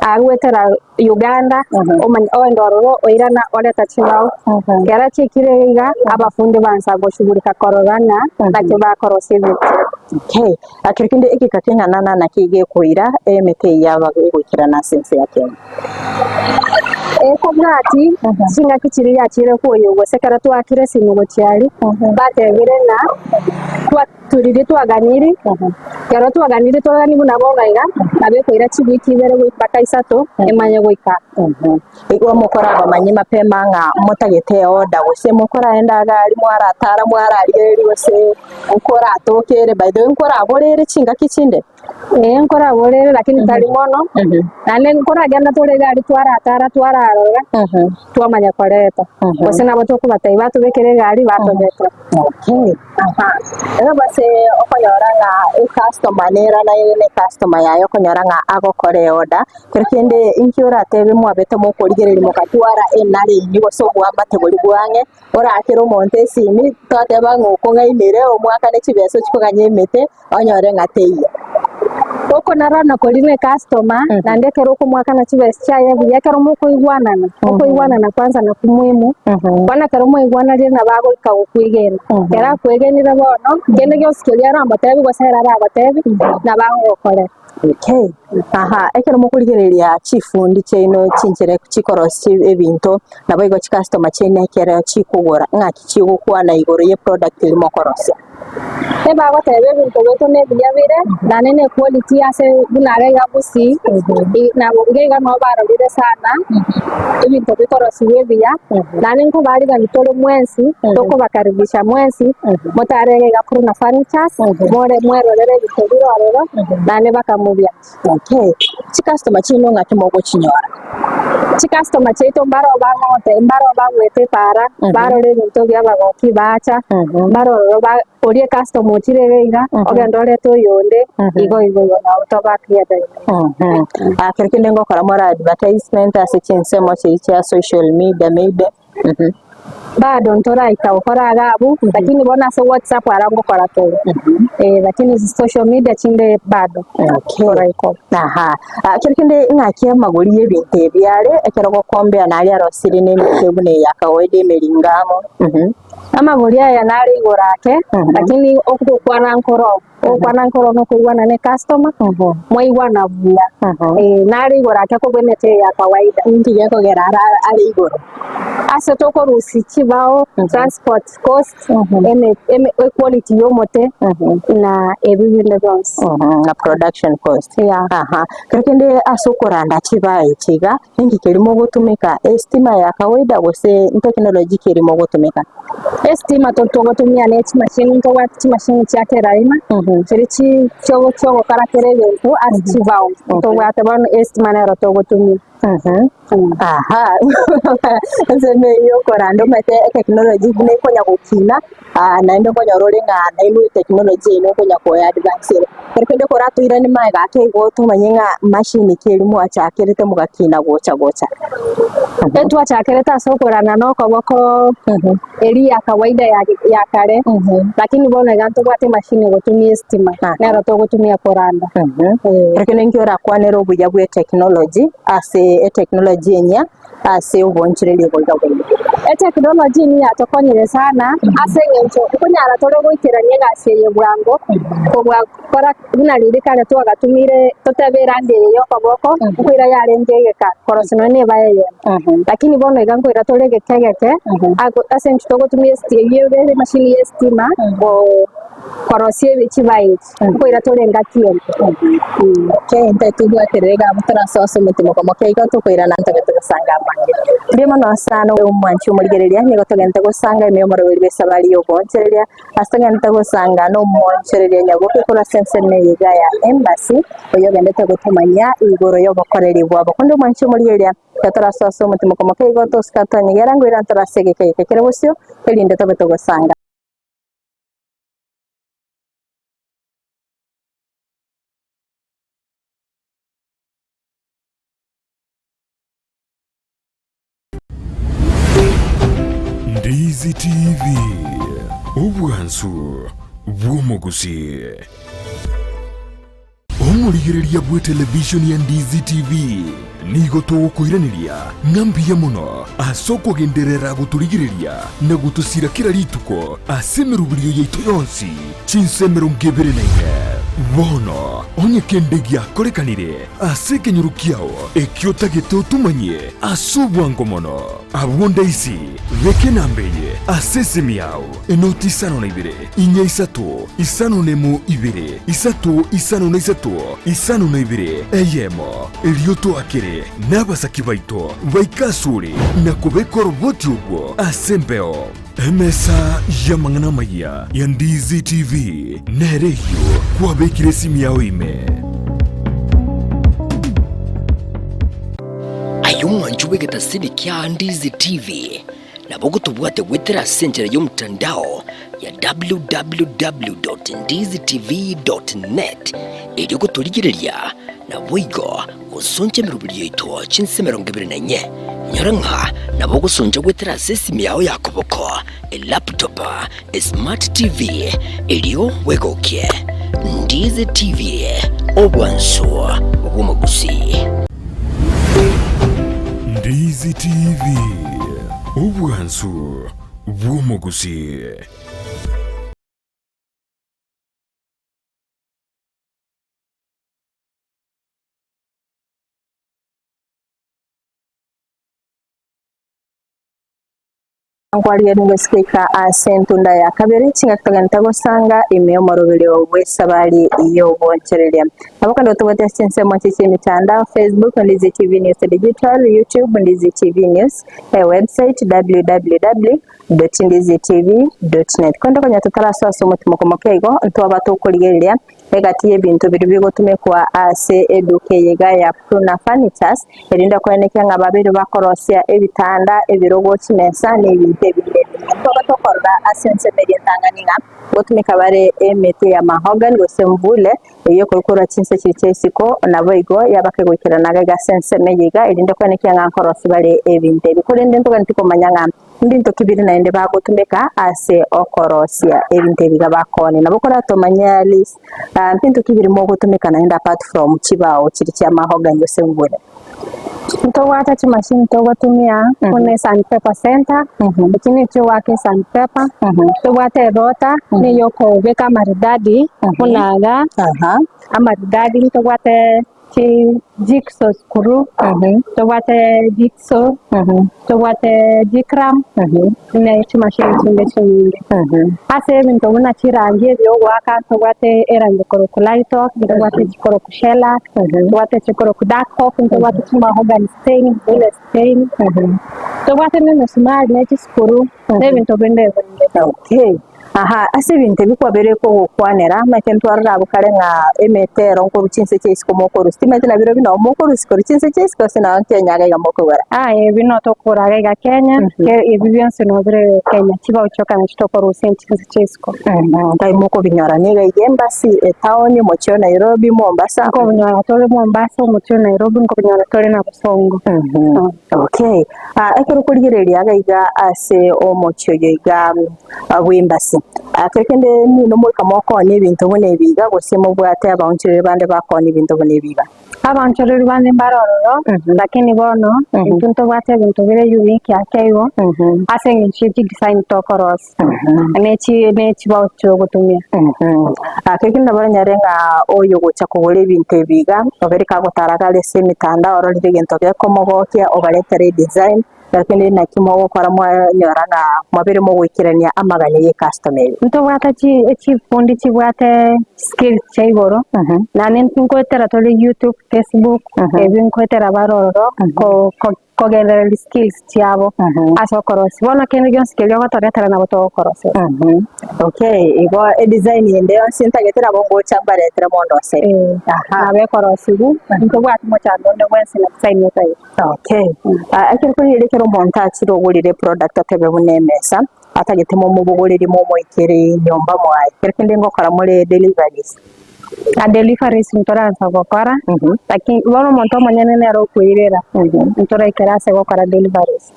agoetera Uganda, omanye oende ororo oirana oreta chibao, ekero chiikire iga iga, abafundi bansa goshughulika korora ng'a naki bakorosia ebinto.
Okay, ekero kende egeka keng'ana naki gekoira emete eye yaba egoikerana ase ense ya Kenya?
Ekobwati chingaki chiria yachire koyia gose ekero twakire esimi gochia aria, batebire ng'a twa riria twaganiri, ekero twaganiri togani buna bono iga, nabo ekoira chiwiki ibere goika mpaka isato emanye goika.
Igo mokorabamanye mapema ng'a motagete eorder gose mokoraenda iga aria mwaratara mwararigereria gose nkoratoke ere by the way nkorabore ere chingaki chinde?
Ee nkorabore ere lakini tari mono, naende nkoragenda tore iga aria twaratara twararora twamanya koreta, gose nabo tokobatebia batobekere egari batobetere.
Okay, aha. Ero base okonyora ng'a ecustomer nere naye ne ecustomer yaye okonyora ng'a agokora eorder, kero kende inki oratebe mwabete mokorigereria mogatwara enare eyio gose obwamate boria bwa ang'e, orakere omonto esimi twateba ng'a okong'ainire omwakane chibesa ochie koganya emete, onyore ng'a teiyo.
Okonarana koria ne customer naende ekero okomoakana chibesa chiaye buya ekero mokoigwanana, okoigwanana kwanza nakwo muhimu, bono ekero mwaigwananire nabo agoika gokwegena, ekero akwegenire bono, kende gionsi keria aramotebi gose ere aragotebi, nabo agogokorera.
Okay, aha, ekero mokorigereria chifundi chiaino chinchera chikorosia ebinto, naboigo chicustomer chiaino ekero chikogora, ng'aki chigokwana igoro ye product eria mokorosia?
Ebagoteba ebinto biaito nebiya bire, naende ne equality ase buna iga iga Gusii, nabo iga iga nabo barorire sana, ebinto bikorosiwa ebiya, naende nkobarigani tore mwensi, tokobakaribisha mwensi, motare iga iga Pruna Furnitures, more mwerorere ebinto bire ororo, naende bakamobiancha.
Okay, chicustomer chiaino ng'aki mogochinyora?
Chicustomer chiaito mbaro bagote mbaro bagwete epaara, barora ebinto bia abagoki bacha, mbaro ororo ba oria ecustomer ochire iga iga, ogende orete oyonde, igo igo igo nabo tobakiete igo.
Ah, kero kende ngokora more advertisement ase chinsemo chiria chia social media maybe.
Bado ntoraika gokora iga abwo, lakini bono ase whatsapp aro ngokora tore, eh, lakini social media chinde bado ntoraika.
Aha, Ah, kero kende ng'aki amagori y'ebinto ebi are ekero ogokombea naria arosirie na emete buna eye ya kawaida emeringamo.
Amagori aya nare igoro ake, lakini ogokwana nkoro. Ogokwana nkoro nokoigwana ne customer, mwaigwana buya. Eh, nare igoro ake kobua emete eye ya kawaida.
Inki gekogera are igoro?
Ase tokorusia chibao, transport cost, eme eme equality ya omote, na ebi binde bionsi.
Na production cost.
Yeah.
Aha. Kero kende ase okoranda chibao echi iga, ninki keria mogotumeka? Estima ya kawaida gose technology ki eria mogotumeka?
Estima togotumia ne chimashini ntobwate chimashini chia kera aina, chiria chi chiogokora kera egento ase chibao, ntobwate bono estima nero togotumia.
Aha, ensemo eyio okoranda omanyete etechnology buna ekonya gokina, Naende okonyora ore ng'a nainwe technology eye nokonya koe advance ere. Ekero kende koratoirane magega ake igo tomanye ng'a machine ki eria mwachakerete mogakina gocha gocha.
Etwachakerete ase okorana na okoboko eria ya kawaida ya ya kare, lakini bono iga ntobwate emachine egotumia estima, nero togotumia koranda.
Ekero kende nki orakwanere obuya bwe technology ase etechnology enyia ase obonchoreria obo iga bwaino?
Etechnology nigo yatokonyire sana ase eng'encho nkonyara tore goikerania egasi eye bwango kobua kora buna riria kare twagatumire totebe erangi eye ya okoboko nkoira yarenge egeka korosia nonya na ebaya eyemo. Lakini bono iga nkoira tore egeka egeke ase eng'encho togotumia esti eywo ere emachine ya estima korosia chibae echi. Nkoira tore engaki ende.
Okay, intwe tobwaterere iga abwo torasoe ase omotimoko moke igo tokoirana ntobe togosanga amange. Mbuya mono sana omwanchi omorigereria, nigo togente gosanga ime y'omoroberi bw'esabari y'ogoonchereria, ase togente gosanga nomoonchereria nyaboke korwa ase ensemo eye iga ya Embassy, oyio ogendete gotomanyia igoro y'obokoreri bwabo. Konde omwanchi omorigereria, ekero torasoe ase omotimoko moke igo tosika twanyegera ngoirana tore ase egeka eke kere bosio, erinde tobe togosanga.
Ndizi TV, obwansu bw'omogusii. Omorigereria bw'etelevishoni ya Ndizi TV nigo togokoiraneria ng'a mbuya mono ase okogenderera gotorigereria na gotosira kera rituko ase emeroberio yaito yonsi chinsa 24. Bono onye kende giakorekanire ase ekenyoro kiao ekio otagete otomanyie ase obwango mono, abwo ndaisi beka enamba eye ase esimi yao, enoti isano na ibere, Inya isato, isano nemo ibere, isato isano na isato, isano na ibere, eyemo. Erio toakere nabasaki baito baike asore na kobeka oroboti orwo ase embeo. Emesa y'amang'ana amayia ya Ndizi TV nere eyio kwabekire esimi yao ime.
Aye omwanchi bw'egetasini kia Ndizi TV, Nabo gotobwate goetera ase enchera y'omotandao ya www.ndizitv.net erio gotorigereria naboigo gosoncha emeroberi yaito chinsa 24. Inyora ng'a nabo ogosoncha goetera ase esimi yao ya koboko, elaptop, esmart TV erio bwegokie. Ndizi TV, obwansu bw'omogusii.
Ndizi TV, obwansu bw'omogusii.
Nkwarigereria goika ase entunda ya kabere, chingaki togente gosanga ime y'omoroberio bw'esabari y'obonchereria. Nabo kande otobwate ase chinsemo echi chi'emitandao, Facebook, Ndizi TV News Digital, YouTube, Ndizi TV News, ewebsite, www.ndizitv.net. Korende konya totarasoa ase omotimoko moke igo, ntwaba tokorigereria Egati y'ebinto biria bigotumekwa ase eduka eye iga ya Pruna Furnitures, erinde koenekia ng'a babeire bakorosia ebitanda, ebirogo, chimesa, na ebinto ebinde ebinge. Ntoba tokorora ase ensemo eria entang'ani ng'a ngotumeka bare emete ya mahogany gose mvule, eyio ekorukorwa chinse chiria chia isiko, naboigo yabake goikerana iga ase ensemo eye iga, erinde koenekia ng'a nkorosia bare ebinto ebi. Korende ntoganeti komanya ng'a Mbinto ki bire naende bagotumeka ase okorosia ebinto ebi iga bakoonia? Nabo koratomanye Alice, mbinto ki bire mogotumeka naende apart from chibao chiria chia mahogany gose ngure?
Ntobwate chimashini togotumia buna esandpaper center, eki nekio ogoaka esandpaper, ntobwate erota neye okobeka amaridadi buna iga, amaridadi ntobwate. Chi jigsaw screw, tobwate jigsaw, tobwate G-clamp, ne chimashini chinde chinyinge. Ase ebinto buna chirangi ebi ogoaka ntobwate erangi ekorokwa light off, ntobwate chikorokwa shellac, ntobwate chikorokwa dark off, ntobwate chimahogany stain, bullet stain, ntobwate ne emesumari ne chisukuru, na ebinto binde ebinge.
Okay. Aha, ase ebinto ebi kwabere kogokwanera, omanyete ntwarora abwo kare ng'a emete ero nkorwa chinse chia isiko mokorusia, timanyeti na birobio nabo mokorusia korwa chinse chia isiko gose nabo Kenya iga iga mokogora?
Aye ebi no tokogora iga iga Kenya, ke ebi bionsi no bire Kenya, chibao chioka nachi tokorusia chinse chia isiko.
Nkai mokobinyora niga iga embassy, etown, omochie o Nairobi, Mombasa?
Nkobinyora tore Mombasa, omochie o Nairobi, nkobinyora tore na Bosongo.
Okay, ekero okorigereria iga iga ase omochie oyo iga bw'embasi, kero kende nino moika mokoonia ebinto buna ebi iga, gose mobwate abaonchoreri bande bakoonia ebinto buna ebi iga?
Abaonchoreri bande mbare ororo, lakini bono intwe ntobwate ebinto bire unique ake igo, ase eng'encho ye chidesign tokorosia, ne chi ne chibao chiogotumia.
Kero kende nabo oranyare ng'a oyogocha kogora ebinto ebi iga, obere kagotara iga are ase emetandao ororire egento gekomogokia, obaretere edesign, Lakini naki mogokora mwanyora ng'a mwabeire mogoikerania amaganya y'ecustom eye?
Ntobwate chikundi chibwate skills chia igoro, naende nkoetera tore YouTube, Facebook, ebi nkoetera bare ororo kogendereria skills chiabo ase okorosia. Bono kende gionsi keria ogotoretera nabo togokoroseria.
Okay, igo edesign ende yonsi ntagete nabo ngocha mbaretere mondoserie.
Nabo ekorosiwu, ntobwati mochando onde bwensi na design otagete.
Okay. Ah, ekero korigereria ekero omonto achire ogorire eproduct otebe buna emesa, atagete momobogorerie momoikere nyomba mwaye, kero kende ngokora more deliveries?
Ah, deliveries ntoransa gokora, lakini bono omonto omonyene nere okoirera, ntoraikera ase gokora deliveries.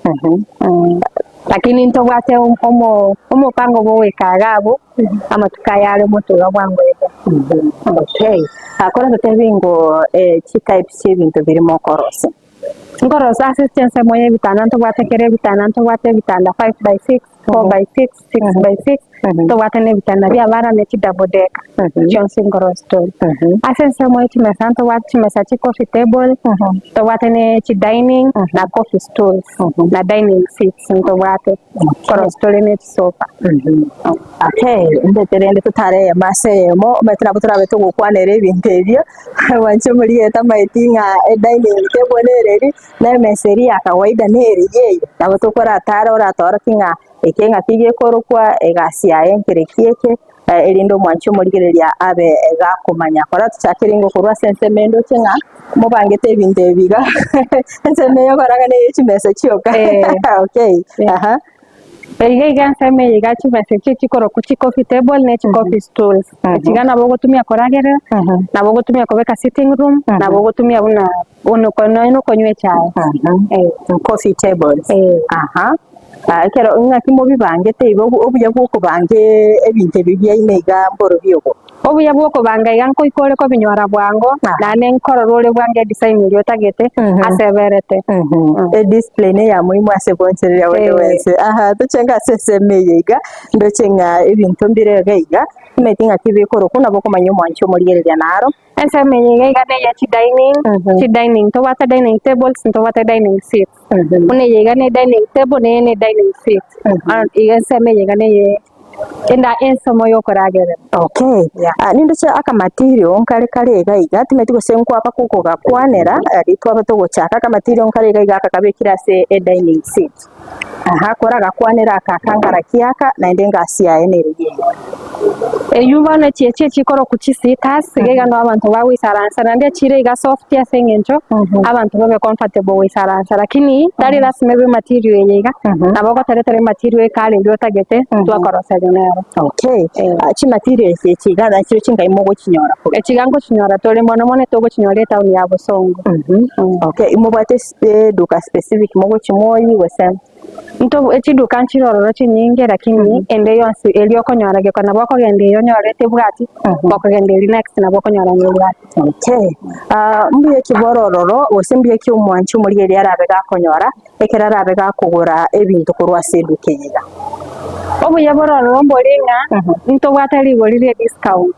Lakini ntobwate omo omopango bwa ogoika iga abwo, amatuko aya are omotuga iga bwango iga.
Okay. Ah, kore totebi ngo eh, chitypes chi'ebinto biria mokorosia.
Nkorosia ase chinsemo ya ebitanda ntobwate kera ebitanda ntobwate ebitanda 5 by 6, 4 by 6, 6 by 6, ntobwate na ebitanda bia abana ne chidouble decker, chionsi nkorosia tore. Ase ensemo ya chimesa ntobwate chimesa chi coffee table, ntobwate ne chidining na coffee stools na dining seats ntobwate, nkorosia tore ne chisofa.
Okay, ndete rende totare eyemo ase eyemo, omanyete nabo torabe togokwanera ebinto ebio, mwanche moriete amaeti ng'a edining table nere eri, na emesa eria ya kawaida nere eyio eye, nabo tokoratare oratorokie ng'a eke ng'aki gekorokwa, egasi yaye nkere ki eke, erinde omwanchi omorigereria abe gakomanya. Kora tochake ringo korwa ase ensemo ende oche ng'a mobangete ebinto ebi iga, ensemo eye okora ng'a neye chimesa chioka okay, aha.
Iga iga ensemo eye iga chimesa echio chikorokwa chicoffee table ne chicoffee stools. Echi iga nabo ogotumia koragerera, nabo ogotumia kobeka sitting room, nabo ogotumia buna nonya okonywa echae.
Coffee tables. Aha. Ekero ng'aki mobibangete igo obuya bwa okobanga ebinto ebi biaino iga mborobi obo?
Obuya bwa okobanga iga nkoika ore kobinyora bwango, naende nkorora ore bwango edesign eria otagete ase eberete.
Ediscipline eya muhimu ase gwanchereria bonde bwensi. Aha, tochenge ase ensemo eye iga, ndoche ng'a ebinto mbire iga iga, omanyete ng'aki bikorokwa nabo okomanya omwanchi omorigereria naro.
Ensemo eye iga iga neye chidining, chidining, ntobwate dining tables, ntobwate dining seats. Buna eye iga ne dining table na eye ne dining seat. Iga ensemo eye iga neye enda ensomo ya okoragerera.
Okay, ah, nindoche akamatirio nkare kare iga iga, timanyeti gose nkwaba kogakwanera, riria twaba togochaka, akamatirio nkare iga iga aka kabekire ase edining seat. Aha, koragakwanera aka akangara ki aka, naende engasi yaye nere eyio.
Eyio bono echi echi echikorokwa chisitas, iga iga nabo abanto bagoisaransa, naende echire iga soft ase eng'encho abanto babe comfortable goisaransa, lakini tari lasima ebe ematerial eye iga, nabo ogotoretera ematerial ekare eria otagete, twakoroseria nero.
Okay, ah, chimaterial echi echi iga nachio chinkai mogochinyora korwa?
Echi iga ngochinyora tore mono mono togochinyora etown ya Bosongo.
Okay, mobwate eduka specific mogochimoyia gose?
Nto echiduka nchire ororo chinyinge lakini ende yonsi eria okonyora geko nabo okogenda eye onyore tebwati, okogenda eria next nabo okonyora nebwate.
Okay, ah, mbuya ki bore ororo gose mbuya ki omwanchi omorigereria arabe gakonyora ekero arabe gakogora ebinto korwa ase eduka eye iga?
Obuya bore ororo mbori ng'a ntobwate rigori rie discount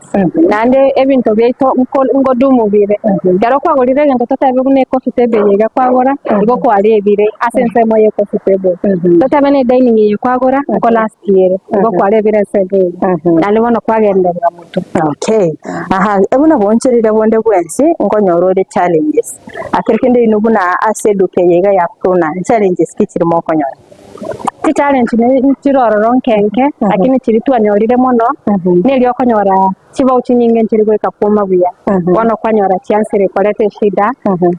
naende ebinto biaito nko nkodumu bire. Ekero kwagorire egento totebe buna ecoffee table eye iga kwagora, igo kwarebire ase ensemo ye coffee table. Totebe ne dining eye kwagora, nko last ere, igo kwarebire ensemo eye. Naende bono kwagenderera motwe.
Okay, aha, buna boonchoreria bonde bwensi nkonyora ore challenges, akere kende inwe buna ase eduka eye iga ya Pruna, challenges ki chiri mokonyora?
Chichallenge ne chirororo nkenke, lakini chiria twanyorire mono, neria okonyora chibao chinyinge nchiri goika kwoma buya. Bono kwanyora chiansire koreta eshida,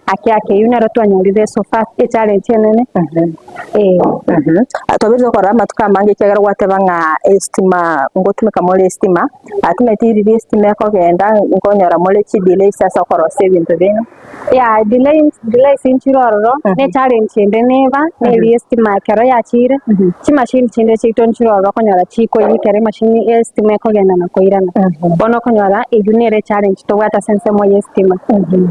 ake ake eyio nero twanyorire so far echallenge enene, eh.
Twabire tokorora amatuko amange ekiagera gwateba ng'a estima ngotumeka more estima, timanyeti riria estima ekogenda nkonyora more chidelays ase okorosia ebinto biaino.
Yeah, delays delays inchire ororo, ne challenge ende neba, neri estima ekero yachire, chimashini chinde chiaito nchire ororo okonyora chikoiywa ekero emashini estima ekogenda na koirana. Bono okonyora eywo nere echallenge tobwate ase ensemo ya estima.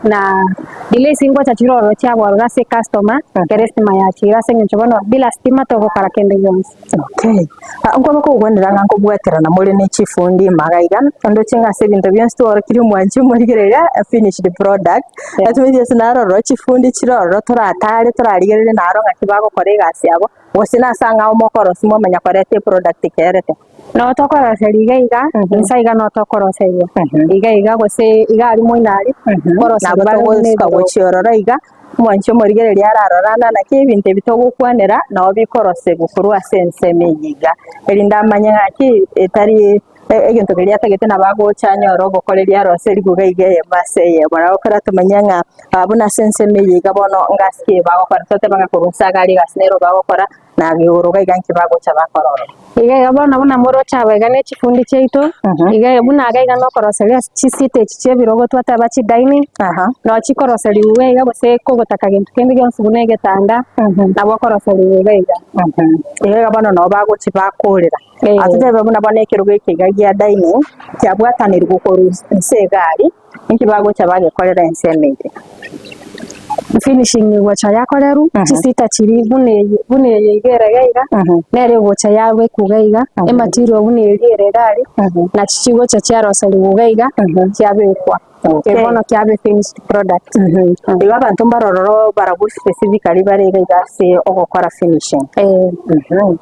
Na delays ngocha chire ororo chiaba ororo ase ecustomer, ekero estima yachire ase eng'encho bono bila stima togokora kende gionsi.
Okay. Ah, nkoba kogokwanera ng'a nkobwaterana more ne chifundi maga iga, ndoche ng'a ase ebinto bionsi tworokirie omwanchi omorigereria finished product, natumeti ase naro ororo chifundi chire ororo toratare torarigererie naro ng'aki bagokora egasi yabo, gose nase ang'ao mokorosia mwamanya koreta eproduct ekerete.
Nabo tokoroseria iga iga, inse iga nabo tokoroseria iga iga gose iga aria moino aria, koroseria
Nabo
bare buna
togosuka
ebirogo.
gochia ororo iga, Omwanchi omorigereria ararorane naki ebinto ebi togokwanera nao bikorosegwa korwa ase ensemo eye iga, erinde amanye ng'aki etari egento keria atagete nabo agocha anyore obokoreri arose ribuga iga eyemo ase eyemo. Nabo ekero tomanye ng'a buna ase ensemo eye iga bono ngasi ki bagokora, toteba ng'a korwa inse iga aria egasi nero bagokora, na igoro iga iga inki bagocha bakora ororo.
Iga iga bono buna moroche aba iga ne chifundi chiaito, iga iga buna iga iga nokoroseria ase chisiti echi chia ebirogo twateba chidining, noo chikoroserigwa iga iga gose kogotaka gento kende gionsi buna egetanda, nabo okoroserigwa iga iga.
Iga iga bono noo bagochi bakorera. Atotebe buna bono ekerogo eke iga gia dining, kiabwatanirwe korwa inse iga aria, inki bagocha bagekorera ensemo eye.
Finishing gocha yakorerwa, chisita chiria buna eye buna eye iga ere iga iga, nere egocha yabekwa iga iga, ematerial buna eria ere iga aria, nachi chigocha chiaroserigwa iga iga, chiabekwa.
Okay.
Bono kiaba efinished product.
Igo abanto mbare ororo barabwo specifically bare iga iga ase ogokora finishing.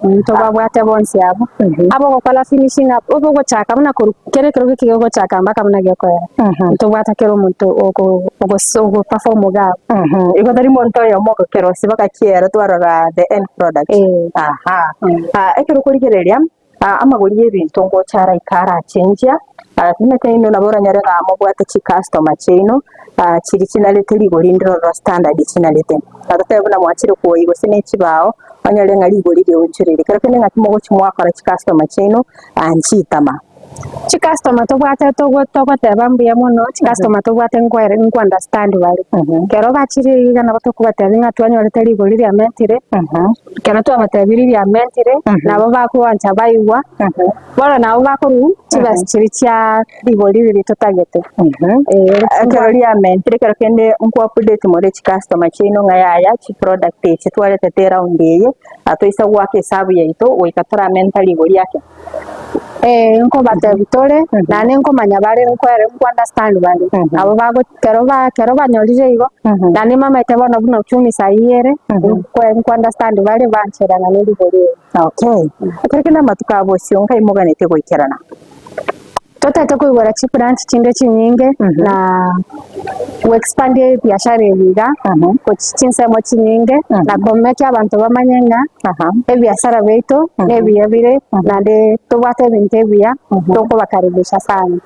Ntobabwate bonsi abwo, abogokora finishing abwo, obogochaka buna korwa kera ekerogo eke gegochaka mpaka buna gekoera, ntobwate kera omonto ogo ogo perform iga abwo.
Igo tari monto oyomo ogokerosia mpaka kiere twarora the end product. Aha. Ekero okorigereria amagori y'ebinto ngocha araika arachenjia, timanyeti inwe nabo oranyore ng'a mobwate chicustomer chiaino chiria chinarete rigori rinde roro standard chinarete. Totebe buna mwachire kwoyia gose ne chibao, onyore ng'a rigori rionchorire. Kero kende ng'aki mogochia mwakora chicustomer chiaino nchitama.
Chicustomer tobwate togo togoteba mbuya mono, chicustomer tobwate nkoere nko understand bare. Ekero bachire iga nabo tokobatebia ng'a twanyorete rigori riamentire, ekero twabatebirie riamentire, nabo bakoancha baigwa, bono nabo bakorwa chibesa chiria chia rigori riria totagete.
Ekero riamentire ekero kende nko update more chicustomer chiaino ng'a yaya chiproduct echi twaretete eround eye, toisa goaka esabu yaito goika toramenta rigori ake.
Ee, nkobatebia tore, naende nkomanya bare nkoere nko understand bare, nabo bago kero ba kero banyorire igo, naende mbamaete bono buna uchumi saii ere, nkwe nko understand bare bancherana ne rigori eri.
Okay. Ekero kende amatuko a bosio nkai moganetie goikerana?
Totagete koigora chibranch chinde chinyinge na go expand ebiashara ebi iga gochia chinsemo chinyinge na komake abanto bamanye ng'a ebiasara biaito nebiya bire naende tobwate ebinto ebiya tokobakaribisha sana.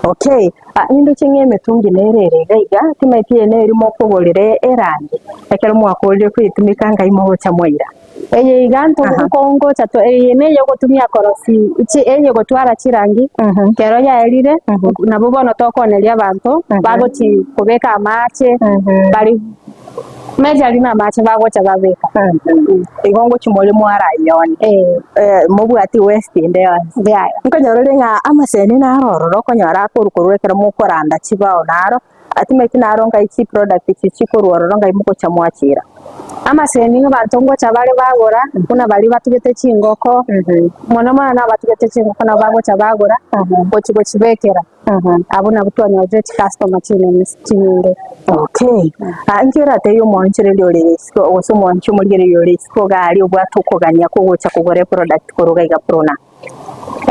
Okay, nindoche ng'a emetungi nere ere iga iga, timanyeti eye neri mokogorera erangi, ekero mwakorire koyetumeka nkai mogocha mwaira?
Eye iga nkongocha to eye neye ogotumia korosi chi eye gotwara chirangi kero yaerire nabo bono tokoneria abanto bagochi kobeka amache bari majorly na amache bagocha babeka.
Igo ngochi more mwarayoni mobwati waste ende yonsi.
Yaya.
Nkonyora ore ng'a amaseni naro ororo okonyora akorwa korwa ekero mokoranda chibao naro. Timanyeti naro ngai chiproduct echi chikorwa ororo ngai mogocha mwachira.
Amaseni ng'a abanto ngocha bare bagora, buna baria batugete chingoko, mono mono nabatugete chingoko nabo bagocha bagora, gochi gochibekera. Abwo nabwo twanyorire chicustomer chinene chinyinge.
Okay, inki oratebie omwanchereri ore isiko gose omwanchi omorigereria ore isiko iga aria obwate okogania kogocha kogora eproduct korwa iga iga Pruna?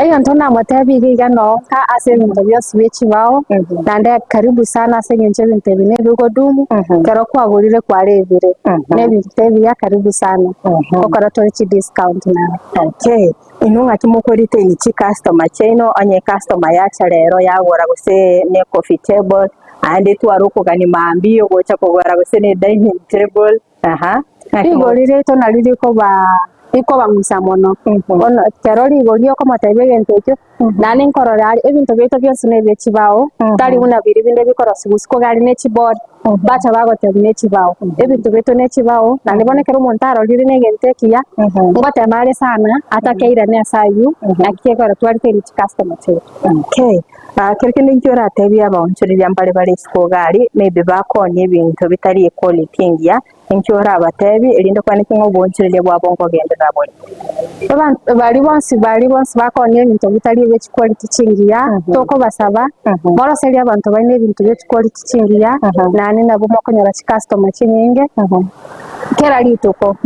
Egento namotebia iga iga nonka ase ebinto bionsi bie chibao, naende karibu sana ase eng'encho ebinto ebi nebigodumu, ekero kwagorire kwarebire, na ebinto ebiya karibu sana, gokora tore chidiscount naye.
Okay, inwe ng'aki mokoretain chicustomer chiaino onye ecustomer yacha rero yagora gose ne coffee table, aende etware okogania mambia ogocha kogora gose ne dining table. Aha.
Rigori riaito nario rikoba rikobang'usa mono. Bono ekero rigori okomotebia egento ekio, naende nkorora are ebinto biaito bionsi na ebie chibao, tari buna biria binde bikorosigwa isiko iga aria ne chibodi, bacha bagotebia ne chibao. Ebinto biaito ne chibao, naende bono ekero omonto arorire na egento ekiya, ngotema are sana, atakeirane ase aywo, naki gekogera twariteire chicustomer chiaito.
Okay. Kero kende inki oratebie abaonchoreria mbare bare isiko iga aria, maybe bakonia ebinto bitari equality engiya, inki orabatebie erinde okwaneke ng'a oboonchoreria bwabo nkogenderera bore?
Abanto baria bonsi baria bonsi bakonia ebinto bitari ebie chiquality chingiya, tokobasaba, moroserie abanto baino ebinto bie chiquality chingiya, naende nabwo mokonyora chicustomer chinyinge, kera rituko.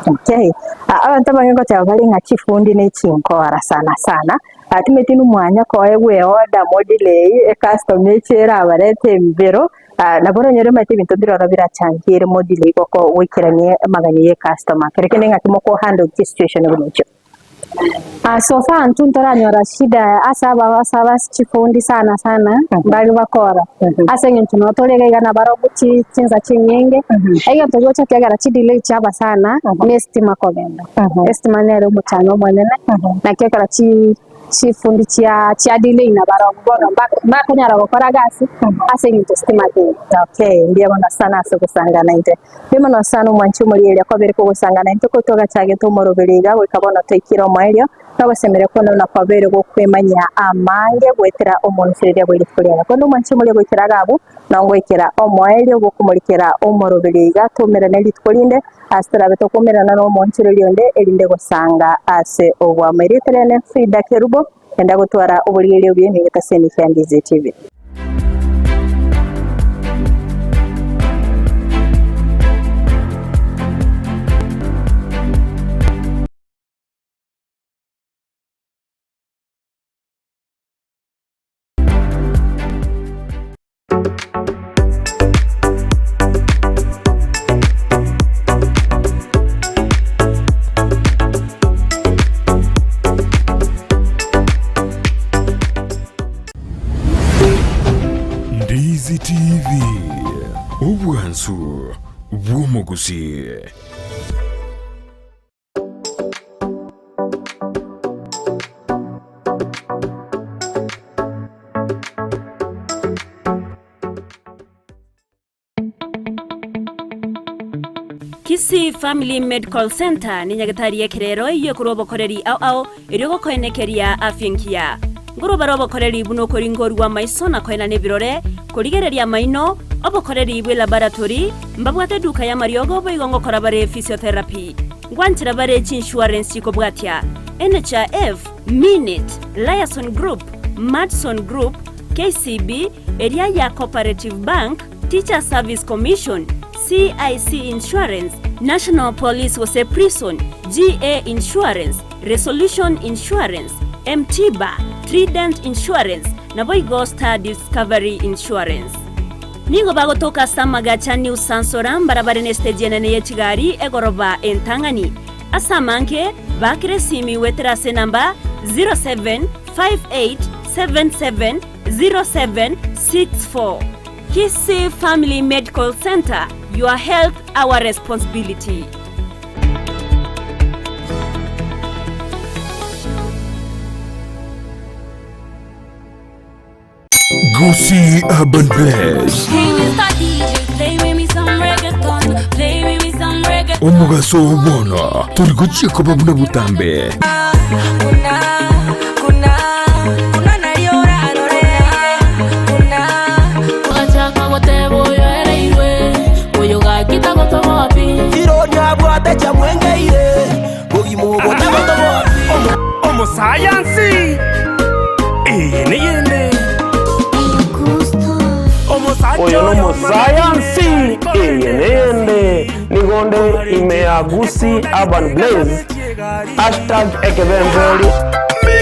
Okay. Abanto abange ngoteba bare ng'a chifundi ne chinkora sana sana, Atimeti nomwanya koegwa eorder modelay ecustomer eche erabarete embero, nabo oranyore omanyete ebinto mbiroro birachangiere modelay goko goikerania amagani ya ecustomer. Kero kende ng'aki moko handle chisituation buna echio?
So far intwe ntoranyora shida ase aba ase aba chifundi sana sana mbari bakora ase eng'encho nabo tore iga iga nabarobwo chi chinsa chinyinge, egento gocha kiagera chidelay chiaba sana ne estima kogenda. Estima nere omochando omonene, naki ekero chi chifundi chia chia delay nabarobwo bono mbakonyara gokora gasi ase eng'encho estima teiyo.
Okay, mbuya mono sana ase ogosangana intwe. Mbuya mono sana omwanchi omorieria kwabere kogosangana intwe korwa twagachagete omoroberi iga goika bono twaikire omoerio, na ogosemeria kwane buna kwabeire gokwemanyia amange goetera omoonchoreria bwe rituko riane. Korende omwanchi omoria goikera iga abwo, nao ngoikera omoerio gokomorikera omoroberi iga toumerane rituko rinde, Ase torabe tokomerana nomoonchoreria onde, erinde gosanga ase oboamo. Erieta riane Frida Kerubo, enda gotwara oborigereria obuya ime egetaseni kia Ndizi TV.
Ndizi TV, obwansu bw'omogusi.
Kisii Family Medical Centre ne nyagetari y'ekerero eyio ekorwa obokoreri ao ao erio gokoenekeria afya engiya. Nkorwa bare obokoreri buna okoringorwa amaiso na koenana ebirore, korigereria amaino, obokoreri bwe laboratory, mbabwate eduka y'amariogo boigo ngokora bare physiotherapy. Ngwanchera bare chiinsurance chikobwatia, NHIF, Minit, Liason Group, Madison Group, KCB, eria ya Cooperative Bank, Teachers Service Commission, CIC Insurance, National Police gose Prison, GA Insurance, Resolution Insurance, M-Tiba, Trident Insurance, naboigo Star Discovery Insurance. Nigo bagotoka ase amagacha New Sansora mbarabare nesiteji enene ye chigari egoroba entang'ani. Ase amange, baakera esimi goetera ase enamba 0758770764. Kisii Family Medical Centre, your health our responsibility.
Gusii Urban Blaze.
Hey, Mr. DJ, play with me some reggaeton. Play with me some reggaeton.
Omogaso oo bono tori gochia koba buna botambe.
Omosayansi eye neyende
Oyo nomosayansi eye neyende nigo nde ime ya Gusii Urban Blaze hashtag ekebemberi.